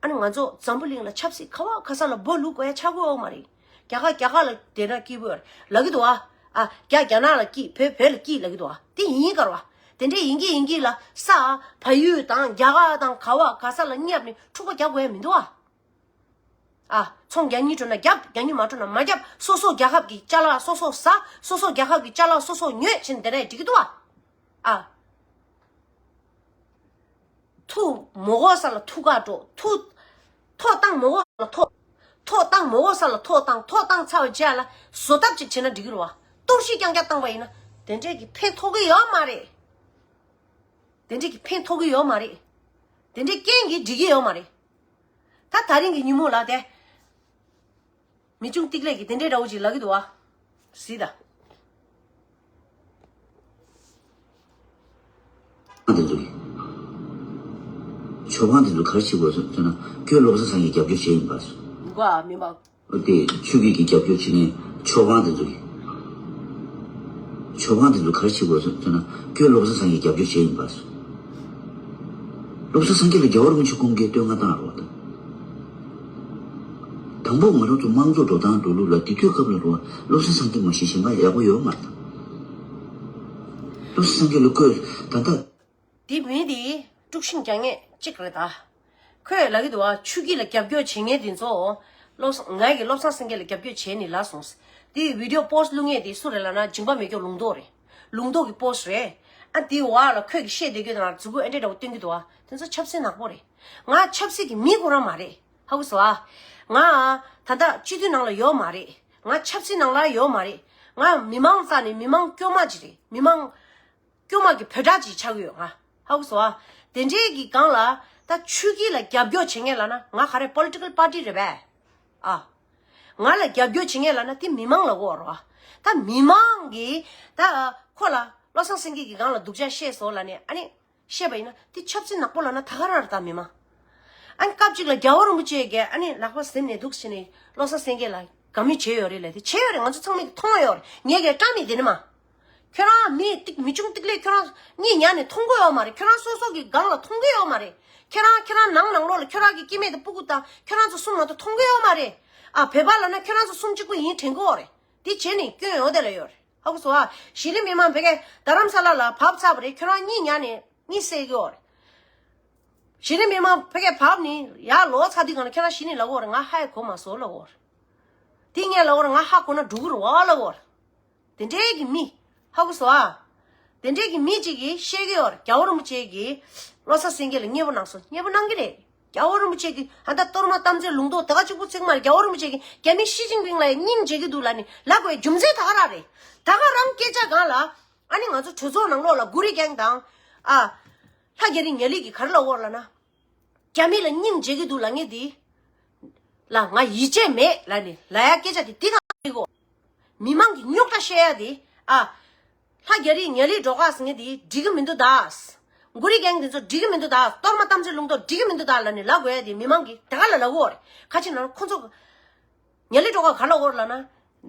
ཨ་ནི་ང་ཚོ་འཛམ་བུ་གླིང་ལ་ཆབ་སྲིད་ག་བ་ག་ས་ལ་འབོ་ལུག་དགོས་ཡ་ཆགས་ཀྱི་ཡོད་མ་རེད། རྒྱ་གར་རྒྱ་གར་ལ་བསྡད་ན་སྐྱིད་པོ་ཡོད་རེད་ལབ་ཀྱི་འདུག་ཨ། ཨ་རྒྱ་རྒྱ་ནག་ལ་སྐྱིད། བོད་བོད་ལ་སྐྱིད་ལབ་ཀྱི་འདུག་ཨ། དེ་ཡིན་ག་རེད་བ། དེ་འདྲས་ཡིན་གྱི་ཡིན་གྱི་ལ་ས་བལ་ཡུལ་དང་རྒྱ་གར་དང་ག་བ་ག་ས་ལ་བསྙབས་ནས་འཁྲུག་པ་རྒྱག་དགོས་ཡ་མི་འདུག་ཨ། ཨ། ཚོང་རྒྱག་སྙིང་བྲོ་ན་རྒྱབ། རྒྱག་སྙིང་མ་བྲོ་ན་མ་རྒྱབ། སོ་སོ་རྒྱལ་ཁབ་ཀྱི་ཅ་ལག་སོ་སོ་ཟ། སོ་སོ་རྒྱལ་ཁབ་ཀྱི་ཅ་ལག་སོ་སོ་ཉོས་བྱས་ནས་དེ་འདྲ་འགྲིག་གི་འདུག་ཨ། ཨ། ཐུག་མ་དགོས་ས་ལ་ཐུག་ག་འགྲོ། ཐུག་ཐོ་བཏང་མ་དགོས་ས་ལ་ཐོ། ཐོ་བཏང་མ་དགོས་ས་ལ་ཐོ་བཏང་། ཐོ་བཏང་ཚར་བའི་རྗེས་ལ་བཟོ་ཐབས་ཅིག་བྱས་ན་འགྲིག་གི་རེད་བ། གཏོར་བཤིག་རྐྱང་རྐྱང་བཏང་པ་ཡིན་ན་དེ་འདྲས་ཀྱི་ཕན་ཐོགས་ཀྱི་ཡོད་མ་རེད། དེ་འདྲས་ཀྱི་ཕན་ཐོགས་ཀྱི་ཡོད་མ་རེད། དེ་འདྲས་རྐྱེན་གྱིས་འགྲིག་གི་ཡོད་མ་རེད། ད་ད་རིང་གི་ཉིན་མོ་ལ་དེ། མི་ཆུང་ཏིག་ལེ་གིས་དེ་འདྲའི་འདྲ་བོ་ཅིག་ལབ་ཀྱི་འདུག་བ། གཟིགས་དང་། དེ་ཚོ་གིས། ཆོས་པ་དེ་ཚོ་ག་རེ་བྱེད་དགོས་ཟེར་ན། ཁྱོད་བློ་བཟང་སེང་གེ་རྒྱབ་སྐྱོར་བྱས་ཡིན་པ། འགོ་ཨ་མི་མང་། ཨོ་དེ་ཆོས་བརྒྱུད་ཀྱི་རྒྱབ་སྐྱོར་བྱེད་མཁན་ཆོས་པ་དེ་ཚོ་གིས། ཆོས་པ་དེ་ཚོ་ག་རེ་བྱེད་དགོས་ཟེར་ན། ཁྱོད་བློ་བཟང་སེང་གེ་རྒྱབ་སྐྱོར་བྱས་ཡིན་པ། བློ་བཟང་སེང་གེ་ལ་རྒྱལ་བ་རིན་པོ་ཆེ་སྐུ་འགན་བསྟོད་བསྔགས་བཏང་རོགས་དང་། དང་པོ་ང་རང་ཚོ་དམངས་གཙོ་འགྲོ་སྟངས་འགྲོ་ལུགས་ལ་དེ་དུས་སྐབས་ལ་རོགས་བློ་བཟང་སེང་གེ་མ་གཞི་གཞན་པ་ཡག་པོ་ཡོད་མ་རེད་ད། བློ་བཟང་སེང་གེ་ལ་བསྐོས་ད་ལྟ། དེ་མི་དེ་དཀྲུག་ཤིང་རྒྱག་མཁན་གཅིག་རེད་ད། ཁོས་ལབ་ཀྱི་འདུག་བ། ཆོས་བརྒྱུད་ལ་རྒྱབ་སྐྱོར་བྱེད་མཁན་དེ་ཚོ། བློ་བཟང་ང་གིས་བློ་བཟང་སེང་གེ་ལ་རྒྱབ་སྐྱོར་བྱས་ནས་ལབ་སོང་། དེ་བི་ཌི་ཡོ་པོ་སི་ཊི་བླུག་མཁན་དེ་སུ་རེད་ལབ་ན་འཇིགས་པ་མེད་སྐྱོབ་ལུང་རྟོགས་རེད། ལུང་རྟོགས་ཀྱི་པོ་སི་ཊི་རེད། ཨ་དེའི་འོག་ལ་ཁོས་ཀྱིས་བཤད་བསྡད་རྒྱུ་དང་མཛུབ་གུ་ཨེ་འདྲས་འདྲ་བོ་སྟོན་གྱི་འདུག་བ། དེ་ཚོ་ཆབ་སྲིད་ནག་པོ་རེད། ང་ཆབ་སྲིད་ཀྱི་མི་ཁོ་རང་མ་རེད། ཧ་གོ་སོང་ཨ། ང་ད་ལྟ་སྤྱི་འཐུས་ནང་ལ་ཡོད་མ་རེད། ང་ཆབ་སྲིད་ནང་ལ་ཡོད་མ་རེད། ང་མི་མང་རྩ་ནས་མི་མང་སྐྱོ་མ་ཅིག་རེད། མི་མང་སྐྱོ་མ་གི་བོད་གྲགས་ཅིག་ཆགས་ཀྱི་ཡོད་ང་། ཧ་གོ་སོང་ཨ། དེ་འདྲའི་གི་སྒང་ལ་ད་ཆོས་བརྒྱུད་ལ་རྒྱབ་སྐྱོར་བྱེད་མཁན་ལབ་ན་ང་ག་རེ་པོ་ལི་ཊི་ཀལ་པར་ཊི་རེད་པས། ཨ། ང་ལ་རྒྱབ་སྐྱོར་བྱེད་མཁན་ལབ་ན་དེ་མི་མང་ལབ་དགོས་རེད་བ། ད་མི་མང་གིས་ད་ཁོ་ལ་བློ་བཟང་སེང་གེ་གི་སྒང་ལ་སྡུག་ཅག་བཤད་སོང་ལབ་ནས་ཨ་ནི། བཤད་པ་ཡིན་ན་དེ་ཆབ་སྲིད་ནག་པོ་ལབ་ན་ད་ག་རང་རེད་ད་མི་མང་། ཨ་ནི་སྐབས་གཅིག་ལ་རྒྱལ་བ་རིན་པོ་ཆེ་གིས་ཨ་ནི་ལག་པ་ཟིན་ནས་འདུག་ཟེར་ནས་བློ་བཟང་སེང་གེ་ལ་དགའ་མོས་བྱས་ཡོད་རེད་ལབ་དེ་བྱས་ཡོད་རེད། ང་ཚོ་ཚང་མས་མཐོང་ཡོད་རེད། ངས་གས་བཀྲ་མི་བདེ་ནི་མ། ཁྱོད་རང་མི་ཏིག་མི་ཆུང་ཏིག་ལེ་ཁྱོད་རང་གཉིད་ཉལ་ནས་མཐོང་གི་ཡོད་མ་རེད། ཁྱོད་རང་སོ་སོ་གི་སྒང་ལ་མཐོང་གི་ཡོད་མ་རེད། ཁྱེད་རང་ཁྱེད་རང་ནང་ནང་ལོགས་ལ་ཁྱོད་རང་གི་སྐྱེ་དམན་དང་སྤུ་གུ་དང་ཁྱོད་རང་ཚོ་གསུམ་མ་གཏོགས་མཐོང་གི་ཡོད་མ་རེད། ཨ་བོད་པ་ལབ་ན་ཁྱོད་རང་ཚོ་གསུམ་གཅིག་པུ་ཡིན་དྲན་གི་ཡོད་རེད། དེ་བྱས་ནས་སྐྱོན་ཡོང་དེ་ལ་ཡོད་རེད། ཧ་གོ་སོང་ཨ། གཞི་རིམ་མི་མང་ཕ་གིར་རྡ་རམ་ས་ལ་ལ་བབས་ཚར་བ་རེད། ཁྱོད་རང་གཉིད་ཉལ་ནས་གཉིད་སད་ཀྱི་ཡོད་རེད། གཞི་རིམ་མི་མང་ཕ་གིར་བབས་ནས་ཡར་ལོག་ཚར་དུས་སྒང་ལ་ཁྱོད་རང་གཞི་ནས་ལབ་ཀྱི་ཡོད་རེད། ང་ཧ་ཡང་གོ་མ་སོང་ལབ་ཀྱི་ཡོད་རེད། དེ་ངས་ལབ་ཀྱི་ཡོད་རེད། ང་ཧ་གོ་ན་འགྲོ་གི་རེད་བ་ལབ་ཀྱི་ཡོད་རེད། དེ་འདྲའི་གི་མི། ཧ་གོ་སོང་ཨ། དེ་འདྲའི་གི་མི་གཅིག་གིས་བཤད་ཀྱི་ཡོད་རེད། རྒྱལ་བ་རིན་པོ་ཆེ་གིས་བློ་བཟང་སེང་གེ་ལ་མཉེས་པོ་གནང་སོང་། མཉེས་པོ་གནང་གི་རེད། རྒྱལ་བ་རིན་པོ་ཆེ་གིས་ཨ་ད་གཏོར་མ་དམ་ཚིག་ལུང་རྟོགས་དེ་ག་གཅིག་པུ་ཚིག་མ་རེད། རྒྱལ་བ་རིན་པོ་ཆེ་གིས་རྒྱ་མི་ཞི་ཅིན་ཕིང་ལ་ཡང་སྙིང་རྗེ་གི་འདུག་ལབ་ནས་ལབ་དགོས་རྒྱུ་མཚན་ད་ག་རང་རེད། ད་ག་རང་སྐད་ཆ་སྒང་ལ་ཨ་ནི་ང་ཚོ་གྲོས་ཚོགས་ནང་ལོགས་ལ་གུ་རི་གེང་དང་ཨ་ལྷ་རྒྱ་རི་ཉ་ལི་གིས་ག་རེ་ལབ་ཀྱི་ཡོད་རེད་ལབ་ན། རྒྱ་མི་ལ་སྙིང་རྗེ་གི་འདུག་ལབ་མཁན་དེ་ལ་ང་ཡིད་ཆེས་མེད་ལབ་ནས་ལབ་ཡ་སྐད་ཆ་དེ་འདི་གང་རེད་གོ། མི་མང་གི་རྙོག་དྲ་བཤད་ཡ་དེ་ཨ། ལྷ་རྒྱ་རི་ཉ་ལི་སྒྲོལ་དཀར་ཟེར་མཁན་དེ་འགྲིག་གི་མི་འདུག་ད། གུ་རི་གེང་དེ་ཚོ་འགྲིག་གི་མི་འདུག་ད། གཏོར་མ་དམ་ཚིག་ལུང་རྟོགས་འགྲིག་གི་མི་འདུག་ད་ལབ་ནས་ལབ་དགོས་ཡ་དེ་མི་མང་གིས་དེ་ག་ལ་ལབ་ཀྱི་ཡོད་རེད། ཁ་ཅིག་ནང་ཁོ་ཚོ་ཉ་ལི་སྒྲོལ་དཀར་ག་ལབ་ཀྱི་ཡོད་རེད་ལབ་ན།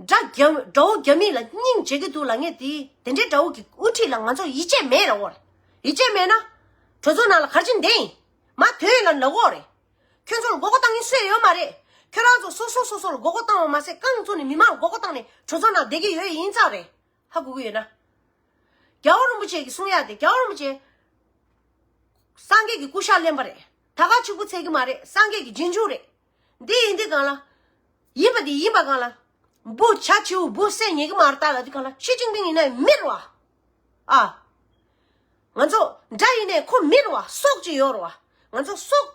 དགྲ་རྒྱ་དགྲ་བོ་རྒྱ་མི་ལ་སྙིང་རྗེ་གི་འདུག་ལབ་མཁན་དེ་དེ་འདྲའི་དགྲ་བོ་གི་དབུ་ཁྲིད་ལ་ང་ཚོ་ཡིད་ཆེས་མེད་ལབ་ཀྱི་ཡོད་རེད། ཡིད་ཆེས་མེད་ན་གྲོས་ཚོགས་ནང་ལ་ག་རེ་བྱེད་བསྡད་ཡིན། མར་ཐོན་ལབ་ལབ་ཀྱི་ཡོད་རེད། ཁྱོད་ཚོ་ལ་མགོ་སྐོར་བཏང་མཁན་སུ་ཡང་ཡོད་མ་རེད། ཁྱོད་རང་ཚོ་སོ་སོ་སོ་སོ་ལ་མགོ་སྐོར་བཏང་བ་མ་ཟད་རྐང་བཙུགས་ནས་མི་མང་ལ་མགོ་སྐོར་བཏང་ནས་གྲོས་ཚོགས་ནང་བསྡད་ཀྱི་ཡོད་ཡིན་ཙང་རེད། ཧ་གོ་གི་ཡོད་ན། རྒྱལ་བ་རིན་པོ་ཆེ་གིས་གསུང་ཡ་དེ་རྒྱལ་བ་རིན་པོ་ཆེ་སངས་རྒྱས་ཀྱི་སྐུ་ཤ་ལེན་པ་རེད། ད་ག་གཅིག་པུ་ཚད་ཀྱི་མ་རེད། སངས་རྒྱས་ཀྱི་རྗེས་འཇུག་རེད། འདི་ཡིན་དུས་སྒང་ལ། ཡིན་པ་འདི་ཡིན་པ་སྒང་ལ། འབུ་བྱ་བྱིའུ་འབུ་བསད་ཉན་གྱི་མ་རེད་ད་ལབ་དུས་སྒང་ལ་ཞི་ཅིན་ཕིང་ཡིན་ནའི་མི་རེད་བ། ཨ། ང་ཚོ་དགྲ་ཡིན་ནའི་ཁོ་མི་རེད་བ། སྲོག་ཅིག་ཡོད་རེད་བ། ང་ཚོ་སྲོག་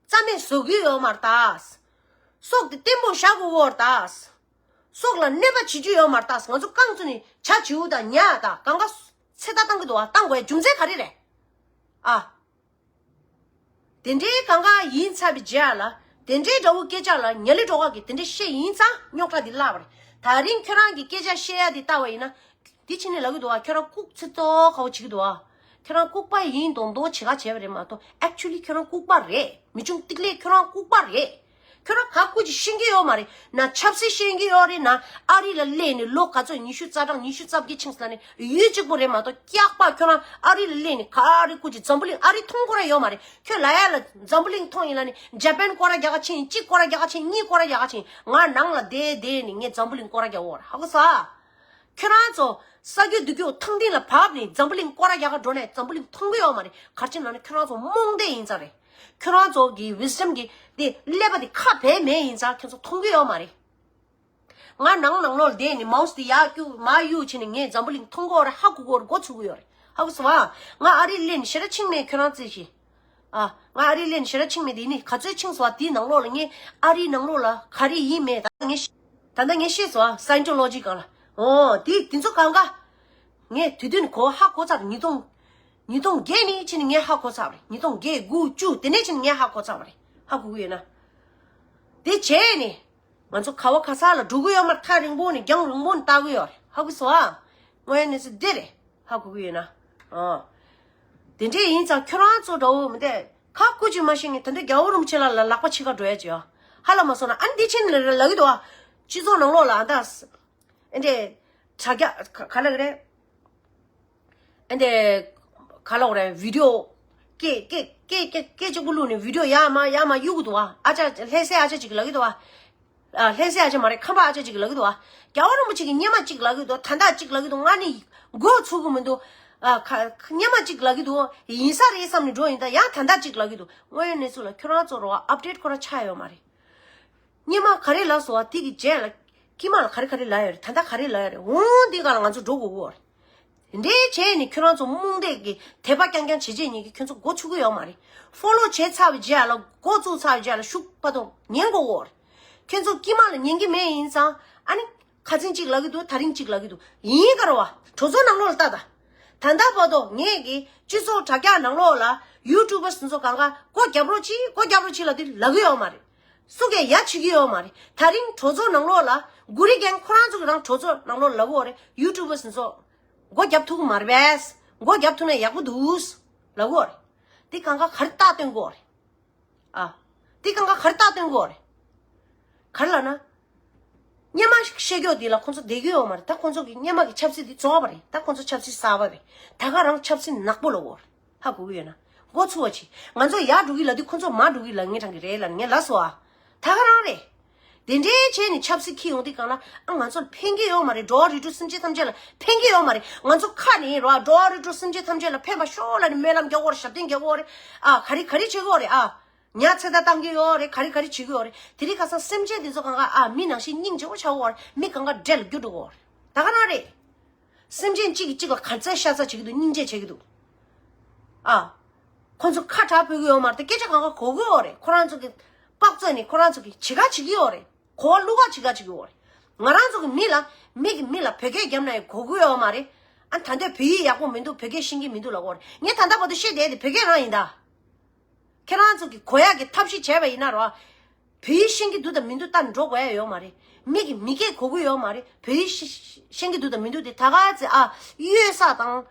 རྩ་མེད་བཟོ་གི་ཡོད་མ་རེད་ད། སྲོག་དེ་བརྟན་པོ་བཞག་དགོས་ཀྱི་ཡོད་རེད་ད། སྲོག་ལ་གནོད་པ་བྱེད་རྒྱུ་ཡོད་མ་རེད་ད། ང་ཚོ་རྐང་བཙུགས་ནས་བྱ་བྱིའུ་དང་ཉ་དང་གང་ག་ཚེ་ཐར་བཏང་གི་འདུག་བ། བཏང་དགོས་རྒྱུ་མཚན་ག་རེ་རེད། ཨ། དེ་འདྲའི་གང་ག་ཡིན་ཚར་བའི་རྗེས་ལ། དེ་འདྲའི་དགྲ་བོ་སྐད་ཆ་ལ་ཉ་ལི་སྒྲོལ་དཀར་གིས་དེ་འདྲ་བཤད་ཡིན་ཙང་རྙོག་དྲ་འདི་བརླག་པ་རེད། ད་རིང་ཁྱོད་རང་གིས་སྐད་ཆ་བཤད་ཡ་འདི་ལྟ་བ་ཡིན་ན། འདི་ཕྱི་ནས་ལབ་ཀྱི་འདུག་བ། ཁྱོད་རང་ལྐུགས་ཚོད་ལྟོགས་ཁ་བོ་བྱེད་ཀྱི་འདུག་བ། ཁྱོད་རང་ལྐུགས་པ་ཡིན་མདོག་མདོག་བྱེད་ཁ་བྱས་པ་རེད་མ་གཏོགས། ཨེག་ཅུ་ལི་ཁྱོད་རང་ལྐུགས་པ་རེད། མི་ཆུང་ཏིག་ལེ་ཁྱོད་རང་ལྐུགས་པ་རེད། ཁྱོད་རང་ག་ཀུ་ཅི་ཤེས་ཀྱི་ཡོད་མ་རེད། ན་ཆབ་སྲིད་ཤེས་ཀྱི་ཡོད་རེད། ན་ཨ་རི་ལ་སླེབས་ནས་ལོ་ག་ཚོད། ཉི་ཤུ་རྩ་གྲངས་ཉི་ཤུ་རྩ་བརྒྱད་ཕྱིན་སོང་ནས་ཡུལ་གཅིག་པོ་རེད་མ་གཏོགས། སྐྱག་པ། ཁྱོད་རང་ཨ་རི་ལ་སླེབས་ནས་ག་རེ་ཀུ་ཅི་འཛམ་བུ་གླིང་ཨ་རི་མཐོང་སྐོར་ར་ཡོད་མ་རེད། ཁྱོད་ལབ་ཡ་ལ་འཛམ་བུ་གླིང་མཐོང་ཡིན་ལབ་ནས་ཇ་པན་སྐོར་ར་རྒྱག་ག་ཕྱིན། གཅིག་སྐོར་ར་རྒྱག་ག་ཕྱིན། གཉིས་སྐོར་ར་རྒྱག་ག་ཕྱིན། ང་ནང་ལ་བསྡད་བསྡད་ནས་ངས་འཛམ་བུ་གླིང་སྐོར་ར་རྒྱག་འོ་ར། ཧ་གོ་སོང་ཨ། ཁྱོད་རང་ཚོ་ས་རྒྱུ་འདི་རྒྱུ་ཐང་སྟེང་ལ་བབས་ནས་འཛམ་བུ་གླིང་སྐོར་ར་རྒྱག་ག་འགྲོ་ནས་འཛམ་བུ་གླིང་མཐོང་གི་ཡོད་མ་རེད། ག་རེ་བྱས་ནས་ལབ་ན་ཁྱོད་རང་ཚོ་རྨོངས་དད་ཡིན་ཙང་རེད། ཁྱོད་རང་ཚོ་གི་ཝི་སི་ཌམ་གི་དེ་ཀླད་པ་དེ་ཁ་བས་མེད་ཡིན་ཙང་ཁྱོད་ཚོ་མཐོང་གི་ཡོད་མ་རེད། ང་ནང་ནང་ལོགས་ལ་བསྡད་ནས་མའོ་སི་དེ་ཡར་གཡུག་མར་གཡུག་བྱས་ནས་ངས་འཛམ་བུ་གླིང་མཐོང་གི་ཡོད་རེད། ཧ་གོ་གི་ཡོད་རེད། མགོ་ཚོས་ཀྱི་ཡོད་རེད། ཧ་གོ་སོང་ཨ། ང་ཨ་རི་སླེབས་ནས་ཞེ་དྲག་ཕྱིན་མེད། ཁྱོད་རང་བཙལ་ཤིག་ཨ། ང་ཨ་རི་སླེབས་ནས་ཞེ་དྲག་ཕྱིན་མེད། དེ་ནི་ག་ཚོད་ཕྱིན་སོང་ཨ། དེའི་ནང་ལོགས་ལ་ངས་ཨ་རིའི་ནང་ལོགས་ལ་ག་རེ་ཡིན་མེད་ད་ངས་ཤེས། ད་ལྟ་ངས་ཤེས་སོང་ཨ། སའེན་ཊོ་ལོ་ཇི་སྒང་ལ། འོ་དེ་དེ་ཚོ་གང་ག་ངས་དུས་དུས་ནས་གོ་ཧ་གོ་ཚར། ཉིས་སྟོང་ཉིས་སྟོང་བརྒྱད་ནས་ཕྱིན་ནས་ངས་ཧ་གོ་ཚར་བ་རེད། ཉིས་སྟོང་བརྒྱད་དགུ་བཅུ་དེ་ནས་ཕྱིན་ནས་ངས་ཧ་གོ་ཚར་བ་རེད། ཧ་གོ་གི་ཡོད་ན། དེ་བྱས་ནས་ང་ཚོ་ག་བ་ག་ས་ལ་འགྲོ་གི་ཡོད་མ་རེད། ཐག་རིང་པོ་ནས་རྒྱང་རིང་པོ་ནས་ལྟ་གི་ཡོད་རེད། ཧ་གོ་སོང་ཨ། དངོས་ཡོད་གནས་ཚུལ་འདི་རེད། ཧ་གོ་གི་ཡོད་ན། ཨ། དེ་འདྲས་ཡིན་ཙང་ཁྱོད་རང་ཚོ་འདྲ་བོ་མི་འདུག་ཁ་ཀུ་ཅི་མ་ཤེས་མཁན་དེ་འདྲ་རྒྱལ་བ་རིན་པོ་ཆེ་ལ་ལ་ལག་པ་ཕྱི་ཁ་འགྲོ་ཡ་ཅིག་ཡོད། ཧ་ལ་མ་སོང་ན་ཨ་ནི་འདི་ཕྱིན་ལ་ལ་གི་འདུག་ཨ། སྤྱི་ཚོགས་ནང་ལོགས་ལ་ཨ་ད། ཨེ་འདྲས། དྲ་རྒྱ་ག་ག་ལ་གི་རེད། ཨེ་འདྲས། ག་ལ་གི་རེད། བི་ཌི་ཡོ། སྐད་སྐད་སྐད་སྐད་སྐད་གཅིག་པུ་བླུགས་ནས་བི་ཌི་ཡོ་ཡར་མར་ཡར་མར་གཡུག་གི་འདུག་ཨ། ཨ་ཅག་ལྷ་སའི་ཨ་ཅག་ཅིག་ལབ་ཀྱི་འདུག་ཨ། ཨ། ལྷ་སའི་ཨ་ཅག་མ་རེད། ཁམས་པ་ཨ་ཅག་ཅིག་ལབ་ཀྱི་འདུག་ཨ། རྒྱལ་བ་རིན་པོ་ཆེ་གི་སྔོན་མ་ཅིག་ལབ་ཀྱི་འདུག་ད་ལྟ་ཅིག་ལབ་ཀྱི་འདུག་ང་ནི་མགོ་ཚོས་ཀྱི་མི་འདུག་ཨ། ཁ་སྔོན་མ་ཅིག་ལབ་ཀྱི་འདུག་ཡིན་ས་རེད་བསམ་ནས་འགྲོ་ཡིན། ད་ཡང་ད་ལྟ་ཅིག་ལབ་ཀྱི་འདུག་དངོས་ཡོད་གནས་ཚུལ་ལ་ཁྱོད་རང་ཚོ་རོ་ཨཔ་ཌེཊ་ཁོ་རང་ཆགས་ཡོད་མ་རེད། སྔོན་མ་ག་རེ་ལབ་སོང་བ་དེ་གི་རྗེས་ལ། དཀྱིལ་མ་ལ་ག་རེ་ག་རེ་ལབ་ཡོད་རེད། ད་ལྟ་ག་རེ་ལབ་ཡོད་རེད། འོང་འདི་ག་ལ་ང་ཚོ་འགྲོ་དགོས་ཀྱི་ཡོད་རེད། དེ་འདྲའི་བྱས་ནས་ཁྱོད་རང་ཚོ་རྨོངས་དད་ཀྱི་དད་པ་རྐྱང་རྐྱང་བྱེད་བྱེད་ཉིད་ཀྱིས་ཁྱོད་ཚོ་མགོ་ཚོས་ཀྱི་ཡོད་མ་རེད། ཕོ་ལོ་བྱས་ཚར་བའི་རྗེས་ལ་འགོ་བཙུགས་ཚར་བའི་རྗེས་ལ་ཤུགས་པ་དང་ཉན་དགོས་ཀྱི་ཡོད་རེད། ཁྱོད་ཚོ་དཀྱིལ་མ་ལ་ཉན་གྱི་མེད་ཡིན་ཙང་ཨ་ནི། ཁ་སང་གཅིག་ལབ་ཀྱི་འདུག་ད་རིང་གཅིག་ལབ་ཀྱི་འདུག་ཡིན་ག་རེད་བ། གྲོས་ཚོགས་ནང་ལོགས་ལ་ལྟ་ད། ད་ལྟ་བར་དུ་ངས་ཀྱི་སྤྱི་ཚོགས་དྲ་རྒྱ་ནང་ལོགས་ལ་ཡུ་ཊུབ་པ་དེ་ཚོ་གང་ག་སྒོ་རྒྱབ་རོགས་གྱིས། སྒོ་རྒྱབ་རོགས་གྱིས་ལབ་དུས་ལབ་ཀྱི་ཡོད་མ་རེད། སུ་གས་ཡ་བྱེད་ཀྱི་ཡོད་མ་རེད། ད་རིང་གྲོས་ཚོགས་ནང་ལོགས་ལ་གུ་རི་རྒན་ཁོ་རང་ཚོ་གི་རང་གྲོས་ཚོགས་ནང་ལོགས་ལབ་ཀྱི་ཡོད་རེད། ཡུ་ཊུབ་པ་དེ་ཚོ་སྒོ་རྒྱབ་ཐུབ་ཀྱི་མ་རེད་པས། སྒོ་རྒྱབ་ཐུབ་ན་ཡག་པོ་འདུག་ལབ་ཀྱི་ཡོད་རེད། དེ་གང་ག་ག་རེ་རྟགས་སྟོན་གྱི་ཡོད་རེད། ཨ། དེ་གང་ག་ག་རེ་རྟགས་སྟོན་གྱི་ཡོད་རེད། ག་རེ་ལབ་ན། སྔོན་མ་བཤད་ཀྱོག་འདི་ལ་ཁོང་ཚོ་བསྡད་ཀྱི་ཡོད་མ་རེད། ད་ཁོང་ཚོ་གི་སྔོན་མ་གི་ཆབ་སྲིད་འདི་རྫོགས་པ་རེད། ད་ཁོང་ཚོ་ཆབ་སྲིད་གསར་པ་རེད། ད་ག་རང་ཆབ་སྲིད་ནག་པོ་ལབ་ཀྱི་ཡོད་རེད། ཧ་གོ་གི་ཡོད་ན། མགོ་ཚོས་པ་བྱེད། ང་ཚོ་ཡར་འགྲོ་གི་ལབ་དུས་ཁོང་ཚོ་མར་འགྲོ་གི་ལབ་མཁན་གྲས་རེད་ལབ་ནས་ངས་ལབ་སོང་ཨ། ད་ག་རང་རེད། དེ་འདྲའི་བྱས་ནས་ཆབ་སྲིད་འཁྱེར་ཡོང་དུས་གང་ལ་ཨ་ང་ཚོ་ལ་ཕན་གྱི་ཡོད་མ་རེད། འགྲོ་བ་རིགས་དྲུག་སེམས་ཅན་ཐམས་ཅད་ལ་ཕན་གྱི་ཡོད་མ་རེད། ང་ཚོ་ཁ་ནས་རོ་འགྲོ་བ་རིགས་དྲུག་སེམས་ཅན་ཐམས་ཅད་ལ་ཕན་པ་ཤོག་ལབ་ནས་སྨོན་ལམ་རྒྱག་གི་ཡོད་རེད། ཞབས་བརྟན་རྒྱག་གི་ཡོད་རེད། ཨ་ག་རེ་ག་རེ་བྱེད་ཀྱི་ཡོད་རེད། ཨ་ཉ་ཚེ་ད་བཏང་གི་ཡོད་རེད། ག་རེ་ག་རེ་བྱེད་ཀྱི་ཡོད་རེད། དེ་རིང་ཁ་སང་སེམས་ཅན་དེ་ཚོ་གང་ག་ཨ་མི་ནང་བཞིན་སྙིང་རྗེ་པོ་ཆགས་ཀྱི་ཡོད་རེད། མི་གང་ག་འདྲེ་ལ་འགྱུར་འགྲོ་གི་ཡོད་རེད། ད་ག་རང་རེད། སེམས་ཅན་གཅིག་གིས་གཅིག་ལ་ག་ཚད་ཤ་ཚ་བྱེད་ཀྱི་འདུག་སྙིང་རྗེ་བྱེད་ཀྱི་འདུག་ཨ། ཁོ་ཚོ་ཁ་གྲག་ཕོད་ཀྱི་ཡོད་མ་རེད། སྐད་ཆ་གང་ག་གོ་གི་ཡོད་རེད། ཁོ་རང་ཚོ་གི་དཔག་ཚོད་ནས་ཁོ་རང་ཚོ་གི་བྱེད་ག་བྱེད་ཀྱི་ཡོད་རེད། གོ་བ་བླུག་ག་བྱེད་ག་བྱེད་ཀྱི་ཡོད་རེད། ང་རང་ཚོ་གི་མི་ལ་མི་གི་མི་ལ་བོད་སྐད་རྒྱབ་ན་ཡང་གོ་གི་ཡོད་མ་རེད། ཨ་ད་འདོད་བོད་ཡིག་ཡག་པོ་མི་འདུག་བོད་སྐད་ཤེས་ཀྱི་མི་འདུག་ལབ་ཀྱི་ཡོད་རེད། ངས་ད་ལྟ་བར་དུ་བཤད་བསྡད་དེ་བོད་སྐད་རང་ཡིན་ད། ཁྱེད་རང་ཚོ་གི་གོ་ཡག་གི་ཐབས་ཤེས་བྱས་པ་ཡིན་ན་རོ། བོད་ཡིག་ཤེས་ཀྱི་འདུག་དང་མི་འདུག་ལྟ་འགྲོ་དགོས་ཡ་ཡོད་མ་རེད། མི་གི་མི་སྐད་གོ་གི་ཡོད་མ་རེད། བོད་ཡིག་ཤེས་ཤེས་ཀྱི་འདུག་དང་མི་འདུག་དེ་ད་ག་ཚེ་ཨ་གཡོལ་ས་དང་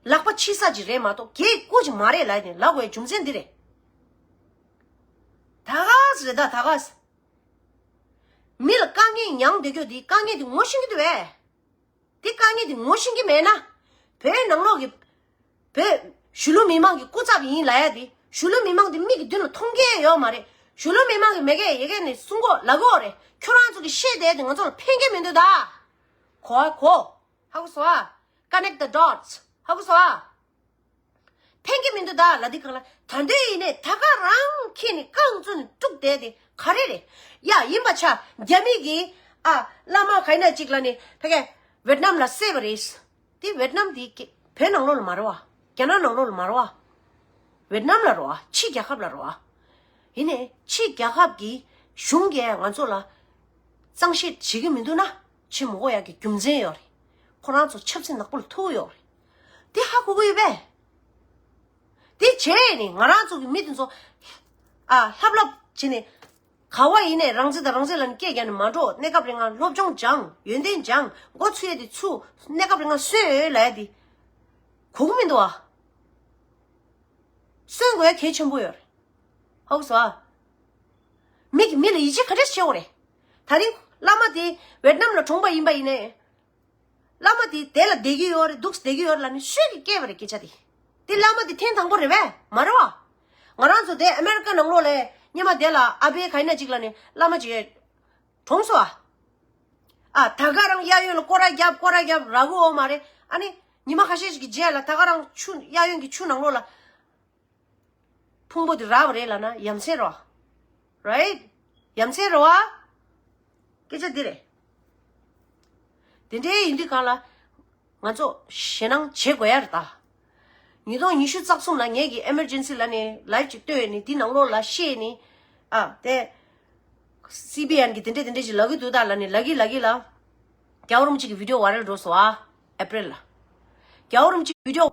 ལག་པ་ཕྱི་ས་ཅིག་རེད་མ་གཏོགས་སྐད་ཀོ་ཅིག་མ་རེད་ལབ་ནས་ལབ་དགོས་ཡ་རྒྱུ་མཚན་འདི་རེད། ད་ག་ཚེ་རེད་ད་ད་ག་ཚེ་མི་ལ་དཀའ་ངལ་མྱངས་བསྡད་རྒྱུ་དེ་དཀའ་ངལ་དེ་ངོ་ཤེས་ཀྱི་འདུག་བས། དེ་དཀའ་ངལ་དེ་ངོ་ཤེས་ཀྱི་མེད་ན། བོད་ནང་ལོགས་ཀྱི་བོད་གཞིས་ལུས་མི་མང་གི་སྐུ་ཚབ་ཡིན་ལབ་ཡ་དེ་གཞིས་ལུས་མི་མང་དེ་མིག་གི་མདུན་ལ་མཐོང་མཁན་ཡོད་མ་རེད། གཞིས་ལུས་མི་མང་གི་མི་སྐད་ཡི་གེ་ནས་གསུང་གོ་ལབ་གོ་རེད། ཁྱོད་རང་ཚོ་གི་བཤད་བསྡད་དེ་ང་ཚོ་ལ་ཕན་གྱི་མི་འདུག་ད། གོ་གོ་ཧ་གོ་སོང་ཨ། Connect the dots. ཧ་གོ་སོང་ཨ། ཕན་གྱི་མི་འདུག་ད་ལ་འདི་གང་ལ་ད་འདོད་ཡིན་ནས་ད་ག་རང་ཁྱེད་ནི་རྐང་བཙུགས་ནས་དཀྲུག་བསྡད་དེ་ག་རེ་རེད། ཡ་ཡིན་པ་ཆ་རྒྱ་མི་གི་ཨ་བླ་མ་ག་ཡིན་ན་གཅིག་ལ་ནི་ཕ་གི་ཝེད་ནམ་ལ་བསད་པ་རེད། དེ་ཝེད་ནམ་དེ་ཀེ་བོད་ནང་ལོགས་ལ་མ་རེད་བ། རྒྱ་ནག་ནང་ལོགས་ལ་མ་རེད་བ། ཝེད་ནམ་ལ་རེད་བ། ཕྱི་རྒྱལ་ཁབ་ལ་རེད་བ། ཡིན་ནས་ཕྱི་རྒྱལ་ཁབ་ཀྱི་གཞུང་གིས་ང་ཚོ་ལ་གཙང་བཤེར་བྱེད་ཀྱི་མི་འདུག་ན་བྱེད་མི་དགོས་ཡག་གི་རྒྱུ་མཚན་ཡོད་རེད། ཁོ་རང་ཚོ་ཆབ་སྲིད་ནག་པོ་ལ་ཐུག་ཡོད་རེད། དེ་ཧ་གོ་གི་ཡོད་པས། དེ་བྱས་ནས་ང་རང་ཚོ་གི་མི་དེ་ཚོ་ཨ་ལྷབ་ལྷབ་བྱས་ནས་ག་བ་ཡིན་ནས་རང་བཙན་དང་རང་བཙན་ལབ་ནས་སྐད་རྒྱག་ནས་མ་འགྲོ། གནས་སྐབས་རིང་ང་སློབ་སྦྱོང་སྦྱང་། ཡོན་ཏན་སྦྱང་། མགོ་ཚོས་ཡས་དེ་ཚུ་གནས་སྐབས་རིང་ང་གསོན་ཡོད་ལབ་ཡ་དེ་གོ་གི་མི་འདུག་ཨ། གསོན་དགོས་ཡ་གལ་ཆེན་པོ་ཡོད་རེད། ཧ་གོ་སོང་ཨ། མི་གི་མི་ལ་ཡིད་ཆེས་ག་འདྲས་བྱེད་དགོས་རེད། ད་རིང་བླ་མ་དེ་ཝེད་ནམ་ལ་གྲོངས་པ་ཡིན་པ་ཡིན་ནའི། བླ་མ་དེ་དེ་ལ་བསྡད་ཀྱི་ཡོད་རེད་འདུག་བསྡད་ཀྱི་ཡོད་རེད་ལབ་ནས་སུས་ཀྱིས་སྐྱེལ་བ་རེད་སྐད་ཆ་དེ། དེ་བླ་མ་དེ་ཐེངས་དང་པོ་རེད་པས་མ་རེད་བ། ང་རང་ཚོ་དེ་ཨ་མེ་རི་ཀ་ནང་ལོགས་ལ་སྔོན་མ་དེ་ལ་ཨ་བེ་ག་ཡིན་ན་གཅིག་ལ་ནི་བླ་མ་ཅིག་གྲོངས་སོང་ཨ། ཨ་ད་ག་རང་གཡས་གཡོན་ལ་སྐོར་ར་རྒྱབ་སྐོར་ར་རྒྱབ་ར་གི་ཡོད་མ་རེད། ཨ་ནི་ཉི་མ་ཁ་ཤས་ཤིག་གི་རྗེས་ལ་ད་ག་རང་ཆུ་གཡས་གཡོན་གྱི་ཆུ་ནང་ལོགས་ལ། ཕུང་པོ་དེ་རག་པ་རེད་ལབ་ན་ཡ་མཚན་རེད་བ། Right? ཡ་མཚན་རེད་བ། སྐད་ཆ་འདི་རེད། དེ་འདྲའི་ཡིན་དུས་གང་ལ་ང་ཚོ་ཞེད་སྣང་བྱེད་དགོས་ཡ་རེད་ད། ཉིས་སྟོང་ཉི་ཤུ་རྩ་གསུམ་ལ་ངེད་ཀྱི་ཨེ་མར་ཇེན་སི་ལ་ནི་ལའིབ་ཅིག་བཏོད་ནི་འདི་ནང་ལོགས་ལ་བཤད་ནི་ཨ་དེ། སི་བི་ཨེན་གི་དེ་འདྲས་དེ་འདྲས་ཞིག་ལབ་ཀྱི་འདུག་ད་ལབ་ནི་ལབ་ཀྱི་ལབ་ཀྱི་ལ། རྒྱལ་བ་རིན་པོ་ཆེ་གི་བི་ཌི་ཡོ་ཝའི་རལ་འགྲོ་སོང་ཨ། ཨེ་པྲིལ་ལ། རྒྱལ་བ་རིན་པོ་ཆེ་གི་བི་ཌི་ཡོ།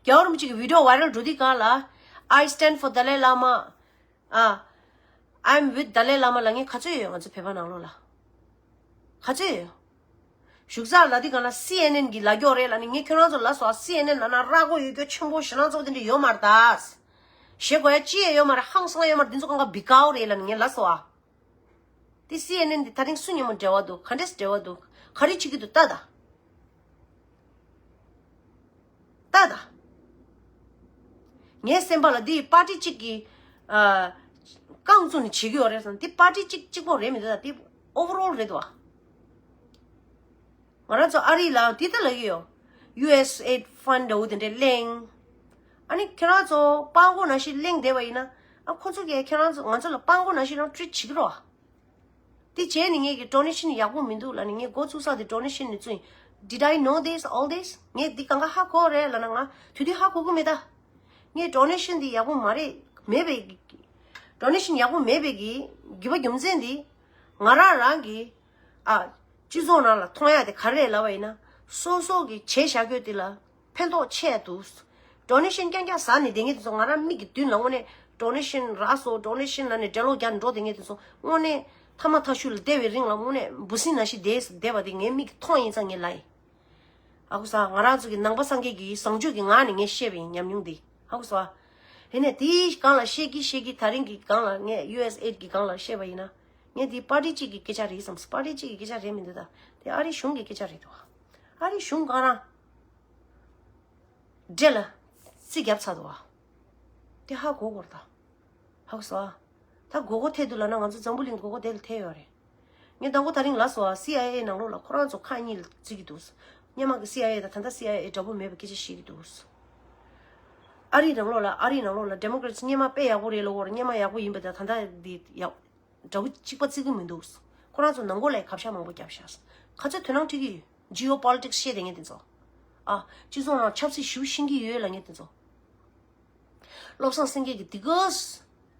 རྒྱལ་བ་རིན་པོ་ཆེ་གི་བི་ཌི་ཡོ་ཝའི་རལ་འགྲོ་དུས་གང་ལ། I stand for Dalai Lama. ཨ། I'm with Dalai Lama ལབ་མཁན་ག་ཚོད་ཡོད་ང་ཚོ་བོད་པ་ནང་ལོགས་ལ། ག་ཚོད་ཡོད། བཞུགས་ས་ལ་དེ་གང་ལ་སི་ཨེན་ཨེན་གི་ལབ་ཀྱོག་རེད་ལབ་ནི་ངས་ཁྱོད་རང་ཚོ་ལབ་སོང་ཨ། སི་ཨེན་ཨེན་ལབ་ན་ར་གོ་ཡོད་ཀྱོག་ཆེན་པོ་ཞེ་སྣང་ཚོགས་དེ་འདྲ་ཡོད་མ་རེད་ད། ཞེ་གོ་ཡ་ཅི་ཡང་ཡོད་མ་རེད། ཧང་སང་ཡོད་མ་རེད། འདི་ཚོ་གང་ག་བི་ཀའོ་རེད་ལབ་ནི་ངས་ལབ་སོང་ཨ། དེ་སི་ཨེན་ཨེན་དེ་ད་རིང་སུ་མཉམ་པོ་འབྲེལ་བ་འདུག་ག་འདྲས་འབྲེལ་བ་འདུག་ག་རེ་བྱེད་ཀྱི་འདུག་ལྟ་ད། ལྟ་ད། ངའི་སེམས་པ་ལ་འདི་པར་ཊི་གཅིག་གི་ཨ། རྐང་བཙུགས་ནས་བྱེད་ཀྱི་ཡོད་རེད་བསམ། འདི་པར་ཊི་གཅིག་གཅིག་པོ་རེད་མི་འདུག་ད། འདི་ཨོ་ཝར་ཨོལ་རེད་འདུག་བ། ང་རང་ཚོ་ཨ་རི་ལ་འདི་ལྟ་ལབ་ཀྱི་ཡོད། ཡུ་ཨེས་ཨེ་ཌི་ཕན་ཌི་འདྲ་བོ་དེ་འདྲས་གླེང་། ཨ་ནི་ཁྱེད་རང་ཚོ་པགས་མགོ་ནང་བཞིན་གླེང་བསྡད་པ་ཡིན་ན། ཨ་ཁོ་ཚོ་གིས་ཁྱེད་རང་ཚོ་ང་ཚོ་ལ་པགས་མགོ་ནང་བཞིན་རང་ཊི་རིཊ་བྱེད་ཀྱི་རེད་བ། དེ་བྱས་ནས་ངས་ཀྱི་ཌོ་ནེ་ཤན་ཡག་པོ་མི་འདུག་ལབ་ནས་ངས་འགོ་བཙུགས་ས་དེ་ཌོ་ནེ་ཤན་ནས་བཙུགས་ཡིན། Did I know this, all this? ངས་འདི་གང་ག་ཧ་གོ་རེད་ལབ་ན་ང་དུས་དུས་ཧ་གོ་གི་མེད་ད། ངས་ཌོ་ནེ་ཤན་འདི་ཡག་པོ་མ་རེད་མེད་པའི། ཌོ་ནེ་ཤན་ཡག་པོ་མེད་པའི་གི་དགོས་པ་རྒྱུ་མཚན་འདི། ང་རང་རང་གི་ཨ། སྤྱི་ཚོགས་ནང་ལ་མཐོང་ཡ་དེ་ག་རེ་རེད་ལབ་པ་ཡིན་ན། སོ་སོ་གི་བྱས་བཞག་རྒྱུ་དེ་ལ་ཕན་ཐོགས་ཆེ་འདུག་ཌོ་ནེ་ཤན་རྐྱང་རྐྱང་ཟ་ནས་བསྡད་མཁན་དེ་ཚོ་ང་རང་མིག་གི་མདུན་ལ་དངོས་གནས་ཌོ་ནེ་ཤན་རག་སོང་། ཌོ་ནེ་ཤན་ལབ་ནས་འགྲེལ་ལོག་རྒྱག་འགྲོ་བསྡད་མཁན་དེ་ཚོ་དངོས་གནས་ཐ་མ་ཐ་ཤུལ་ལ་བསྡད་པའི་རིང་ལ་དངོས་གནས་འབུ་སྲིན་ནང་བཞིན་བསྡད་བསྡད་པ་དེ་ངའི་མིག་གིས་མཐོང་ཡིན་ཙང་ངས་ལབ་ཡིན། ཧ་གོ་སོང་། ང་རང་ཚོ་གི་ནང་པ་སངས་རྒྱས་ཀྱི་བཟང་སྤྱོད་ཀྱི་ངང་ནས་ངས་བཤད་པ་ཡིན་ཉམས་མྱོང་འདི། ཧ་གོ་སོང་། དེ་ནས་དེའི་སྒང་ལ་བཤད་ཀྱི་བཤད་ཀྱི་ད་རིང་གི་སྒང་ལ་ངས་ཡུ་ཨེས་ཨེ་ཌི་གི་སྒང་ལ་བཤད་པ་ཡིན་ན། ངས་འདི་པར་ཊི་གཅིག་གི་སྐད་ཆ་རེད་བསམ། པར་ཊི་གཅིག་གི་སྐད་ཆ་རེད་མི་འདུག་ད། དེ་ཨ་རི་གཞུང་གི་སྐད་ཆ་རེད་འདུག་ཨ་རི་གཞུང་གང་རང་འདྲེ་ལ་རྩིས་བརྒྱབ་ཚར་འདུག་ཨ། དེ་ཧ་གོ་དགོས་རེད་ད། ཧ་གོ་སོང་ཨ། ད་དགོས་མཁོ་ཐེབས་འདུག་ལབ་ན་ང་ཚོ་འཛམ་བུ་གླིང་དགོས་མཁོ་དེ་ལ་ཐེབས་ཡོད་རེད། ངས་དང་པོ་ད་རིང་ལབ་སོང་ཨ། སི་ཨའི་ཨེ་ནང་ལོགས་ལ་ཁོ་རང་ཚོ་ཁག་གཉིས་ལ་བརྩི་གི་འདུག་སྙན་མ་གི་སི་ཨའི་ཨེ་དང་ད་ལྟ་སི་ཨའི་ཨེ་འདྲ་པོ་མེད་པའི་སྐད་ཆ་བཤད་ཀྱི་འདུག་ཨ་རིའི་ནང་ལོགས་ལ་ཨ་རིའི་ནང་ལོགས་ལ་ཌེ་མོ་ཀེ་རེ་ཊི་སྙན་མ་དཔེ་ཡག་པོ་རེད་ལབ་ཀྱི་ཡོད་རེད། སྙན་མ་ཡག་པོ་ཡིན་པ་དང་ད་ལྟ་འདི་ཡག་འདྲ་པོ་གཅིག་པ་བརྩི་གི་མི་འདུག་ཁོ་རང་ཚོ་ནང་ཁུལ་ལ་གབ་ཤ་མང་པོ་བརྒྱབ་ཤག་ག་ཚོད་དོ་སྣང་འཁྲི་གི་ཡོད། ཇི་ཨོ་པོ་ལི་ཊིག་སི་བཤད་བསྡད་མཁན་དེ་ཚོ། ཨ། སྤྱི་ཚོགས་ནང་ཆབ་སྲིད་ཞེ་པོ་ཤེས་ཀྱི་ཡོད་ལབ་མཁན་དེ་ཚོ། བློ་བཟང་སེང་གེ་གིས་དེ་ག་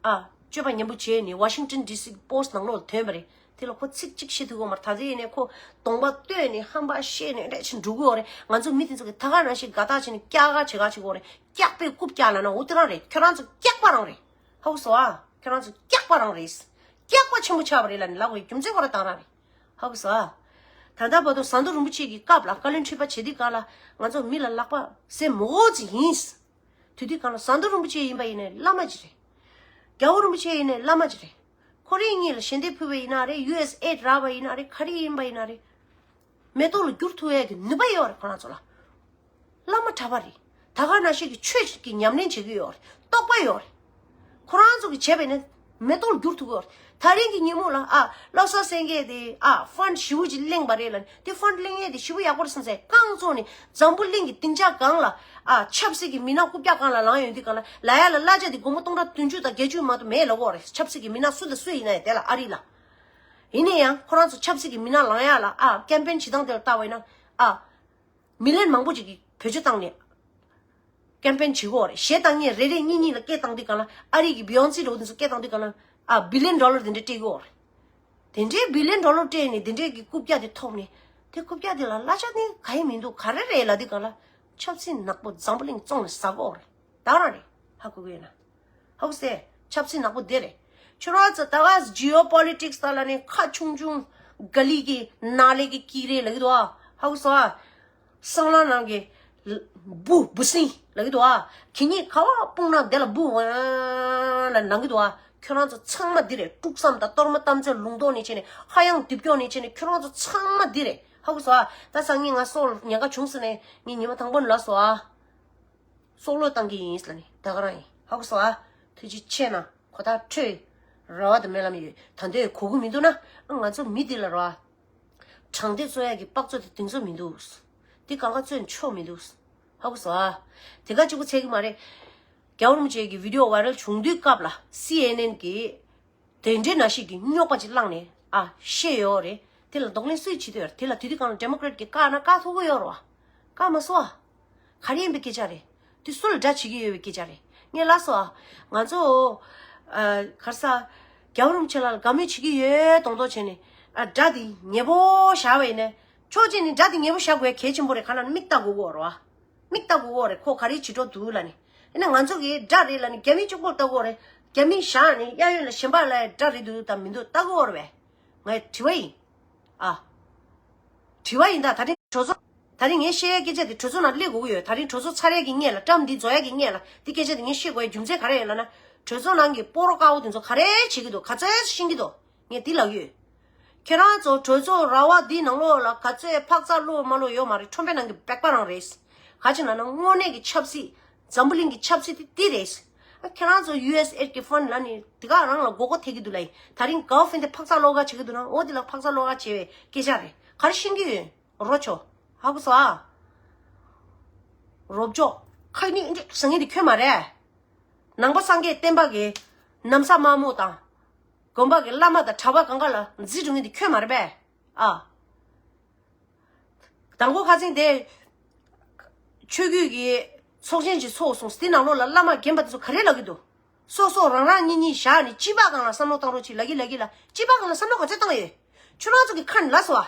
ཨ་སྤྱོད་པ་ཉམས་པོ་བྱས་ནས་ཝ་ཤིང་ཊོན་ཌི་སི་པོ་སི་ཊི་ནང་ལོགས་ལ་ཐོན་པ་རེད། དེ་ལ་ཁོ་ཚིག་གཅིག་བཤད་ཐུབ་ཀྱི་ཡོད་མ་རེད། ད་ལྟའི་ནས་ཁོ་གདོང་པ་སྟོན་ནས་ཧམ་པ་བཤད་ནས་འདྲ་ཞིག་འགྲོ་གི་ཡོད་རེད། ང་ཚོ་མི་དེ་ཚོ་གིས་ད་ག་ནང་བཞིན་དགའ་ཐག་བྱས་ནས་སྐྱག་ག་བྱེད་ག་བྱེད་ཀྱི་ཡོད་རེད། སྐྱག་པས་རྐུབ་བཀྱག་ལབ་ན་འོ་དེ་རང་རེད། ཁྱོད་རང་ཚོ་སྐྱག་པ་རང་རེད། ཧ་གོ་སོང་ཨ། ཁྱོད་རང་ཚོ་སྐྱག་པ་རང་རེད། སྐྱག་པ་ཆེན་པོ་ཆགས་པ་རེད་ལབ་ནས་ལབ་དགོས་རྒྱུ་མཚན་ཁོ་རང་དེ་རང་རེད། ཧ་གོ་སོང་ཨ། ད་ལྟ་བར་དུ་ཟམ་གདོང་རིན་པོ་ཆེ་གི་སྐབས་ལ་བཀའ་བློན་ཁྲི་པ་བྱེད་དུས་སྒང་ལ་ང་ཚོ་མི་ལ་ལག་པ་བཟེད་མོ་གོ་ཅིག་ཡིན། དེ་དུས་སྒང་ལ་ཟམ་གདོང་རིན་པོ་ཆེ་ཡིན་པ་ཡིན་ནའི་བླ་མ་ཅིག་རེད། རྒྱལ་བ་རིན་པོ་ཆེ་ཡིན་ནའི་བླ་མ་ཅིག་རེད། ཁོ་རང་གཉིས་ལ་ཞལ་འདེབས་ཕུལ་བ་ཡིན་ན་རེད། ཡུ་ཨེས་ཨེ་ཌི་རག་པ་ཡིན་ན་རེད། ག་རེ་ཡིན་པ་ཡིན་ན་རེད། མེ་ཏོག་ལ་བསྒྱུར་ཐུབ་ཡས་ཀྱི་ནུས་པ་ཡོད་རེད་ཁོ་རང་ཚོ་ལ། བླ་མ་གྲྭ་པ་རེད། ད་ག་ནང་བཞིན་གྱི་ཆོས་ཀྱི་ཉམས་ལེན་བྱེད་ཀྱི་ཡོད་རེད། རྟོགས་པ་ཡོད་རེད། ཁོ་རང་ཚོ་གིས་བྱས་པ་ཡིན་ན་མེ་ཏོག་ལ་བསྒྱུར་ཐུབ་ཀྱི་ཡོད་རེད། ད་རིང་གི་ཉིན་མོ་ལ་ཨ་བློ་བཟང་སེང་གེ་དེ་ཨ་ཕན་ཌི་ཞེ་པོ་ཅིག་གླེང་བ་རེད་ལབ་ནས། དེ་ཕན་ཌི་གླེང་ཡས་དེ་ཞེ་པོ་ཡག་པོ་རེད་བསམ་སོང་། རྐང་བཙུགས་ནས་འཛམ་བུ་གླིང་གི་སྡིངས་ཆ་སྒང་ལ་ཨ་ཆབ་སྲིད་ཀྱི་མི་སྣ་རྐུབ་བཀྱག་སྒང་ལ་ལངས་ཡོང་དུས་སྒང་ལ་ལབ་ཡ་ལ་གླ་ཆ་དེ་སྒོར་མོ་སྟོང་ཕྲག་བདུན་ཅུ་དང་བརྒྱད་ཅུ་མ་གཏོགས་མེད་ལབ་ཀྱི་ཡོད་རེད། ཆབ་སྲིད་ཀྱི་མི་སྣ་སུ་དང་སུ་ཡིན་ན་ཡང་དེ་ལ་ཨ་རི་ལ། ཡིན་ན་ཡང་ཁོ་རང་ཚོ་ཆབ་སྲིད་ཀྱི་མི་སྣ་ལངས་ཡ་ལ་ཨ་ཀེམ་པེན་བྱེད་སྟངས་དེ་ལ་ལྟ་བ་ཡིན་ན་ཨ་མི་ལན་མང་པོ་ཅིག་གིས་བེད་སྤྱོད་བཏང་ནས་ཀེམ་པེན་བྱེད་ཀྱི་ཡོད་རེད། གཞས་བཏང་མཁན་རེ་རེ་གཉིས་གཉིས་ལ་སྐད་བཏང་དུས་སྒང་ལ་ཨ་རི་གི་བི་ཡོན་སི་འདྲ་པོ་དེ་ཚོ་སྐད་བཏང་དུས་སྒང་ལ་ཨ་བི་ལིན་ཌོ་ལར་དེ་འདྲ་སྤྲད་ཀྱི་ཡོད་རེད། དེ་འདྲའི་བི་ལིན་ཌོ་ལར་སྤྲད་ནས་དེ་འདྲའི་གི་རྐུབ་བཀྱག་དེ་ཐོབ་ནས་དེ་རྐུབ་བཀྱག་དེ་ལ་གླ་ཆ་དེ་ག་ཡེ་མི་འདུག་ག་རེ་རེད་ལབ་དུས་སྒང་ལ་ཆབ་སྲིད་ནག་པོ་འཛམ་བུ་གླིང་བཙོང་ནས་ཟ་གི་ཡོད་རེད། ད་རང་རེད། ཧ་གོ་གི་ཡོད་ན། ཧ་གོ་སོང་། ཆབ་སྲིད་ནག་པོ་དེ་རེད། ཁྱོད་རང་ཚོ་ད་ག་ཇི་ཨོ་པོ་ལི་ཊིག་སི་ད་ལ་ནི་ཁ་ཆུང་ཆུང་ག་ལི་གི་ནག་ལི་གི་ཀི་རེད་ལབ་ཀྱི་འདུག་ཨ། ཧ་གོ་སོང་ཨ། སྲང་ལམ་ནང་གི་འབུ་འབུ་སྲིན་ལབ་ཀྱི་འདུག་ཨ། ཁྱེད་གཉིས་ག་པར་སྤུངས་ན་དེ་ལ་འབུ་འོང་ལབ་ནང་གི་འདུག་ཨ། ཁྱོད་རང་ཚོ་ཚང་མ་འདི་རེད། དཀྲུགས་བསམ་དང་གཏོར་མ་གཏམ་ཚོད་ལུང་རྟོགས་ནས་བྱས་ནས་ཧ་ཡང་རྡིབ་སྐྱོག་ནས་བྱས་ནས་ཁྱོད་རང་ཚོ་ཚང་མ་འདི་རེད། ཧ་གོ་སོང་ཨ། ད་སང་ཉིན་ང་སྲོག་ཉེན་ཁ་བྱུང་ཟེར་ནས་ངས་ཉི་མ་དང་པོ་ནས་ལབ་སོང་ཨ། སྲོག་བློས་བཏང་གི་ཡིན་ཟེར་ནས་ད་ག་རང་ཡིན། ཧ་གོ་སོང་ཨ། ཐུགས་རྗེ་ཆེ་གནང་། གོ་ཐག་ཆོད། རེ་བ་དང་སྨོན་ལམ་ཡོད། ད་འདོད་གོ་གི་མི་འདུག་ན་ཨ་ང་ཚོ་མི་འདི་ལ་རེ་བ། དྲང་བདེན་རྩོད་ཡག་གི་དཔག་ཚོད་དེ་དེང་ཚོད་མི་འདུག་འདི་གང་ག་རྩོད་ནས་ཆོག་མི་འདུག་ཧ་གོ་སོང་ཨ། དེ་ག་གཅིག་པུ་ཚད་ཀྱི་མ་རེད། རྒྱལ་བ་རིན་པོ་ཆེ་གི་བི་ཌིའོ་ཝའི་རལ་བྱུང་དུས་སྐབས་ལ་སི་ཨེན་ཨེན་གི་དེ་འདྲའི་ནང་བཞིན་གྱི་རྙོག་པ་ཅིག་བསླངས་ནས་ཨ་བཤད་ཡོད་རེད། དེ་ལ་གདོང་ལེན་སུས་བྱེད་འདོད་ཡོད་རེད། དེ་ལ་དེ་དུས་སྒང་ལ་ཌེ་མོ་ཀེ་རེ་ཊི་གིས་བཀག་ན་བཀག་ཐུབ་ཀྱི་ཡོད་རེད་བ། བཀག་མ་སོང་ཨ། ག་རེ་ཡིན་པའི་སྐད་ཆ་རེད། དེ་སུ་ལ་དགྲ་བྱེད་ཀྱི་ཡོད་པའི་སྐད་ཆ་རེད། ངས་ལབ་སོང་ཨ། ང་ཚོ་ཨ་ག་རེ་ཟ། རྒྱལ་བ་རིན་པོ་ཆེ་ལགས་ལ་དགའ་མོས་བྱེད་ཀྱི་ཡོད་མདོག་མདོག་བྱས་ནས་ཨ་དགྲ་དེ་ཉེ་པོ་བཞག་པ་ཡིན་ན། ཕྱོགས་གཅིག་ནས་དགྲ་དེ་ཉེ་པོ་བཞག་དགོས་གལ་ཆེན་པོ་རེད། ག་ལབ་ན་མིག་ལྟ་དགོས་ཀྱི་ཡོད་རེད་བ། མིག་ལྟ་དགོས་ཀྱི་ཡོད་རེད། ཁོ་ག་རེ་བྱེད་འགྲོ་འདུག་ལབ་ནས། ཡིན་ན་ང་ཚོ་གི་དགྲ་རེད་ལབ་ནས་རྒྱ་མི་གཅིག་པོར་ལྟ་དགོས་ཀྱི་ཡོད་རེད། རྒྱ་མི་བཞག་ནས་གཡས་གཡོན་ལ་གཞན་པ་ལ་དགྲ་རེད་འདུག་དང་མི་འདུག་ལྟ་དགོས་ཀྱི་ཡོད་རེད་པས། ངས་དྲི་བ་ཡིན། ཨ། དྲི་བ་ཡིན་ད། ད་རིང་གྲོས་ཚོགས། ད་རིང་ངས་བཤད་ཡའི་སྐད་ཆ་དེ་གྲོས་ཚོགས་ནང་སླེབས་དགོས་ཀྱི་ཡོད། ད་རིང་གྲོས་ཚོགས་ཚར་ཡས་ཀྱི་སྔོན་ལ། ཊརམ་འདི་རྫོགས་ཡས་ཀྱི་སྔོན་ལ་འདི་སྐད་ཆ་དེ་ངས་བཤད་དགོས་ཡའི་རྒྱུ་མཚན་ག་རེ་ཡིན་ལབ་ན། གྲོས་ཚོགས་ནང་གི་སྤོ་རོ་དཀར་པོ་དེ་ཚོ་ག་རེ་བྱེད་ཀྱི་འདུག་ག་ཚོད་ཤེས་ཀྱི་འདུག་ངས་འདི་ལབ་ཀྱི་ཡོད། ཁྱེད་རང་ཚོ་གྲོས་ཚོགས་ར་བ་འདི་ནང་ལོགས་ལ་ག་ཚོད་འཕག་འཚག་བླུགས་མ་བླུགས་ཡོད་མ་རེད། ཁྲོམ་པའི་ནང་གི་སྦེག་པ་རང་རེད། ག་ཅི་ན་ན་དངོས་གནས་ཀྱི་ཆབ་སྲིད། འཛམ་བུ་གླིང་གི་ཆབ་སྲིད་དེ་འདི་རེད། ཨ་ཁྱེད་རང་ཚོ་ཡུ་ཨེས་ཨེ་ཌི་གི་ཕན་ཌི་ལབ་ནས་དེ་ག་རང་ལ་མགོ་སྐོར་ཐེབས་ཀྱི་འདུག་ལབ་ཡིན། ད་རིང་ག་བ་ཕན་དེ་འཕག་འཚག་བློ་དགའ་བྱེད་ཀྱི་འདུག་ན། འོ་དེ་ལ་འཕག་འཚག་བློ་དགའ་བྱེད་པའི་སྐད་ཆ་རེད། ག་རེ་ཤེས་ཀྱི་ཡོད། རོ་ཆོ། ཧ་གོ་སོང་ཨ། རོབ་ཅོ། ཁ་ནི་འདི་ཟ་ངེས་དེ་ཁྱོད་མ་རེད། ནང་པ་སངས་རྒྱས་བསྟན་པ་གི་ན་བཟའ་དམར་མོ་དང་། དགོན་པ་གི་བླ་མ་དང་གྲྭ་པ་གང་ག་ལ་འཛིང་འགྲོ་མཁན་དེ་ཁྱོད་མ་རེད་པས། ཨ། དང་པོ་ཁ་སང་དེ། ཆོས་བརྒྱུད་ཀྱི་ཚོགས་ཆེན་ཅིག་ཚོགས་སོང་། དེ་ནང་ལོགས་ལ་བླ་མ་རྒན་པ་དེ་ཚོ་ག་རེ་ལབ་ཀྱི་འདུག་སོ་སོ་རང་རང་གཉིས་གཉིས་བཞག་ནས་སྤྱི་པ་སྒང་ལ་བསམ་བློ་བཏང་རོགས་གྱིས་ལབ་ཀྱི་ལབ་ཀྱི་ལ། སྤྱི་པ་སྒང་ལ་བསམ་བློ་ག་ཚོད་བཏང་ཡོད། ཁྱོད་རང་ཚོ་གི་ཁ་ནས་ལབ་སོང་ཨ།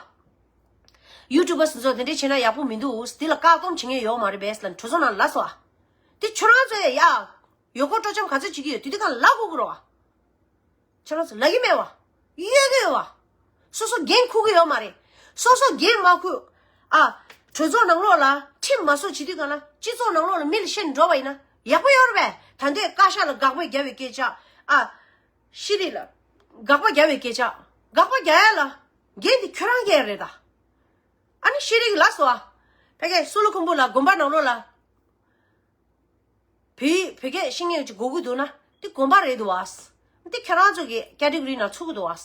ཡུ་ཊུབ་པ་སུ་ཚོ་དེ་འདྲས་བྱས་ན་ཡག་པོ་མི་འདུག་དེ་ལ་བཀག་སྡོམ་བྱེད་མཁན་ཡོད་མ་རེད་པས་ལབ་གྲོས་ཚོགས་ནང་ལབ་སོང་ཨ། དེ་ཁྱོད་རང་ཚོས་ཡ། ཡོད་ཁོ་སྤྲོ་འཆམ་ག་ཚོད་བྱེད་ཀྱི་ཡོད། དེ་དུས་སྒང་ལ་ལབ་དགོས་ཀྱི་རེད་བ། ཁྱེད་རང་ཚོ་ལབ་ཀྱི་མེད་བ། ཡོད་ཀྱི་ཡོད་བ། སོ་སོ་འགན་འཁུར་གྱི་ཡོད་མ་རེད། སོ་སོ་འགན་མ་འཁུར། ཨ། གྲོས་ཚོགས་ནང་ལོགས་ལ་ཁྲིམས་མ་བཟོ་བྱེད་དུས་སྒང་ལ་སྤྱི་ཚོགས་ནང་ལོགས་ལ་མི་ལ་བཤད་འགྲོ་བ་ཡིན་ན་ཡག་པོ་ཡོད་རེད་པས། ད་འདོད་བཀའ་ཤག་ལ་དགག་པ་རྒྱག་པའི་སྐད་ཆ། ཨ། ཤེས་རིག་ལ་དགག་པ་རྒྱག་པའི་སྐད་ཆ། དགག་པ་རྒྱག་ཡ་ལ་འགན་དེ་ཁྱོད་རང་རྒྱག་ཡ་རེད་ད། ཨ་ནི་ཤེས་རིག་ལབ་སོང་ཨ། ཕ་གིའི་སུ་ལུ་ཁུམ་བུ་ལ་དགོན་པ་ནང་ལོགས་ལ། བོད་བོད་སྐད་ཤེས་མཁན་ཅིག་དགོས་ཀྱི་འདུག་ན་འདི་དགོན་པ་རེད་འདུག་བ། འདི་ཁྱེད་རང་ཚོ་གི་ཀེ་ཊི་གོ་རི་ནང་ཚུད་ཀྱི་འདུག་བ།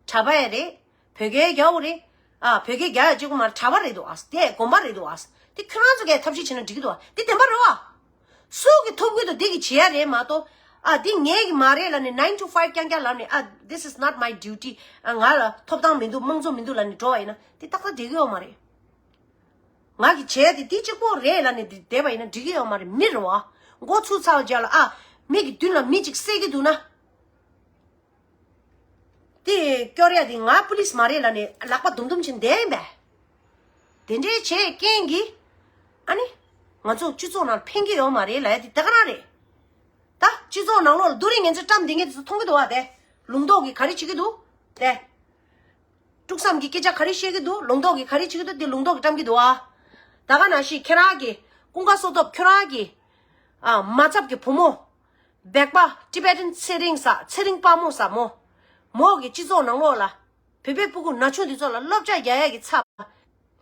གྲྭ་པ་ཡང་རེད། བོད་སྐད་རྒྱག་དགོས་རེད། ཨ། བོད་སྐད་རྒྱག་ཡ་གཅིག་པོ་མ་རེད། གྲྭ་པ་རེད་འདུག་ཨ། དེ་དགོན་པ་རེད་འདུག་ཨ། དེ་ཁྱོད་རང་ཚོ་གིས་ཐབས་ཤེས་བྱས་ན་འགྲིག་གི་འདུག་ཨ། དེ་བདེན་པ་རེད་བ། སུ་གིས་ཐོབ་གི་འདུག་དེ་གིས་བྱེད་ཡ་རེད་མ་གཏོགས། ཨ། འདི་ངའི་གི་མ་རེད་ལབ་ནས་nine to five རྐྱང་རྐྱང་ལབ་ནས། ཨ། this is not my duty. ཨ། ང་ལ་ཐོབ་ཐང་མི་འདུག་དམངས་གཙོ་མི་འདུག་ལབ་ནས་འགྲོ་བ་ཡིན་ན་དེ་ཏག་ཏག་བསྡད་ཀྱི་ཡོད་མ་རེད། ང་གིས་བྱས་ཏེ་འདི་གཅིག་པོ་རེད་ལབ་ནས་འདི་བསྡད་པ་ཡིན་ན་འགྲིག་གི་ཡོད་མ་རེད། མི་རེད་བ། མགོ་ཚུགས་ཚར་བ་རྗེས་ལ། ཨ། མི་གི་མདུན་ལ་མི་གཅིག་བསད་ཀྱི་འདུག་ན། དེ་སྐྱོར་ཡ་དེ་ང་པུ་ལིས་མ་རེད་ལབ་ནས་ལག་པ་རྡུམ་རྡུམ་བྱས་བསྡད་ཡིན་པས། དེ་འདྲའི་བྱས་རྐྱེན་གྱིས། ཨ་ནི། ང་ཚོ་སྤྱི་ཚོགས་ནང་ཕན་གྱི་ཡོད་མ་རེད་ལབ་ཡ་དེ་དེ་ག་རང་རེད། ད་སྤྱི་ཚོགས་ནང་ལོགས་ལ་རྡོ་རིང་ངན་ཚོས་བཀྲམ་བསྡད་མཁན་དེ་ཚོ་མཐོང་གི་འདུག་བ། དེ་ལུང་རྟོགས་ཀྱིས་ག་རེ་བྱེད་ཀྱི་འདུག་དེ། དཀྲུག་གསུམ་གྱི་སྐད་ཆ་ག་རེ་བཤད་ཀྱི་འདུག་ལུང་རྟོགས་ཀྱིས་ག་རེ་བྱེད་ཀྱི་འདུག་དེ་ལུང་རྟོགས་ཀྱིས་བཀྲམ་གྱི་འདུག་ཨ། ད་ག་ནང་བཞིན་ཁྱེད་རང་གི་ཀུན་དགའ་བསོད་སྟོབས་ཁྱོད་རང་གི། ཨ། མ་ཚབ་ཀྱི་བུ་མོ། སྦེག་པ་ཊི་བེ་ཊན་ཚེ་རིང་ཟེར། ཚེ་རིང་དཔའ་མོ་ཟེར་མོ། མོ་གི་སྤྱི་ཚོགས་ནང་ལོགས་ལ། བོད་པའི་སྤུ་གུ་ན་ཆུང་འདི་ཚོ་ལ་སློབ་གྲྭ་རྒྱག་ཡ་གི་ཚབ།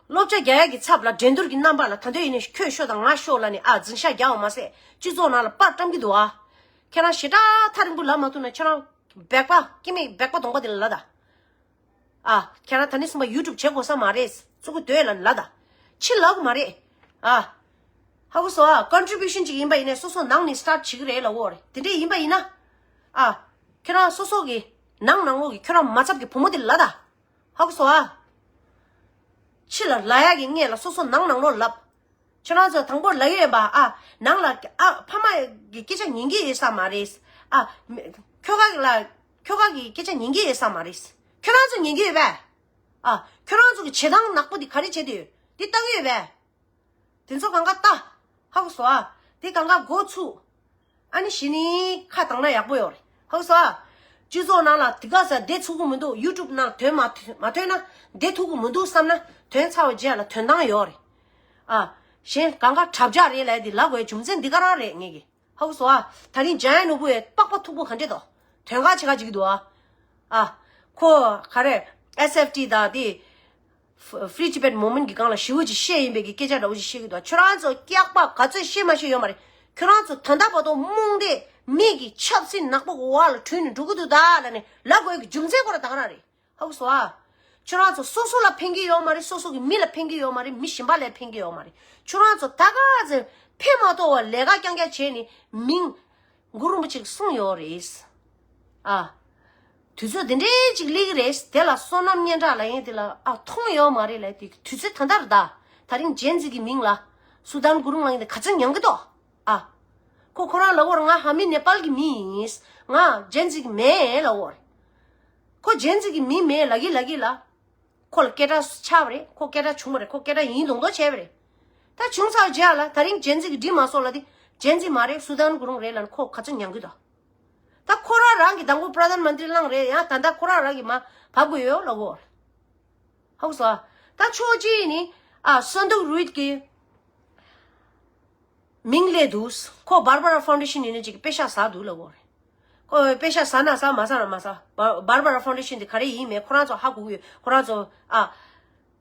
སློབ་གྲྭ་རྒྱག་ཡ་གི་ཚབ་ལ་འགྲན་བསྡུར་གྱི་རྣམ་པ་ལ་ད་དུང་ཡིན་ནའི་ཁྱོད་ཤོག་དང་ང་ཤོག་ལབ་ནས། ཨ། འཛིང་ཤག་རྒྱག་པ་མ་ཟད་སྤྱི་ཚོགས་ནང་ལ་པར་བཀྲམ་གྱི་འདུག་ཨ། ཁྱེད་རང་ཞེ་དྲག་ཐག་རིང་པོ་ལབ་མ་ཐུབ་ན། ཁྱེད་རང་སྦེག་པ་སྐྱེ་དམན་སྦེག་པ་གདོང་པ་དེ་ལ་ལབ་ད། ཨ། ཁྱེད་རང་ད་ནས་གསུམ་པ་ཡུ་ཊུབ་བྱེད་དགོས་ས་མ་རེད། བཙུགས་ཀྱི་འདུག་ལབ་ལབ་ད། ཕྱི་ལབ་ཀྱི་མ་རེད། ཨ། ཧ་གོ་སོང་ཨ། ཀོན་ཊི་བིའུ་ཤན་ཅིག་ཡིན་པ་ཡིན་ནའི་སོ་སོ་ནང་ནས་སི་ཊར་ཊི་བྱེད་ཀྱི་རེད་ལབ་ཀྱི་ཡོད་རེད། དེ་འདྲས་ཡིན་པ་ཡིན་ན། ཨ། ཁྱེད་རང་སོ་སོ་གི་ནང་ནང་ལོགས་ཀྱི་ཁྱོད་རང་མ་ཚབ་ཀྱི་བུ་མོ་དེ་ལ་ལབ་ད། ཧ་གོ་སོང་ཨ། ཕྱི་ལ་ལབ་ཡ་གི་སྔོན་ལ་སོ་སོ་ནང་ནང་ལོགས་ལབ། ཁྱོད་རང་ཚོ་དང་པོ་ལབ་ཀྱི་ཡོད་པ། ཨ། ནང་ལ། ཨ། ཕ་མ་གི་སྐད་ཆ་ཉན་གྱི་ཡོད་ས་མ་རེད། ཨ། མི། ཁྱོ་ག་ལ། ཁྱོ་ག་གི་སྐད་ཆ་ཉན་གྱི་ཡོད་ས་མ་རེད། ཁྱོད་རང་ཚོ་ཉན་གྱི་ཡོད་པས། ཨ། ཁྱོད་རང་ཚོ་གི་བྱེད་སྟངས་ནག་པོ་འདི་ག་རེ་བྱེད་དུས་འདི་ལྟ་གི་ཡོད་པས། དེ་ཚོ་གང་ག་ལྟ། ཧ་གོ་སོང་ཨ། དེ་གང་ག་འགོ་ཚུགས། ཨ་ནི་གཞི་ནས་ཁ་བཏང་ན་ཡག་པོ་ཡོད་རེད། ཧ་གོ་སོང་ཨ། སྤྱི་ཚོགས་ནང་ལ་དེ་ག་ས་བསྡད་ཚུགས་ཀྱི་མི་འདུག་ཡུ་ཊུབ་ནང་ཐོན་མ་ཐོན། མ་ཐོན་ན་བསྡད་ཐུབ་ཀྱི་མི་འདུག་བསམ་ན། ཐོན་ཚར་བའི་རྗེས་ལ་ཐོན་སྟངས་ཡོད་རེད། ཨ། གཞན་གང་ག་གྲབས་ཆག་རེད་ལབ་ཡ་དེ་ལབ་དགོས་རྒྱུ་མཚན་འདི་ག་རང་རེད། ངེད་ཀྱི། ཧ་གོ་སོང་ཨ། ད་རིང་འཇམ་དབྱངས་ནོར་བུ་ཡ་པགས་པ་མཐུག་པོ་ག་འདྲས་དོ། དོན་ག་བྱེད་ག་བྱེད་ཀྱི་འདུག་ཨ། ཨ། ཁོ་ག་རེ། ཨེས་ཨེཕ་ཊི་དང་དེ། Free Tibet Movement གི་སྒང་ལ་ཞེ་པོ་ཅིག་བཤད་ཡིན་པའི་གི་སྐད་ཆ་འདྲ་བོ་ཅིག་བཤད་ཀྱི་འདུག་ཨ། ཁྱོད་རང་ཚོ་སྐྱག་པ་ག་ཚོད་བཤད་མ་བཤད་ཡོད་མ་རེད། ཁྱོད་རང་ཚོ་ད་ལྟ་བར་དུ་རྨོངས་དད་མི་གི་ཆབ་སྲིད་ནག་པོ་གི་འོག་ལ་དྲུད་ནས་འགྲོ་གི་འདུག་ད་ལབ་ནས་ལབ་དགོས་ཀྱི་རྒྱུ་མཚན་ཁོ་རང་ད་ག་རང་རེད། ཧ་གོ་སོང་ཨ། ཁྱོད་རང་ཚོ་སོ་སོ་ལ་ཕན་གྱི་ཡོད་མ་རེད། སོ་སོ་གི་མི་ལ་ཕན་གྱི་ཡོད་མ་རེད། མི་གཞན་པ་ལ་ཕན་གྱི་ཡོད་མ་རེད། ཁྱོད་རང་ཚོ་ད་ག་ཚོད་ཕན་མ་ཐོགས་པ་ལས་ཀ་རྐྱང་རྐྱང་བྱས་ནས་མིང་གུ་རུ་རིན་པོ་ཆེས་གསུངས་ཡོད་རེད། ཨ། དུས་ཚོད་འདི་འདྲའི་ཅིག་སླེབས་ཀྱི་རེད། དེ་ལ་བསོད་ནམས་སྙན་གྲགས་ལབ་ཡས་དེ་ལ། ཨ། མཐོང་ཡོད་མ་རེད་ལབ་ཡས་དེ། དུས་ཚོད་ད་ལྟར་ད། ད་རིང་ཇེན་ཛི་གི་མིང་ལ་སུ་དཱན་གུ་རུང་ལབ་ཡས་དེ་ག་ཚོད་ཉན་གི་འདུག་ཨ། ཁོ་ཁོ་རང་ལབ་ཀྱི་ཡོད་རེད། ང་ཧ་མི་ནེ་པཱལ་གི་མི་ཡིན། ང་ཇེན་ཛི་གི་མིན་ལབ་ཀྱི་ཡོད་རེད། ཁོ་ཇེན་ཛི་གི་མི་མིན་ལབ་ཀྱི་ལབ་ཀྱི་ལ། ཁོ་ལ་སྐད་གྲགས་ཆགས་པ་རེད། ཁོ་སྐད་གྲགས་བྱུང་བ་རེད། ཁོ་སྐད་གྲགས་ཡིན་མདོག་མདོག་བྱས་པ་རེད། ད་བྱུང་ཚར་རྗེས་ལ་ད་རིང་ཇེན་ཛི་གི་འགྲིག་མ་སོང་ལབ་དེ། ཇེན་ཛི་མ་རེད། སུ་དཱན་གུ་རུང་རེད་ལབ་ན་ཁོ་ག་ཚོད་ཉན་གི་འདུག་ད་ཁོ་རང་རང་གི་དང་པོ་པྲ་དྷན་མན་ཏྲི་བླངས་རེད། ཡང་ད་ལྟ་ཁོ་རང་རང་གི་མར་བབས་དགོས་ཡོད་ལབ་ཀྱི་ཡོད་རེད། ཧ་གོ་སོང་ཨ། ད་ཕྱོགས་གཅིག་ནས། ཨ། སན་དུག་རུ་ཨིད་ཀྱི་མིང་སླེབས་འདུག་ཁོ་བྷར་བྷ་ར་ཕའུན་ཌེ་ཤན་ཡིན་ན་ཅིག་པེ་ཤག་ཟ་འདུག་ལབ་ཀྱི་ཡོད་རེད། ཁོ་པེ་ཤག་ཟ་ན་ཟ། མ་ཟ་ན་མ་ཟ། བྷར་བྷར་བྷ་ར་ཕའུན་ཌེ་ཤན་དེ་ག་རེ་ཡིན་མིན་ཁོ་རང་ཚོ་ཧ་གོ་གི་ཡོད། ཁོ་རང་ཚོ། ཨ།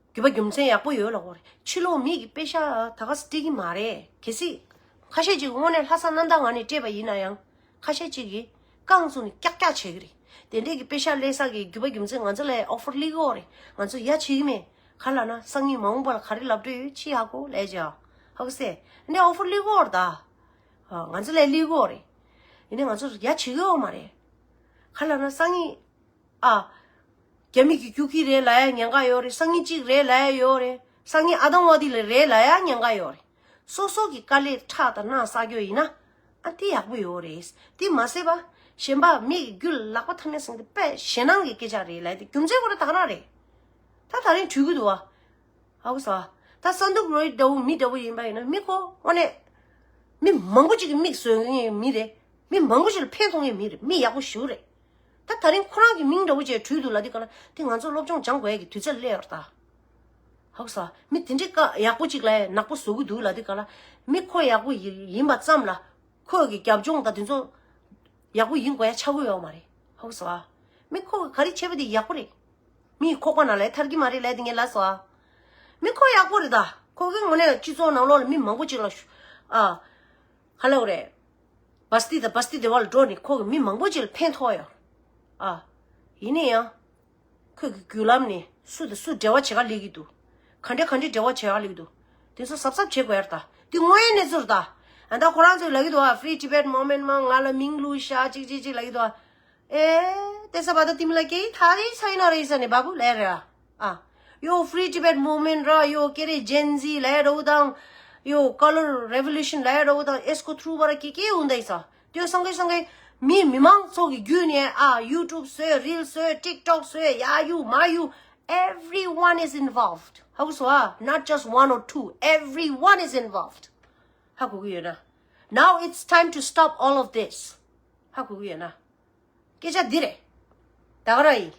རྒྱུ་མ་རྒྱུ་མཚན་ཡག་པོ་ཡོད་ལབ་ཀྱི་ཡོད་རེད། ཕྱི་ལོགས་མི་གིས་པེ་ཤག་ད་ག་སེ་སྤྲད་ཀྱི་མ་རེད། གལ་སྲིད་ཁ་ཤས་ཅིག་དངོས་གནས་ལྷག་བསམ་རྣམ་དག་ངང་ནས་སྤྲད་པ་ཡིན་ན་ཡང་། ཁ་ཤས་ཅིག་གིས་རྐང་བཙུགས་ནས་ཀྱག་ཀྱག་བྱེད་ཀྱི་རེད། དེ་འདྲས་ཀྱི་པེ་ཤག་སླེབས་ས་གི་རྒྱུ་མ་རྒྱུ་མཚན་ང་ཚོ་ལ་ཨོ་ཕར་སླེབས་ཀྱི་ཡོད་རེད། ང་ཚོ་ཡ་བྱེད་ཀྱི་མེད། ག་ལབ་ན་སང་ཉིན་མ་འོངས་པ་ལ་ག་རེ་ལབ་འགྲོ་ཡོད་ཅི་ཧ་གོ་ལབ་བྱས། ཧ་གོ་སོང་། འདི་ཨོ་ཕར་སླེབས་ཀྱི་ཡོད་རེད་ད། ཨ། ང་ཚོ་ལ་སླེབས་ཀྱི་ཡོད་རེད། ཡིན་ནའི་ང་ཚོ་ཡ་བྱེད་ཀྱི་ཡོད་མ་རེད། ག་ལབ་ན་སང་ཉིན། ཨ། རྒྱ་མི་གིས་རྒྱུག་གི་རེད་ལབ་ཡ་ཉེན་ཁ་ཡོད་རེད། སང་ཉིན་གཅིག་རེད་ལབ་ཡ་ཡོད་རེད། སང་ཉིན་ཨ་ཏང་ཝ་དི་ལ་རེད་ལབ་ཡ་ཉེན་ཁ་ཡོད་རེད། སོ་སོ་གི་དཀའ་ལས་ཁྲག་དང་རྣག་བསགས་རྒྱུ་ཡིན་ན། ཨ། དེ་ཡག་པོ་ཡོད་རེད། དེ་མ་ཟད་པ། གཞན་པ་མི་གི་རྒྱུད་ལ་ལག་པ་འཐམ་ཡ་ཟེར་མཁན་དེ་དཔེ་ཞེད་སྣང་གི་སྐད་ཆ་རེད་ལབ་ཡ་དེ་རྒྱུ་མཚན་ཁོ་རང་ད་ག་རང་རེད། ད་ད་རིང་བྲོས་ཀྱི་འདུག་བ། ཧ་གོ་སོང་ཨ། ད་སན་དུག་རུ་ཨིད་འདྲ་བོ་མི་འདྲ་བོ་ཡིན་པ་ཡིན་ན་མི་ཁོ་དངོས་གནས་མི་མང་པོ་ཅིག་གི་མིག་བཟོ་མཁན་མི་རེད། མི་མང་པོ་ཅིག་ལ་ཕན་ཐོགས་མཁན་མི་རེད། མི་ཡག་པོ་ཞེ་པོ་རེད། ད་ད་རིང་ཁོ་རང་གི་མིང་འདྲ་བོ་ཅིག་བྲོས་འདུག་ལབ་དུས་ག་ལ་དེ་ང་ཚོ་སློབ་སྦྱོང་སྦྱང་དགོས་ཡ་གི་དུས་ཚོད་སླེབས་ཡོད་རེད་ད། ཧ་གོ་སོང་ཨ། མི་དེ་འདྲའི་བཀའ་ཡག་པོ་ཅིག་ལ་ནག་པོ་བཟོ་གི་འདུག་ལབ་དུས་ག་ལ། མི་ཁོ་ཡག་པོ་ཡི་ཡིན་པ་ཙམ་ལ། ཁོ་གི་རྒྱབ་ལྗོངས་དང་དེ་ཚོ་ཡག་པོ་ཡིན་དགོས་ཡ་ཆགས་ཀྱི་ཡོད་མ་རེད། ཧ་གོ་སོང་ཨ། མི་ཁོ་གིས་ག་རེ་བྱས་པ་དེ་ཡག་པོ་རེད། མིའི་ཁོག་པ་ནང་ལས་ཐར་གྱི་མ་རེད་ལབ་དེ་ངས་ལབ་སོང་ཨ། མི་ཁོ་ཡག་པོ་རེད་ད། ཁོ་གི་དངོས་གནས་སྤྱི་ཚོགས་ནང་ལོགས་ལ་མི་མང་པོ་ཅིག་ལ་ཤུ། ཨ། ག་ལབ་དགོས་རེད། བསྟི་དང་བསྟི་སྡེ་བ་ལ་འགྲོ་ནས་ཁོ་གི་མི་མང་པོ་ཅིག་ལ་ཕན་ཐོགས་ཡོད། ཨ། ཡིན་ན་ཡང་། ཁོས་ཀྱི་བརྒྱུད་ལམ་ནས་སུ་དང་སུ་འབྲེལ་བ་བྱེད་ག་སླེབས་ཀྱི་འདུག་ག་འདྲ་ག་འདྲའི་འབྲེལ་བ་བྱེད་ག་སླེབས་ཀྱི་འདུག་དེ་ཚོ་གཟབ་གཟབ་བྱེད་དགོས་ཡ་རེད་ད། དེ་དངོས་ཡོད་གནས་ཚུལ་རེད་ད། ཨ་ད་ཁོ་རང་ཚོས་ལབ་ཀྱི་འདུག་ཨ། Free Tibet Movement མ་ང་ལ་མིང་བླུགས་ཤག་ཅིག་ཅིག་ཅིག་ལབ་ཀྱི་འདུག་ཨ། ཨེ། དེ་ས་བ་ད་དེ་མི་ལ་སྐད་ཐ་རི་ཚ་ཡིན་ན་རེད་ས་ནས་བ་བུ་ལས་རེད་ཨ། ཨ། ཡོ་Free Tibet Movement ར་ཡོ་ཀེ་རེ་Gen Z ལས་རོ་དང་། ཡོ་Color Revolution ལས་རོ་དང་ཨེ་སྐོ་ཐུ་བ་ར་ཀེ་ཀེ་འུན་ད་ཡིན་ས། དེ་སང་གེ་སང་གེ་མི་མི་མང་ཚོ་གི་བརྒྱུད་ནས་ཨ། YouTube བཟོས། Reel བཟོས། TikTok བཟོས། ཡ་ཡུ་མ་ཡུ། Everyone is involved. ཧ་གོ་སོང་ཨ། Not just one or two. Everyone is involved. ཧ་གོ་གི་ཡོད་ན། Now it's time to stop all of this. ཧ་གོ་གི་ཡོད་ན། སྐད་ཆ་འདི་རེད། ད་ག་རང་ཡིན།